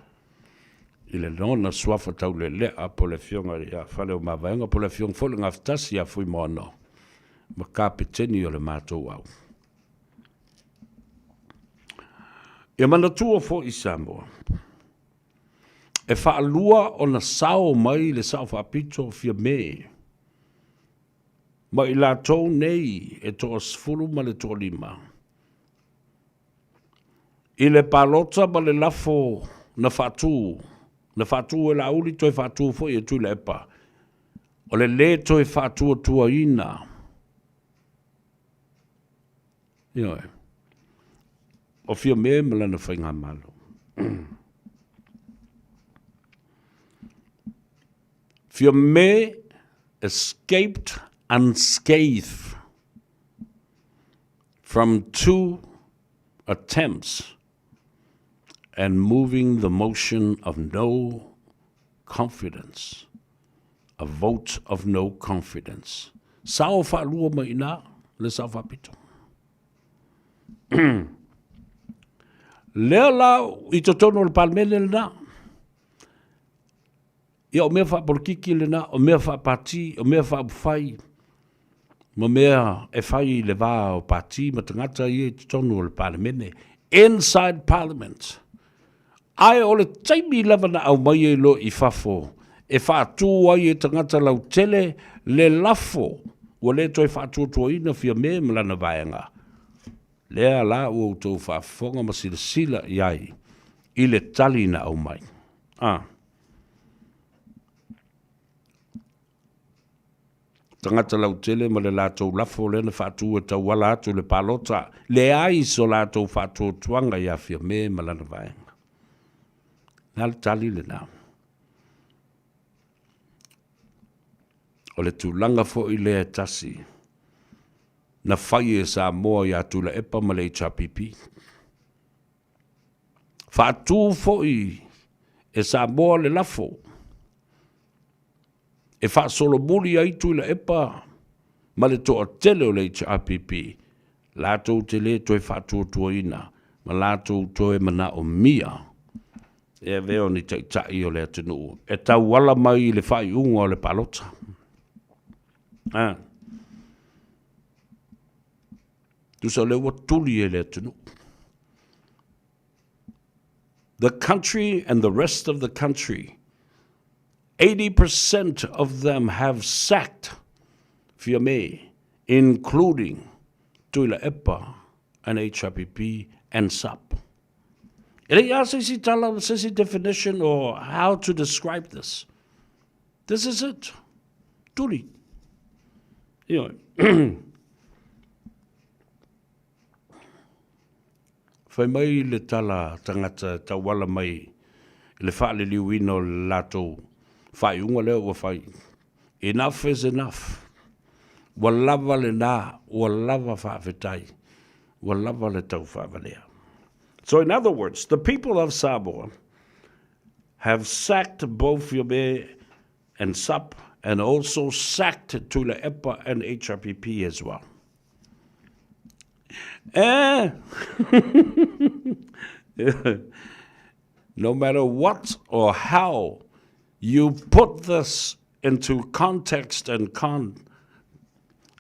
i le lona suafa taulelea po o le Afioga ia Faleomavaega po o le Afioga foi i le Gafatasi ia Fuimaono ma kapeteni o le matou au. Ia manatua foi Samoa, e faalua ona sao mai le Sao Faapito o Fiame ma i latou nei e toasefulu ma le toalima i le palota ma le lafo na faatu, na faatu e Laauli toe faatu foi e Tuilaepa, o le lē toe faatuatuaina. Ioe. O Fiame ma lana faigamalo. Fiame escaped unscathed from two attempts and moving the motion of no confidence, a vote of no confidence. Sao faalua mai ina le sao faapito. Lea la i totonu o le Palemene lena. Ia o mea faapolokiki lena, o mea faapati, o mea faaupufai, ma mea e fai i le va o pati ma tagata ia i totonu o le Palemene, inside Parliament. Ae o le taimi lava na aumai ai loa i fafo e faatu ai e tagata lautele le lafo ua le toe faatuatuaina Fiame ma lana vaega, lea la ua outou faafofoga ma silasila i ai i le tali na aumai. A. Tagata lautele ma le latou lafo lea na faatu e tauala atu i le palota, leai so latou faatuatuaga ia Fiame ma lana vaega. Le a le tali lena? O le tulaga foi lea e tasi na fai e Samoa ia Tuilaepa ma le HRPP. Faatu foi e Samoa le lafo e faasolomuli ai Tuilaepa ma le toatele o le HRPP latou te le toe faatuatuaina ma latou toe manaomia e avea o ni taitai o le atunuu e tauala mai i le faaiuga o le palota. A. Tusa o lea ua tuli e le atunuu. The country and the rest of the country, 80% of them have sacked Fiame, including Tuilaepa and HRPP and SUP. E leai lava se isi tala, se isi definition or how to describe this. This is it. Tuli. Ioe. Fai mai le tala tagata tauala mai i le faaliliuina o le latou faaiuga lea ua fai. Enough is enough. Ua lava lena, ua lava faafetai, ua lava le taufaavalea. So in other words, the people of Samoa have sacked both Fiame and SUP and also sacked Tuilaepa and HRPP as well. Eh? no matter what or how you put this into context and con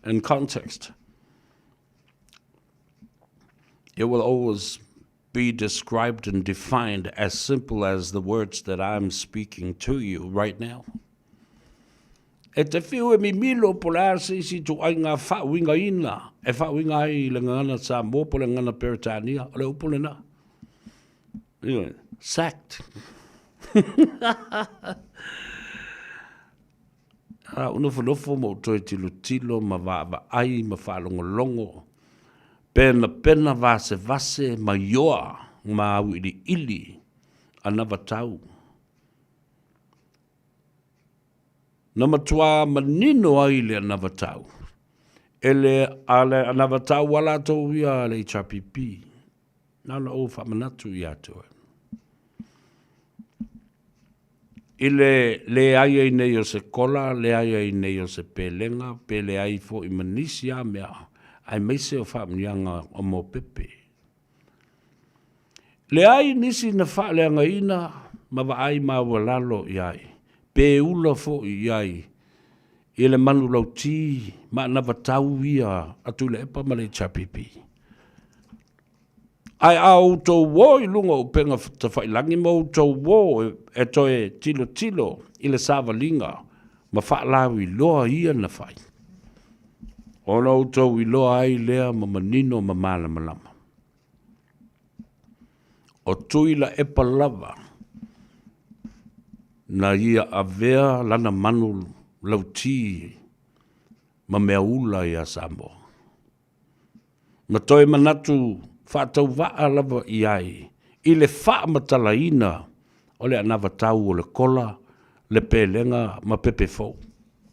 and context, it will always be described and defined as simple as the words that I'm speaking to you right now. E te whiu e mimilo po le a se isi ituaiga faauigaina e faauiga ai i le gagana Samoa po le gagana Peretania, o le upu lena. Ioe, sacked. A ou nofonofo ma ou toe tilotilo ma vaavaai ma faalogologo, penapena vasevase ma ioa ma auiliili anavatau. Na matuā manino ai le anavatau, E le a le anavatau a latou ia a le HRPP. Na ona ou faamanatu ia te oe. I le leai ai nei o se kola, leai ai nei o se pelega, pe leai foi ma nisi a mea, aemaise o faamanuiaga o mopepe. Leai nisi na faaleagaina ma vaai maualalo i ai, pe ula foi i ai i le manulauti ma anavatau ia a Tuilaepa ma le HRPP. Ae a outou o i luga o upega tafailagi ma outou o e toe tilotilo i le savaliga ma faalauiloa ia na fai, ona outou iloa ai lea ma manino ma malamalama. O Tuilaepa lava na ia avea lana manu lauti ma mea ula ia Samoa. Ma toe manatu faatauvaa lava i ai i le faamatalaina o le anavatau o le kola, le pelega ma pepe fou.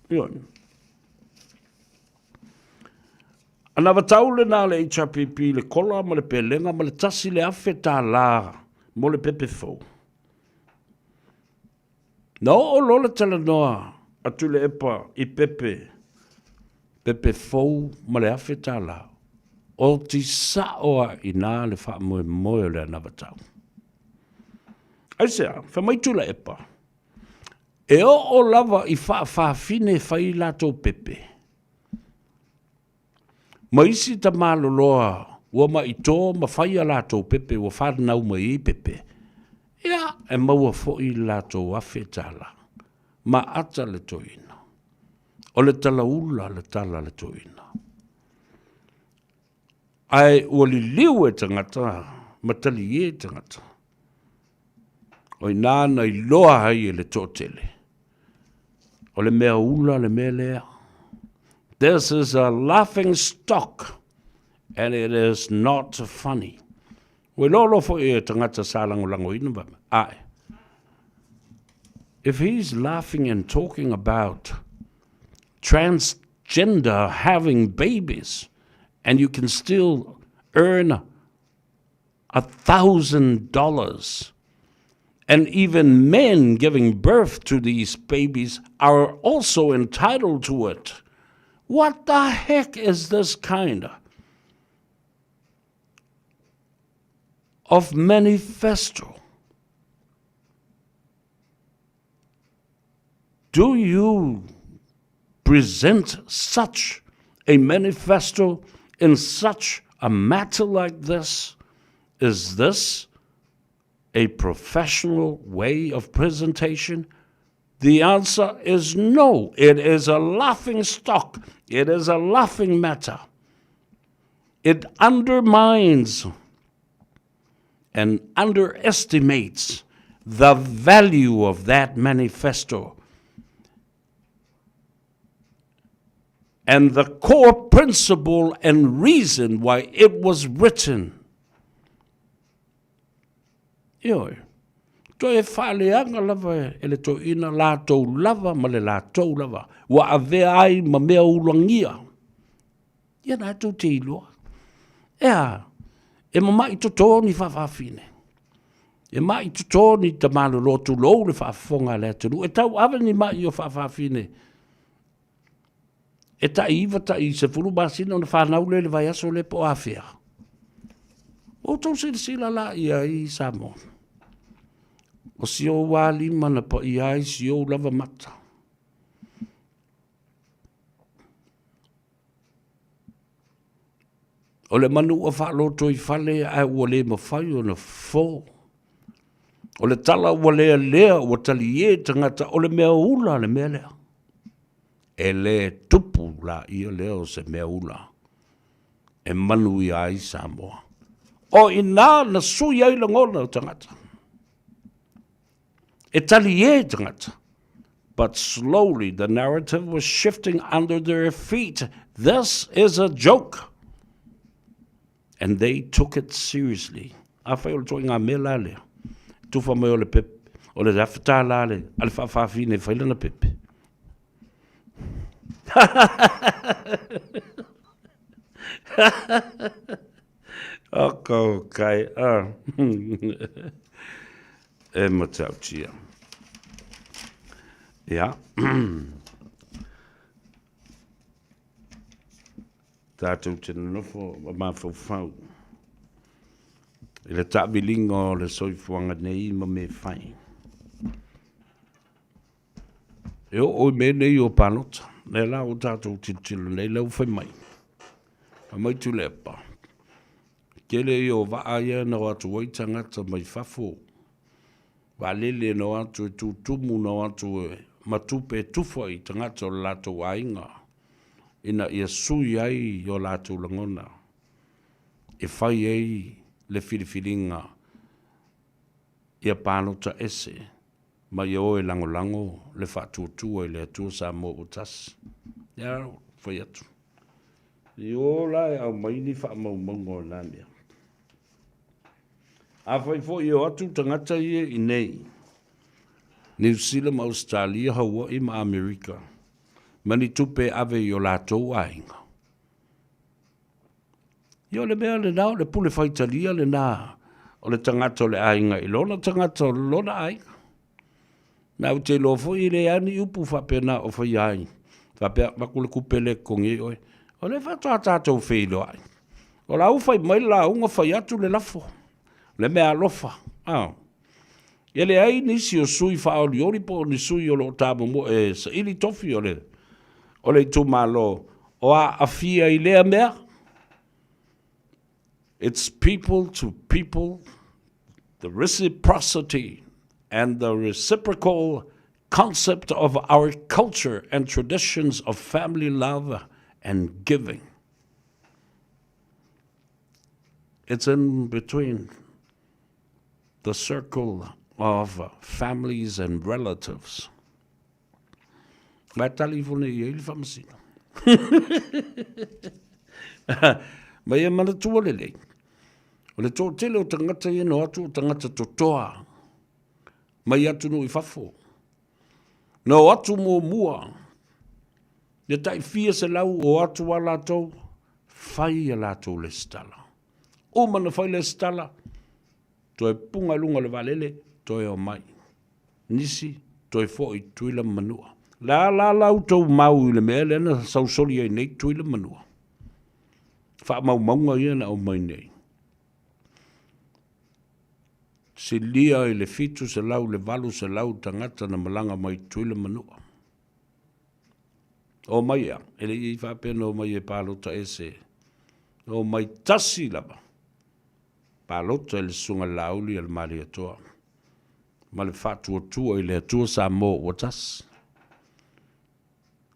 Ioe. Anavatau lena a le HRPP i le kola ma le pelega ma le $1,000 mo le pepe fou. Na oo loa le talanoa a Tuilaepa i pepe, pepe fou ma le $1,000, oti sao lava i ina le faamoemoe o le anavatau. Aisea? Fai mai Tuilaepa, e oo lava i faafafine e fai latou pepe, Ma isi tamaloloa ua maʻi-to ma fai a latou pepe ua fanau mai ai pepe, ia, e maua foi le latou $1,000. Ma ata le toeaina. O le talaula le tala a le toeaina. Ae ua liliu e tagata ma talie tagata. O ina na iloa ai e le toatele, o le mea ula le mea lea. This is a laughing stock and it is not funny. Ua iloa loa foi e tagata sa lagolagoina ma ae. If he's laughing and talking about transgender having babies and you can still earn $1,000. And even men giving birth to these babies are also entitled to it. What the heck is this kind of manifesto? Do you present such a manifesto in such a matter like this? Is this a professional way of presentation? The answer is no. It is a laughing stock. It is a laughing matter. It undermines and underestimates the value of that manifesto and the core principle and reason why it was written. Ioe, toe faaleaga lava e le toeaina latou lava ma le latou lava, ua avea ai ma mea ulagia. Ia na tou te iloa. E a, e mamaʻi toto ni faafafine. E maʻi toto ni tamalolo tulou le faafofoga a le atunuu. E tauave ni maʻi o faafafine. E taʻi iva taʻi 10 masina ona fanau lea i le vaiaso lea po o afea. Ua outou silasila la i ai Samoa. O si ou lava lima na paia ai si ou lava mata. O le manu ua faalotoifale ae ua le mafai ona fofo. O le tala ua lealea ua talie tagata o le mea ula le mea lea. E le tupu laia lea o se mea ula e manuia ai Samoa. O i ina na sui ai lagona o tagata. E talie tagata. But slowly the narrative was shifting under their feet. This is a joke. And they took it seriously. Afai o le toaiga mea la lea, tufa mai o le pepe, o le $1,000 a le, a le faafafine e fai lana pepe. O kou kai, a. E matautia. Ia. Tātou te nonofo ma mafaufau i le taaviliga o le soifuaga nei ma mea fai. E oo i mea nei o palota, lea la ua tatou tilotilo nei, lea ua fai mai, fai mai Tuilaepa, tele ia o vaa ia na o atu ai tagata mai fafo, vaalele na o atu e tutumu, na o atu e ma tupe e tufa i tagata o le latou aiga, ina ia sui ai o latou lagona e fai ai le filifiliga ia palota ese ma ia o e lagolago le faatuatua i le Atua Samoa ua tasi. Ia la ua fai atu. I o la e aumai ni faamaumauga o na mea. Afai foi e o atu tagata ia i nei, Niu Sila ma Ausetalia, Hawaii ma Amerika, ma ni tupe e ave i o latou aiga. Ia o le mea lena, o le pule faitalia lena o le tagata o le aiga i lona tagata o lona aiga. Ma ou te iloa foi e leai ni upu faapena o faia ai. Faapea, avatu le tupe lea e totogi ai oe. O lea faatoa tatou feiloai. O la ua fai mai le lauga fai atu le lafo, le meaalofa. Ah. E leai nisi o sui faaolioli po o ni sui o lo o tamomoe e saili tofi o le, o le itumalo o aafia i lea mea. It's people to people, the reciprocity and the reciprocal concept of our culture and traditions of family love and giving. It's in between the circle of families and relatives. Mai tali ifo nei i ai le faamasino. Ma ia manatua lelei, o le toatele o tagata ia na o atu o tagata totoa mai atunuu i fafo. Na o atu muamua, ia tai fia selau o atu a latou, fai a latou lesitala. Uma na fai lesitala, toe punga i luga o le vaalele, toe omai. Nisi, toe foi i Tutuila ma Manua. La la la outou mau i le mea lea na sausoli ai nei Tutuila ma Manua. Faamaumauga ia na aumai nei. Silia i le 700 i le 800 tagata na malaga mai Tutuila ma Manua. Omai ea, e le i faapea na omai e palota ese. Na omai tasi lava. Palota i le Susuga Laauli a le Malietoa ma le faatuatua i le Atua Samoa ua tasi.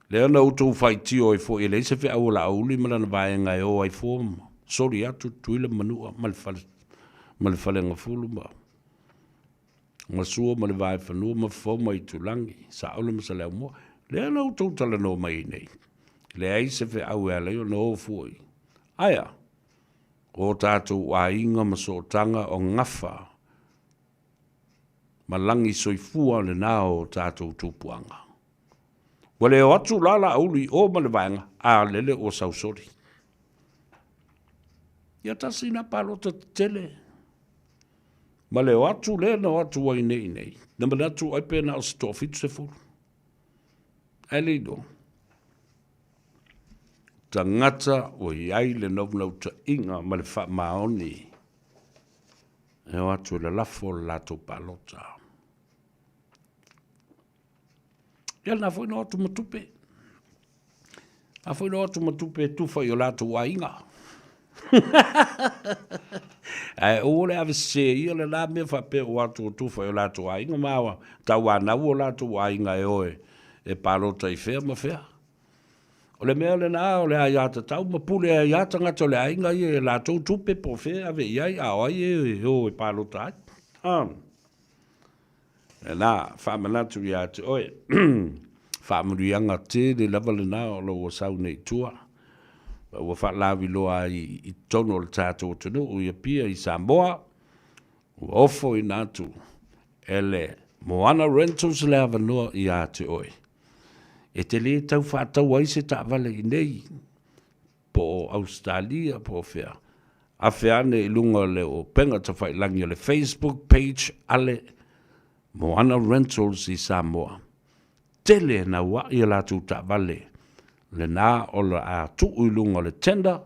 Lea na outou faitio ai foi e leai se feau a Laauli ma lana vaega e o ai fua ma soli atu Tutuila ma Manua ma le fale ma le Falegafulu ma ma Sua ma le Vaefanua ma Fofo ma Itulagi, Saole ma Saleaaumua. Lea na outou talanoa mai ai nei. Leai se feau e ala ai ona o fua i. Ae a? O tatou aiga ma sootaga o gafa ma lagi soifua lena o tatou tupuaga. Ua le o atu la Laauli i o ma le vaega, a lele ua sausoli. Ia tasi na palota tetele. Ma le o atu lea na o atu ai nei nei. Na manatu ai pe na o se 70. Ae le iloa. Tagata ua i ai le naunautaiga ma le faamaoni e o atu e lalafo le latou palota. Ia lena foi na o atu ma tupe. A foi na o atu ma tupe e tufa i o latou aiga. Ae aua le ave sese ia le la mea faapea o atu o tufa i o latou aiga ma tauanau o latou aiga e o e palota i fea ma fea. O le mea lena o le aiatatau ma pule ai lava tagata o le aiga ia i a latou tupe po o fea e ave i ai, a o ai e o e palota ai. A. Lena, faamanatu ia te oe. Faamanuiaga tele lava lena o lo o sau nei i tua. Ma ua faalauiloa ai i totonu o le tatou atunuu i Apia i Samoa, ua ofoina atu e le Moana Rentals le avanoa ia te oe. E te lē tau faatau ai se taavale i inei. po o Ausetalia po o fea, afe ane i luga o le upega tafailagi o le Facebook page a le Moana Rentals i Samoa. Tele e nauaʻi a latou taavale lena o le a tuu i luga o le tender,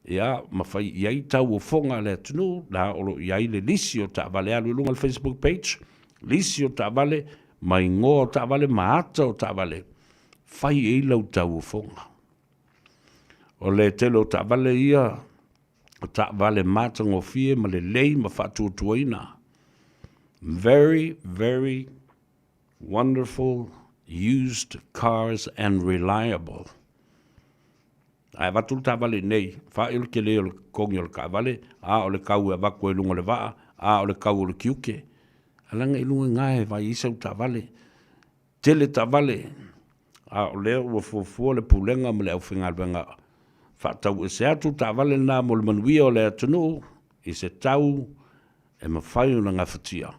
ia, ma fai i ai tauofoga a le atunuu, na o lo o i ai le lisi o taavale. Alu i luga o le Facebook page, lisi o taavale, ma igoa o taavale ma ata o taavale, fai i ai lau tauofoga. O le tele o taavale ia, o taavale matagofie ma lelei ma faatuatuaina. Very, very wonderful used cars and reliable. Ae avatu le taavale i nei, faai o le tele o le totogi o le taavale, a o le tau e avatu ai i luga o le vaa, a o le tau o le tiute. A laga i luga i ina e vaai ai sau taavale. Tele taavale, a o lea ua fuafua le Pulega ma le aufaigaluega faatau ese atu taavale na mo le manuia o le atunuu i se tau e mafai ona gafatia,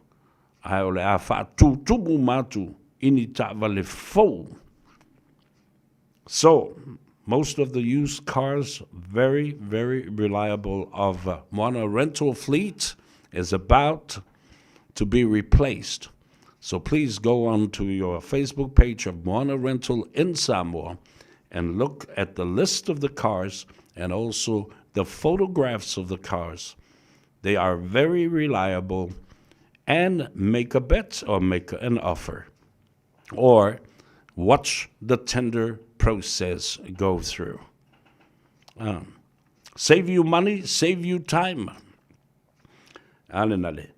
ae o le a faatutumu uma atu i ni taavale fou. So, most of the used cars very, very reliable of Moana Rental Fleet is about to be replaced. So please go on to your Facebook page of Moana Rental in Samoa and look at the list of the cars and also the photographs of the cars. They are very reliable and make a bet or make an offer or watch the tender process go through. Um, save you money, save you time. Alenale.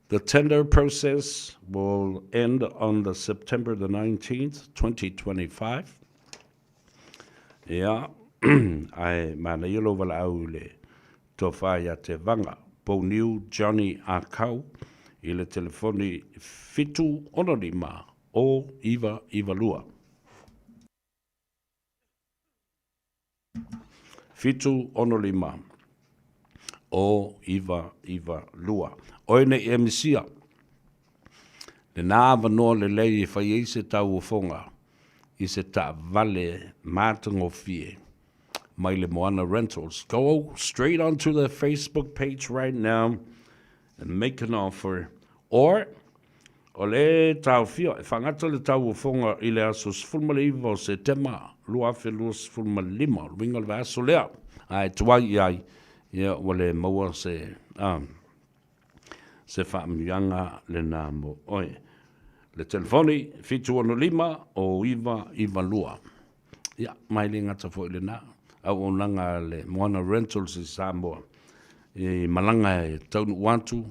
The tender process will end on the September the 19th, 2025. Ia, ae manaia lou valaau i le Tofa ia Tevaga Pouniu Johnny Akau i le telefoni 765 0992. 765 0992. Oe nei e misia, lenā avanoa lelei e fai ai se tauofoga i se taavale matagofie mai le Moana Rentals. Go straight onto their Facebook page right now and make an offer or o le taofia e faagata le tauofoga i le aso 19 o Setema 2025, o le uiga o le vaiaso lea, a e tuai i ai, ia ua le maua se, um, se faamanuiaga lena mo oe. Le telefoni, 765 o 992. Ia, ma e le gata foi i lena, auaunaga a le Moana Rentals i Samoa, i malaga e taunuu atu,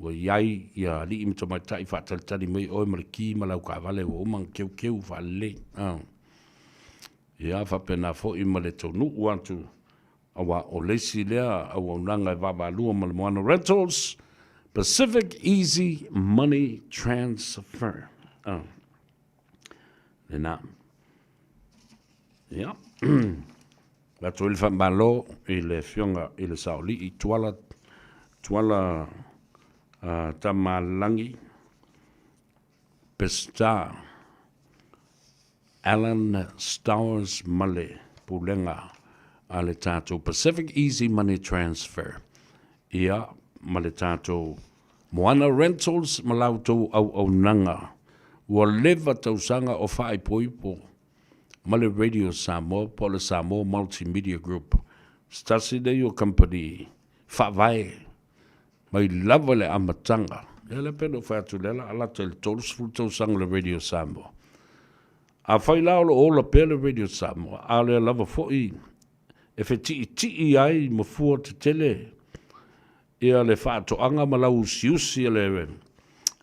ua i ai ia alii ma tamaitai faatalitali mai oe ma le ki ma lau taavale ua uma ona keukeu faalelei. Ia, faapena foi ma le taunuu atu Aua o le isi lea auaunaga e vaavaalua ma le Moana Rentals, Pacific Easy Money Transfer. Oh. Lena. Ia. Avatu ai le faamalo i le Afioga i le Saolii Tuala, Tuala uh, Tamalangi Peseta Alan Stowers ma le Pulega a le tatou Pacific Easy Money Transfer, ia, ma le tatou Moana Rentals ma la outou auaunaga ua leva tausaga o faaipoipo ma le Radio Samoa po o le Samoa Multimedia Group, se tasi lenei o kamupani faavae Mai lava i le amataga, ia lea pei ona ou fai atu, lea la a lata i le 30 tausaga o le Radio Samoa. Afai la o lo o ola pea le Radio Samoa, a o lea lava foi e fetiitii ai ma fua tetele ia le faatoaga ma lau usiusi a le,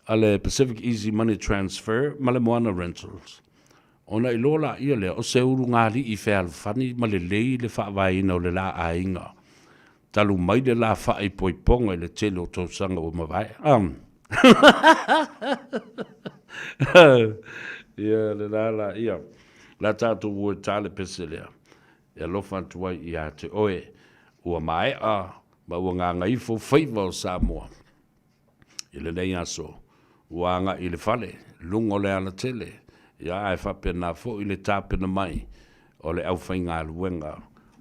a le Pacific Easy Money Transfer ma le Moana Rentals. Ona iloa laia lea, o se ulugalii fealofani ma lelei le faavaeina o le la aiga Talu mai le la faaipoipoga i le tele o tausaga ua mavae. Um. Ia, le la la, ia. La tātou ua e tā le pese lea. E alofa atu ai ia te oe. Ua maea ma ua gagaifo faiva o Samoa. I lenei aso, ua agai i le fale, luga o le alatele, ia ae faapena foi le tapena mai o le aufaigaluega.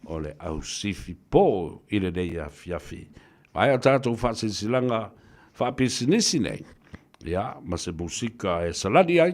o le ausifi pō i lenei afiafi. Maea tatou faasilasilaga faapisinisi nei, ia, ma se musika e salani ai,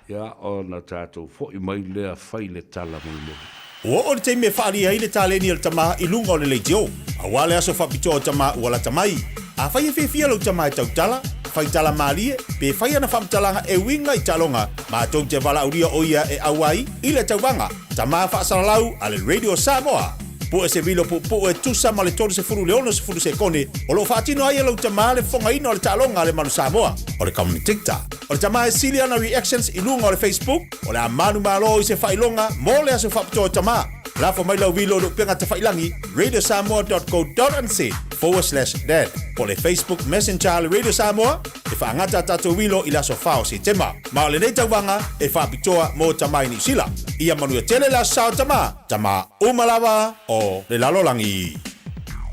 ia, ona tatou foi mai lea fai le tala mulimuli. Ua oo le taimi e faaalia ai le taleni a le tama i luga o le leitio, aua le aso faapitoa o tama ua lata mai. Afai e fiafia lau tama e tautala, fai tala malie, pe fai ana faamatalaga e uiga i taaloga, matou te valaaulia o ia e auai i le tauvaga Tama Faasalalau a le Radio Samoa. Pue se vilo puupuu e tusa ma le 30 i le 60 sekone o lo o faatino ai e lou tama le fofogaina o le taaloga a le Manu Samoa, o le Commentator. O le tama e sili ana reactions i luga o le Facebook, o le a manumalo i se faailoga mo le aso faapitoa o tama. Lafo mai lau vilo i le upega tafailangi radiosamoa.co.nz/dad po o le Facebook Messenger a le Radio Samoa e faagata a tatou vilo i le aso 4 o Setema. Ma o lenei tauvaga e faapitoa mo tama i Niu Sila. Ia manuia tele le aso sa o tama, tama uma lava o le lalolagi.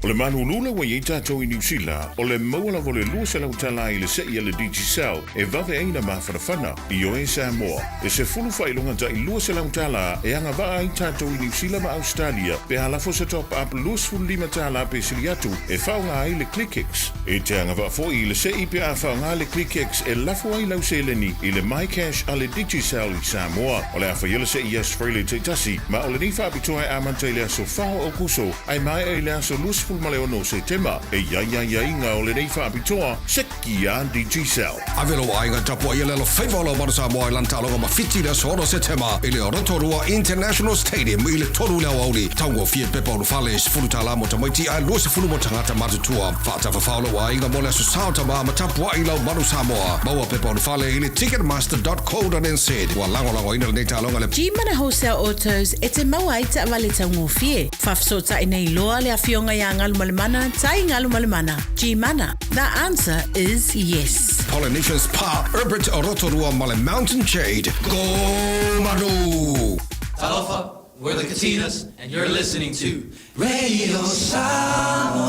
O le malulu ua i ai tatou i Niu Sila, o le maua lava o le 200 tala i le se'i a le Digicel e vave ai na mafanafana. Ioe Samoa, e 10 faailoga ta'i 200 tala e agavaa ai tatou i Niu Sila ma Ausetalia pe a lafo se top up 25 tala pe sili atu e faaaoga ai le ClickX. E te agavaa foi i le se'i pe a faaaoga le ClickX e lafo ai lau seleni i le MyCash a le Digicel i Samoa. O le a faia le se'i i aso Friday taitasi, ma o lenei faapitoa e amata i le aso 4 o Aokuso ae maea i le aso 26 o Setema. E i ai aiaiga o lenei faapitoa, seki a Digicel. Ave lou aiga tapuai e le alofaiva o lau Manu Samoa i lana taaloga ma Fiti i le aso 6 Setema i le Rotorua International Stadium i le 3 i le aoauli. Taugofie pepa ulufale, $10 mo tamaiti ae 20 mo tagata matutua. Faatafafao lou aiga mo le aso sa o tama ma tapuai lau Manu Samoa. Maua pepa ulufale i le ticketmaster.co.nz. Ua lagolagoina lenei taaloga e le. G-Mana Wholesale Autos e te maua ai taavale taugofie. Faafesootai nei loa le Afioga ia Galumalemana Tai Galumalemana. G-Mana, the answer is yes. Polynesian Spa, Herbert Rotorua ma le Mountain Jade. Go Manu! Talofa, we're the Katinas, and you're listening to Radio Samoa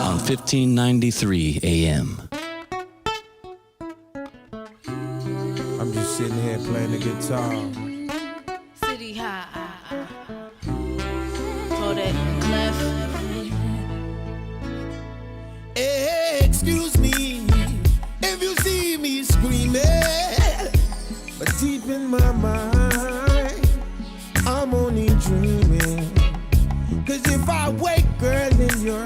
on 1593 AM. I'm just sitting here playing the guitar. City High. Kodak and Clef. Hey, excuse me if you see me screaming, but deep in my mind, I'm only dreaming. Cause if I wake, girl, and you're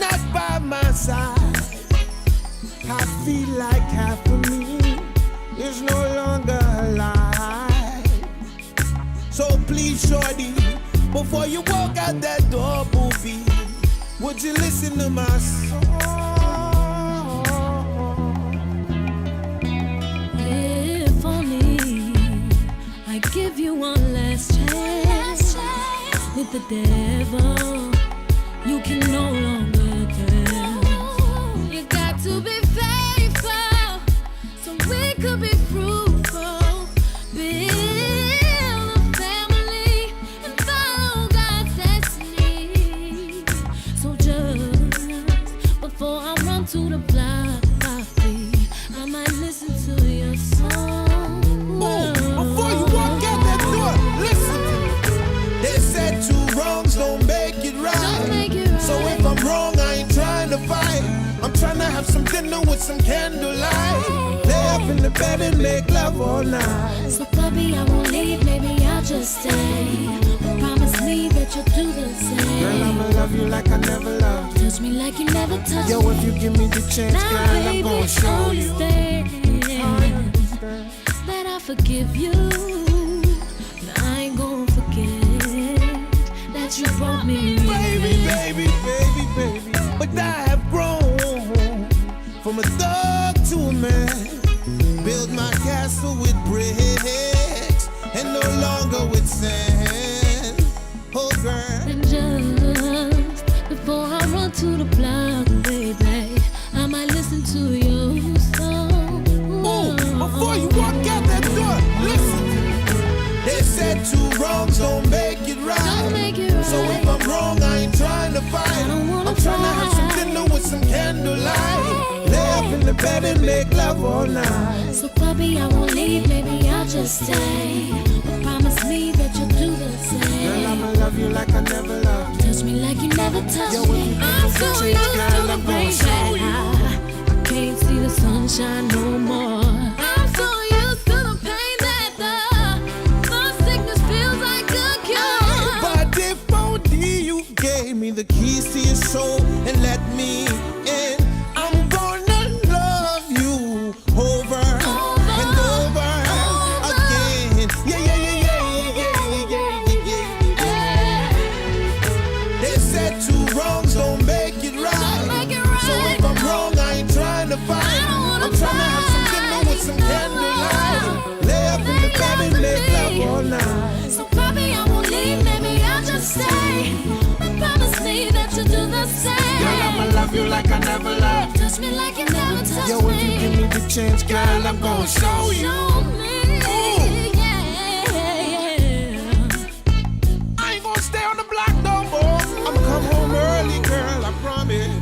not by my side, I feel like half of me is no longer alive. So please, shorty, before you walk out that door, booby, would you listen to my song? If only I give you one last chance with the devil, you can no longer dance. You got to be faithful so we could be fruitful. Build a family and follow God's destiny. So just before I run to the block, I might listen to your song. Ooh, before you walk out that door, listen. They said two wrongs don't make it right. Don't make it right. So if I'm wrong, I ain't trying to fight. I'm trying to have some dinner with some candlelight. Lay up in the bed and make love all night. So puppy, I won't leave, maybe I'll just stay. But promise me that you'll do the same. Girl, I'ma love you like I never loved you. Touch me like you never touched Yo, me. if you give me the chance, Now, girl, I'm baby, gonna show you. understand that I forgive you. But I ain't gonna forget that you broke me. Baby, baby, baby, baby. But I have grown from a thug to a man. Build my castle with bricks and no longer with sand. Oh, girl. And just before I run to the block, baby, I might listen to your song. Ooh, before you walk out that door, listen. They said two wrongs don't make it right. Don't make it right. So if I'm wrong, I ain't trying to fight. I don't wanna I'm trying to have some fight. dinner with some candlelight. Lay up in the bed and make love all night. So, puppy, I won't leave, maybe I'll just stay. But promise me that you'll do the same. Girl, I'ma love you like I never loved. Touch me like you never touched Yo, if me. you give I'm me so the chance, used girl, to the I'm gonna rain show that you. I can't see the sunshine no more. I'm so used to the pain that the sickness feels like a cure. But if only you gave me the keys to your soul and let me in, I'm gonna love you over, and over, again. Yeah, yeah, yeah, yeah, yeah, yeah, yeah, yeah, yeah. They said two wrongs don't make it right. So if I'm wrong, I ain't trying to fight. I'm trying to have some dinner with some candlelight. Lay up in the bed and make love all night. So probably I won't leave, maybe I'll just stay. But promise me that you'll do the same. Girl, I'ma love you like I never loved. Touch me like you never touched Yo, if me. you give me the chance, girl, I'm gonna show you. Show me, yeah. I ain't gonna stay on the block no more. I'ma come home early, girl, I promise.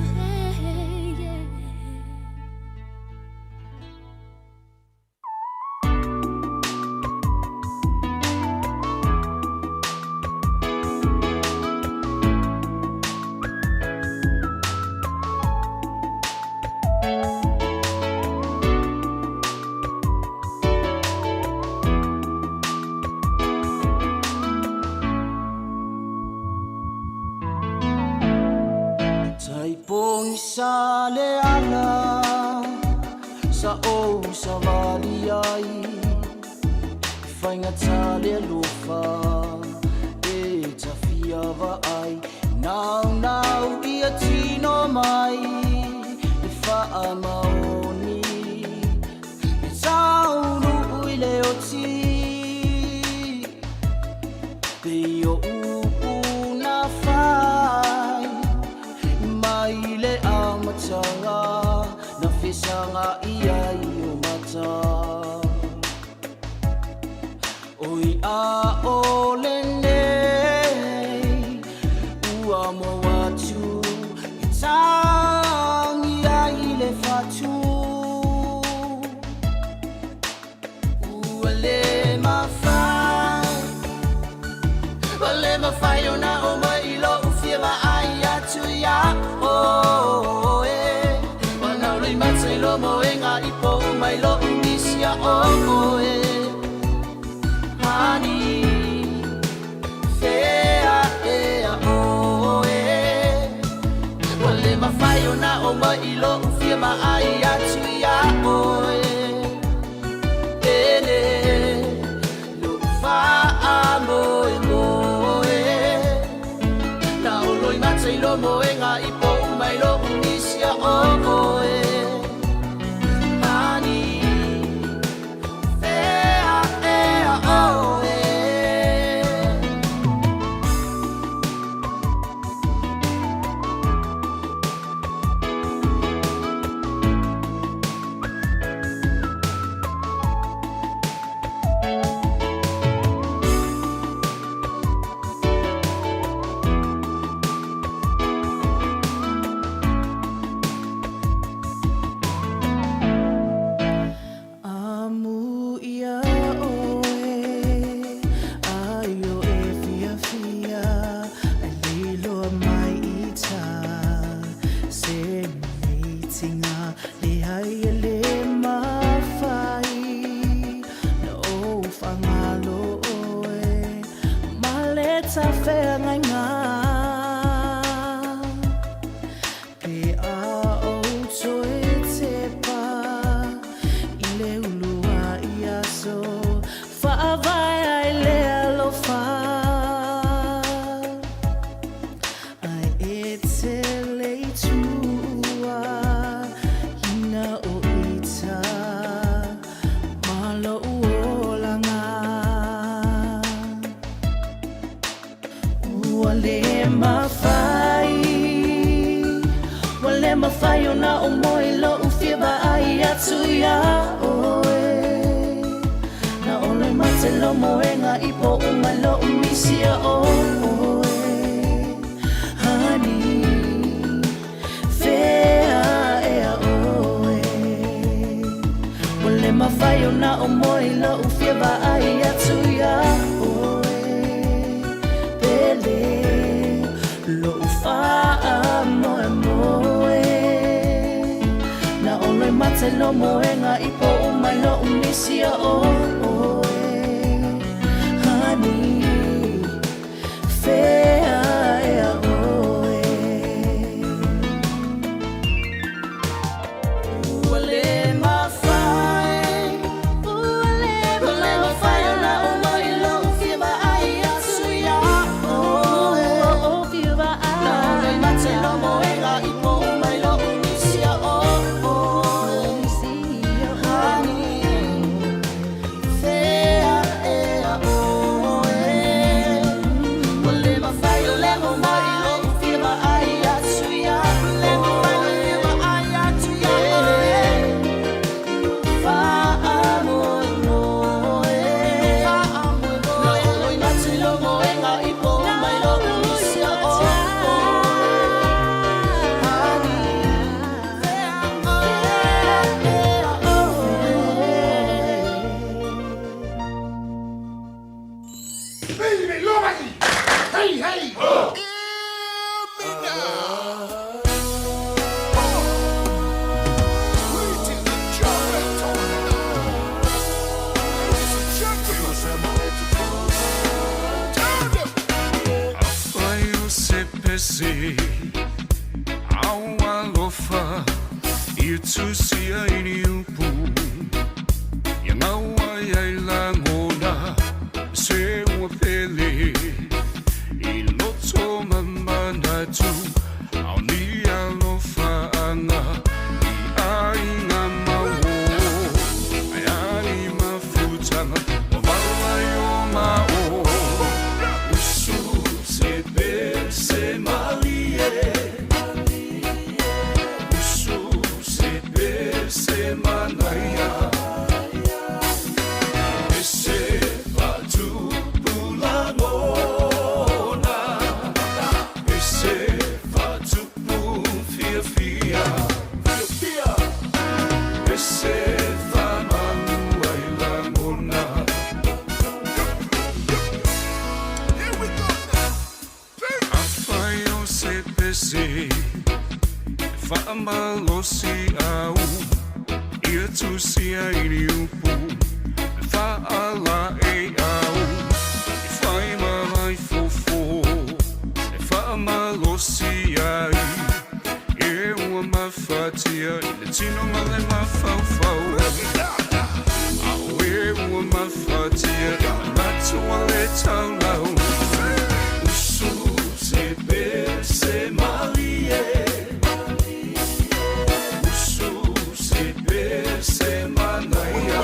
Taipongisa le ala sa ou savali ai Faingata le alofa e tafia vaai Nau nau ia tino mai e faamaoni E taunuu i le oti Pei o upu na fai mai le amataga na fesaga ia i o mata Oi a o lenei ua mo atu e tangi ai le fatu Ua le mafai Ua le mafai ona o mai i lou fia vaai atu iā oe Ua gaulai mata i lou moega i pou mai lou misia o oe Honey, fea ea oe Ua le mafai ona oo mai i lou fia vaai atu iā oe Pele lou faamoemoe Na oloi mata i lou moega i pou mai lou misia o oe Honey, fea ea oe Amu ia oe ai o e fiafia ai liloa mai i ta se meitinga le ai e le mafai na ou fagalo oe ma le tafeagaiga pe a ou toe tepa i le uluai aso faavae ai le alofa ai e te le i tuua ina o ita ma lou olaga Ua le mafai Ua le mafai ona oo mai lou fia vaai atu iā oe Na oloi mata i lou moega i pou mai lou misia o oe Honey, fea ea oe Ua le mafai ona oo mai lou fia vaai atu iā oe Pele. mate lou moega i poʻu mai loʻu misia ʻoe Honey Fea ea ʻoe Ua le mafai Ua le mafai ona ou moe i lou fia vaai atu iā ʻoe Na ʻole mate lou moega i poʻu mai loʻu misia ʻoe Honey Fea ea ʻoe Ua le mafai ona ou moe i lou fia vaai atu iā ʻoe Faamoemoe Na ʻole mate lou moega i poʻu mai loʻu misia ʻoe Honey Fea ea ʻoe Hey, hey! Ho! Afai o se pese au alofa i tusia i ni upu Ia ngau ai ai lagona se ua pele I loto ma manatu ao ni alofa anga I aiga mau o Ai ani mafutaga ua vala i o ma o Usu se pese malie Usu se pese manaia Pese faatupu lagona Pese faatupu fiafia Pese faamanu ai lagona Afai o se pese e faamalosi au Ia tusia i ni upu e faalaei au I whai ma ai fofo e faamalosi ai E ua mafatia i le tino ma le mafaufau A o e ua mafatia i manatu a le taulau Usu se pese malie Usu se pese manaia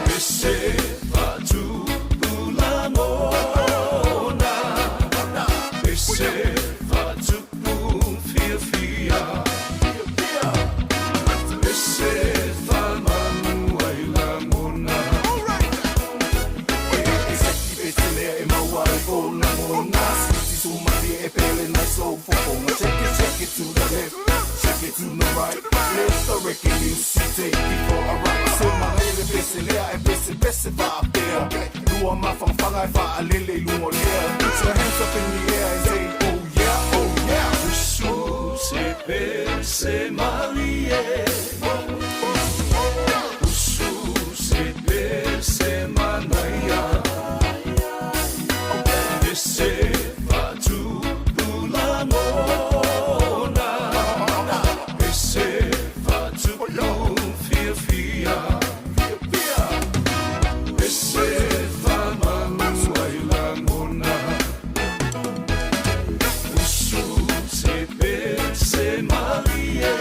Pese faatupu lagona Pese faatupu fiafia Pese faamanu ai lagona Usu se pese malie Usu se pese manaia Pese faatupu lagona Pese faatupu fiafia Pese faamanu ai lagona Usu se pese malie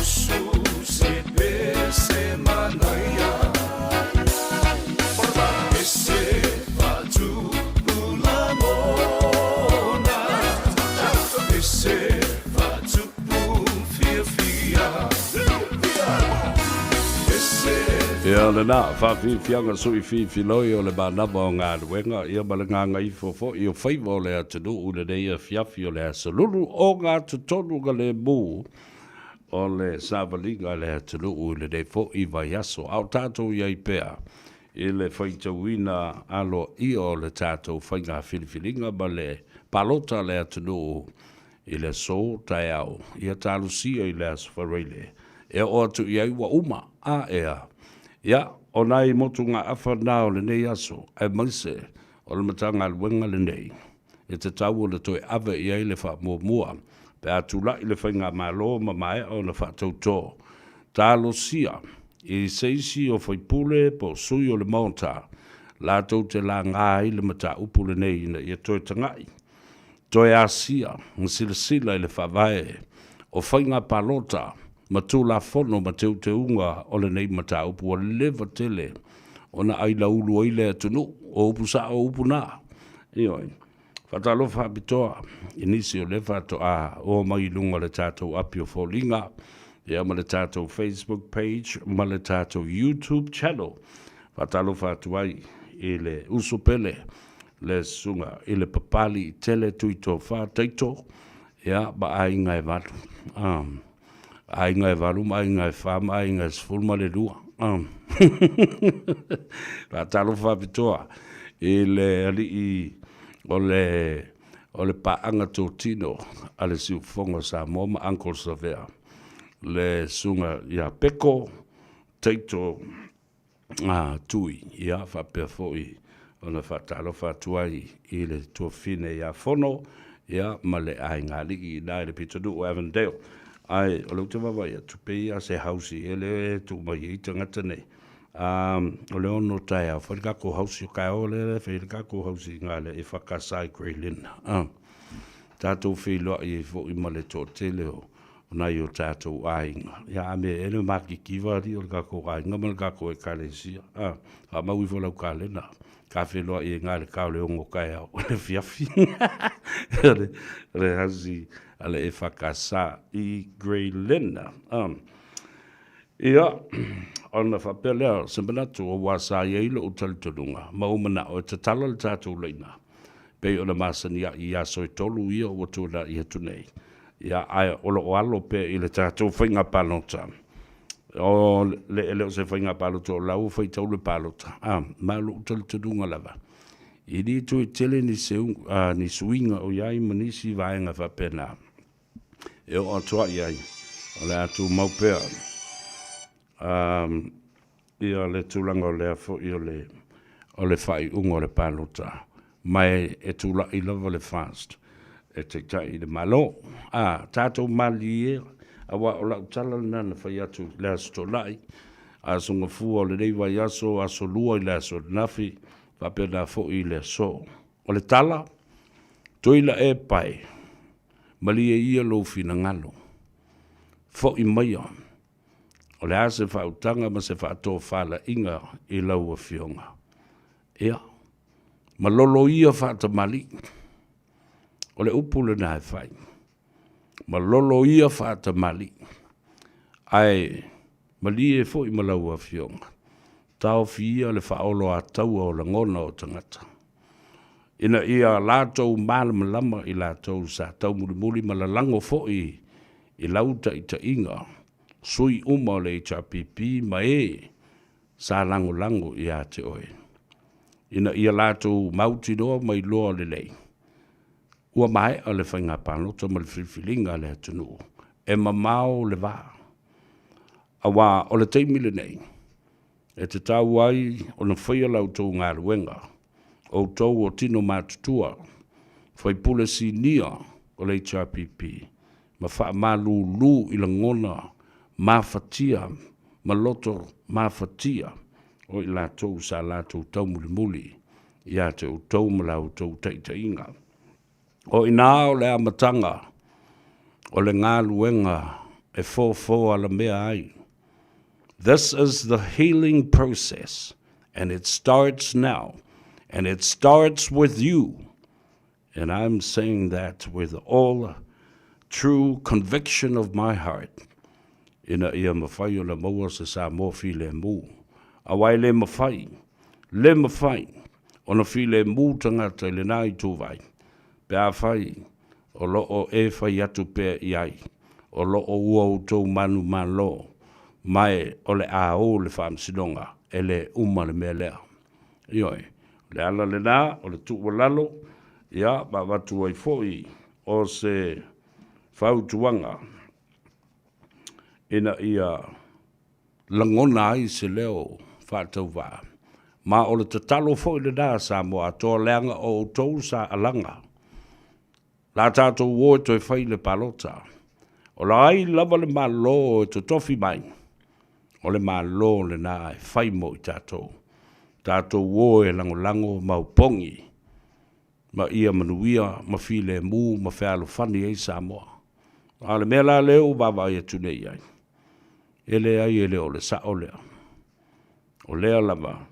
Usu se pese manaia Pese faatupu lagona Pese faatupu fiafia Pese Ia lena, faafiafiaga sui fifiloi o le manava o galuega, ia ma le gagaifo foi o faiva o le atunuu i lenei afiafi o le aso lulu ogatotonu galemu o le savaliga a le atunuu i lenei foi vaiaso. A o tatou i ai pea i le faitauina aloaia o le tatou faiga filifiliga ma le palota a le atunuu I le aso taeao, ia talosia i le Aso Faraile e oo atu i ai ua uma, a ea. Ia, o nai motugaafa na o lenei aso, aemaise o le Matagaluega lenei, e tatau ona toe ave i ai le faamuamua pe a tulai le Faigamalo ma maea ona faatautō. Talosia i se isi o faipule po o sui o le Maota latou te laga ai le mataupu lenei ina ia toe taga'i toe asia ma silasila i le faavae o faiga palota ma Tulafono ma teuteuga o lenei mataupu ua leva tele ona ailaulu ai le atunuu. O upu sa'o o upu na. Ioe. Faatalofa faapitoa i nisi o lea faatoa oo mai i luga o le tatou api o foliga, ia ma le tatou Facebook page ma le tatou YouTube channel. Faatalofa atu ai i le uso pele le susuga i le Papali Tele Tuitofa Taito, ia, ma aiga e valu. Um, aiga e valu ma aiga e fa ma aiga e 12. Um. Faatalofa faapitoa i le alii o le o le paaga totino a le Siufofoga o Samoa ma Uncle Savea, le susuga ia Peko Taito a Tui, ia faapea foi ona faatalofa atu ai i le tuafafine ia Fono, ia ma le aiga alii ina i le pitonuu o Avondale. Ae o lea ou te vaavaai atu, pei lava se hausi ea lea e tuu mai ai tagata nei. O le 6 taeao, fai le tatou hausi o taeao lea e fai ai le tatou hausi i ina i le EFKS i Grey Lynn. Tatou feiloai ai foi ma le toatele o o nai o tatou aiga. Ia a mea ea le matitiva alii o le tatou aiga ma le tatou ekalesia. A, faamau ifo lau kalena, ta feiloai ai i le ta o le 6 taeao i le afiafi. O le hausi a le EFKS i Grey Lynn. Ia, ona faapea lea o se manatu, aua sa i ai lou talitonuga ma ou manao e tatala le tatou laina, pei ona masani ai i aso e tolu ia ua tuanai atu nei. Ia, ae o lo o alo pea i le tatou faiga palota. O le, e le o se faiga palota o la ua faitau le palota, a, ma o lou talitonuga lava, e le toe tele ni, seu, a, ni suiga o i ai ma nisi vaega faapena e oo atu ai i ai, o le a tumau pea ia le tulaga o lea foi o le, o le faaiuga o le palota, ma e, e tulai lava le FAST e taitai i le Malo. A, tatou malilie, aua o lau tala lena na fai atu i le Aso Toonai, Aso Gafua o lenei vaiaso, Aso Lua i le aso ananafi, faapena foi i le aso. O le tala, Toila e pae, malie ia lou finagalo, fo'i maia, o le a se faautaga ma se faatofalaiga i lau Afioga? Ia, malolo ia faatamalii, o le upu lena e fai, malolo ia faatamalii, ae malie foi ma lau Afioga, taofi ia le faaoloataua o lagona o tagata, ina ia latou malamalama i latou sa taumulimuli ma lalago foi i lau taitaiga, sui uma o le HRPP ma e sa lagolago ia te oe, ina ia latou mautinoa ma iloa lelei, ua maea le faiga palota ma le filifiliga a le atunuu, e mamao le va. Aua o le taimi lenei, e tatau ai ona faia la outou galuega, outou o tino matutua, faipule sinia o le HRPP, ma faamalulu i lagona mafatia ma loto mafatia o i latou sa latou taumulimuli ia te outou ma la outou taitaiga. O i ina o le amataga o le galuega e fofo alamea ai. This is the healing process and it starts now and it starts with you and I'm saying that with all true conviction of my heart ina ia mafai ona maua se Samoa filemu. Aua e le mafai, le mafai ona filemu tagata i lena ituvai pe afai o lo o e fai atu pea i ai, o lo o ua outou manumalo, ma e o le a o le faamasinoga, e le uma le mea lea. Ioe, o le ala lena o le tuualalo, ia, ma avatu ai foi o se. fautuaga ina ia lagona ai se leo faatauvaa. Ma o le tatalo foi lena a Samoa atoa leaga o outou sa alaga. La tatou o e toe fai le palota. O le ai lava le Malo e totofi mai, o le Malo lena e fai mo i tatou. Tatou o e lagolago ma opogi ma ia manuia ma filemu ma fealofani ai Samoa. A o le mea la lea ua vaavaai atu nei i ai, e leai e le o le sao lea. O lea lava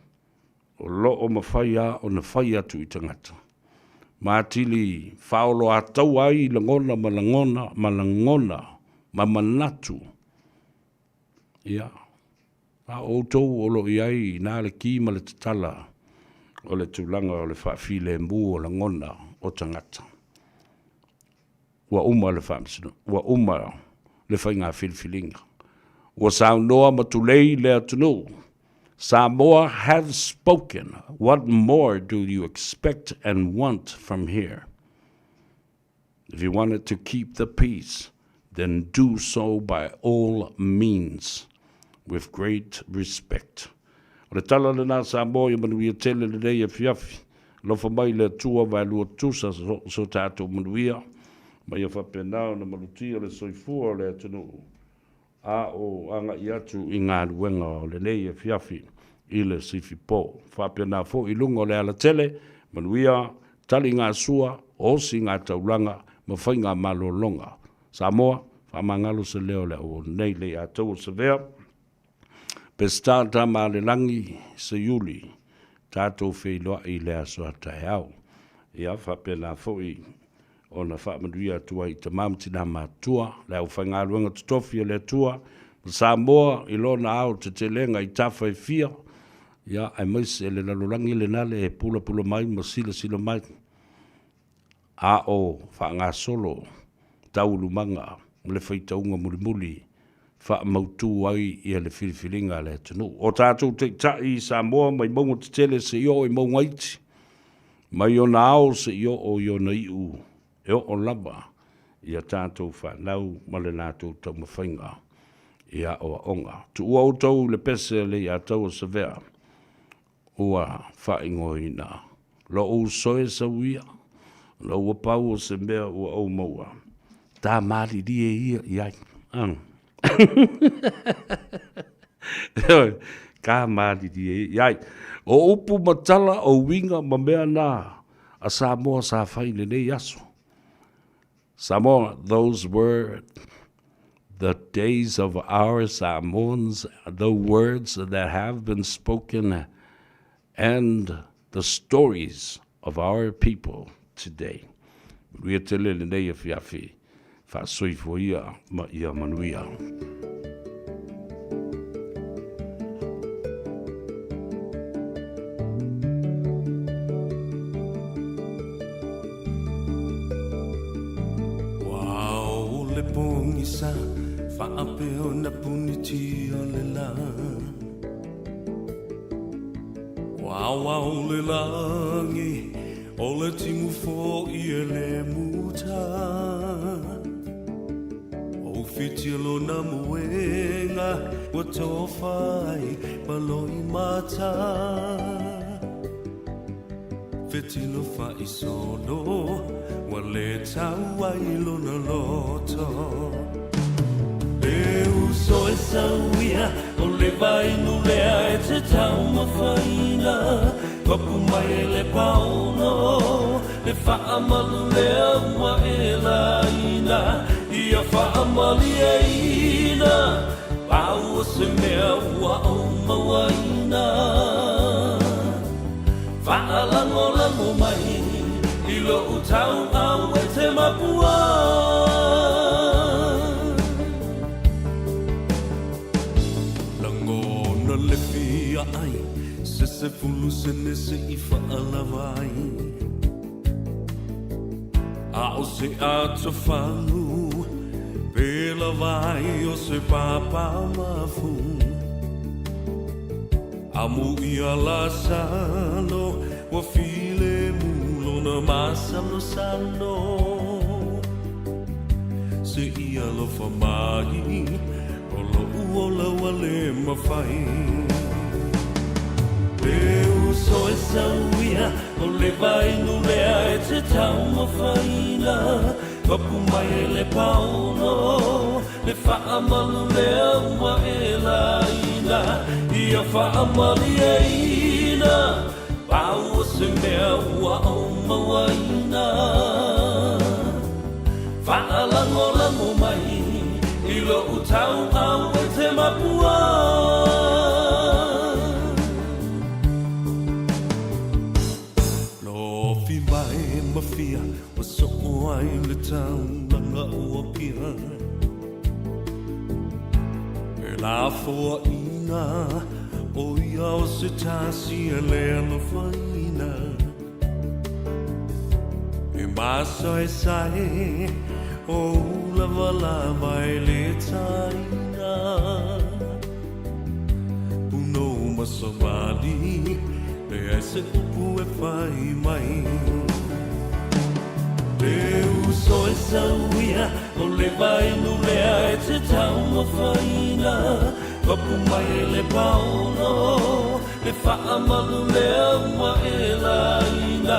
o lo o mafai lava ona fai atu i tagata ma atili faaoloataua ai lagona ma lagona ma lagona ma manatu. Ia, a o outou o lo o i ai i ina le ki ma le tatala o le tulaga o le faafilemu o lagona o tagata. Ua uma le faamasinoga, ua uma le faiga filifiliga. Ua saunoa ma tulei le atunuu. Samoa have spoken, what more do you expect and want from here? If you wanted to keep the peace, then do so by all means, with great respect. O le tala lena Samoa ia manuia tele lenei afiafi. Alofa mai le Atua vaelua tusa so tatou manuia, ma ia faapena ona malutia le soifua o le atunuu a o agai atu i galuega o lenei afiafi i le sifipo. Faapena foi i luga o le alatele, manuia, tali gasua, osi ngā taulaga ma faiga malologa. Samoa, faamagalo se leo o le auauna nei lei atoa o Savea. Peseta Tamaalelagi Seiuli, tatou feiloai i le aso a taeao. Ia faapena foi ona faamanuia atu ai i tama ma tina matutua, le aufaigaluega totofi a le Atua ma Samoa i lona aotetelega i tafa e fia, ia, aemaise le lalolagi lena le pulapula mai ma silasila mai, a o faagasolo taualumaga ma le faitauga mulimuli faamautu ai ia le filifiliga a le atunuu. O tatou taitai i Samoa mai mauga tetele seia oo i mauga iti, mai ona ao seia oo i ona iu, e oo lava i a tatou fanau ma le latou taumafaiga i aoaoga. Tuua outou i le pese a Leiataua Savea, ua faaigoaina lou uso e sauia, ona ua pau o se mea ua ou maua, ta malilie ia i ai. Ta malilie i ai. O upu ma tala, o uiga ma mea na a Samoa sa fai i lenei aso. Samoa, those were the days of our Samoans, the words that have been spoken and the stories of our people today. Manuia tele lenei afiafi, faasoifua ia ma ia manuia. Ua ao le pogisa faapea ona punitia le la. Ua aoao le lagi o le timu fo'i e le muta. Ua ufitia lona moega ua tofa ai ma loimata. Fetilo fa'isolo ua le tau ai lona loto. E uso e sauia o le vainu lea e te taumafaina Papu mai e le paono le fa'amalu lea ua e laina Ia fa'amalieina pau o se mea ua ou mauaina Faalagolago mai i lou tauau e te mapua. Lagona le fia ai se sefulu sene se i faalava ai. A o se atofalu pe lava ai o se papa mafu. Amu ia Lasalo ua filemu lona masalosalo. se i alofa mai O loʻu ola ua lē mafai Le uso e sauia O le vainu lea e te taumafaina Papu mai e le paono Le faamalu lea ua e laina Ia faamalieina Pau o se mea ua ou mauaina Faalagolago mai i loʻu tauau e te mapua. Lofi mai ma fia ua soo ai le taulaga o Apia. E lafoaiina ʻo ia o se tasi e le alofaina. E masaesae o ulavalava e le taina. Punou ma savali, leai se upu e fai mai. Le uso e sauia, o le vainu lea e te taumafaina. Papu mai e le paono, le faamalu lea ua e laina.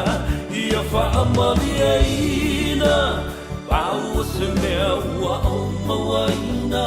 Ia faamalieina, pau o se mea ua ou mauaina.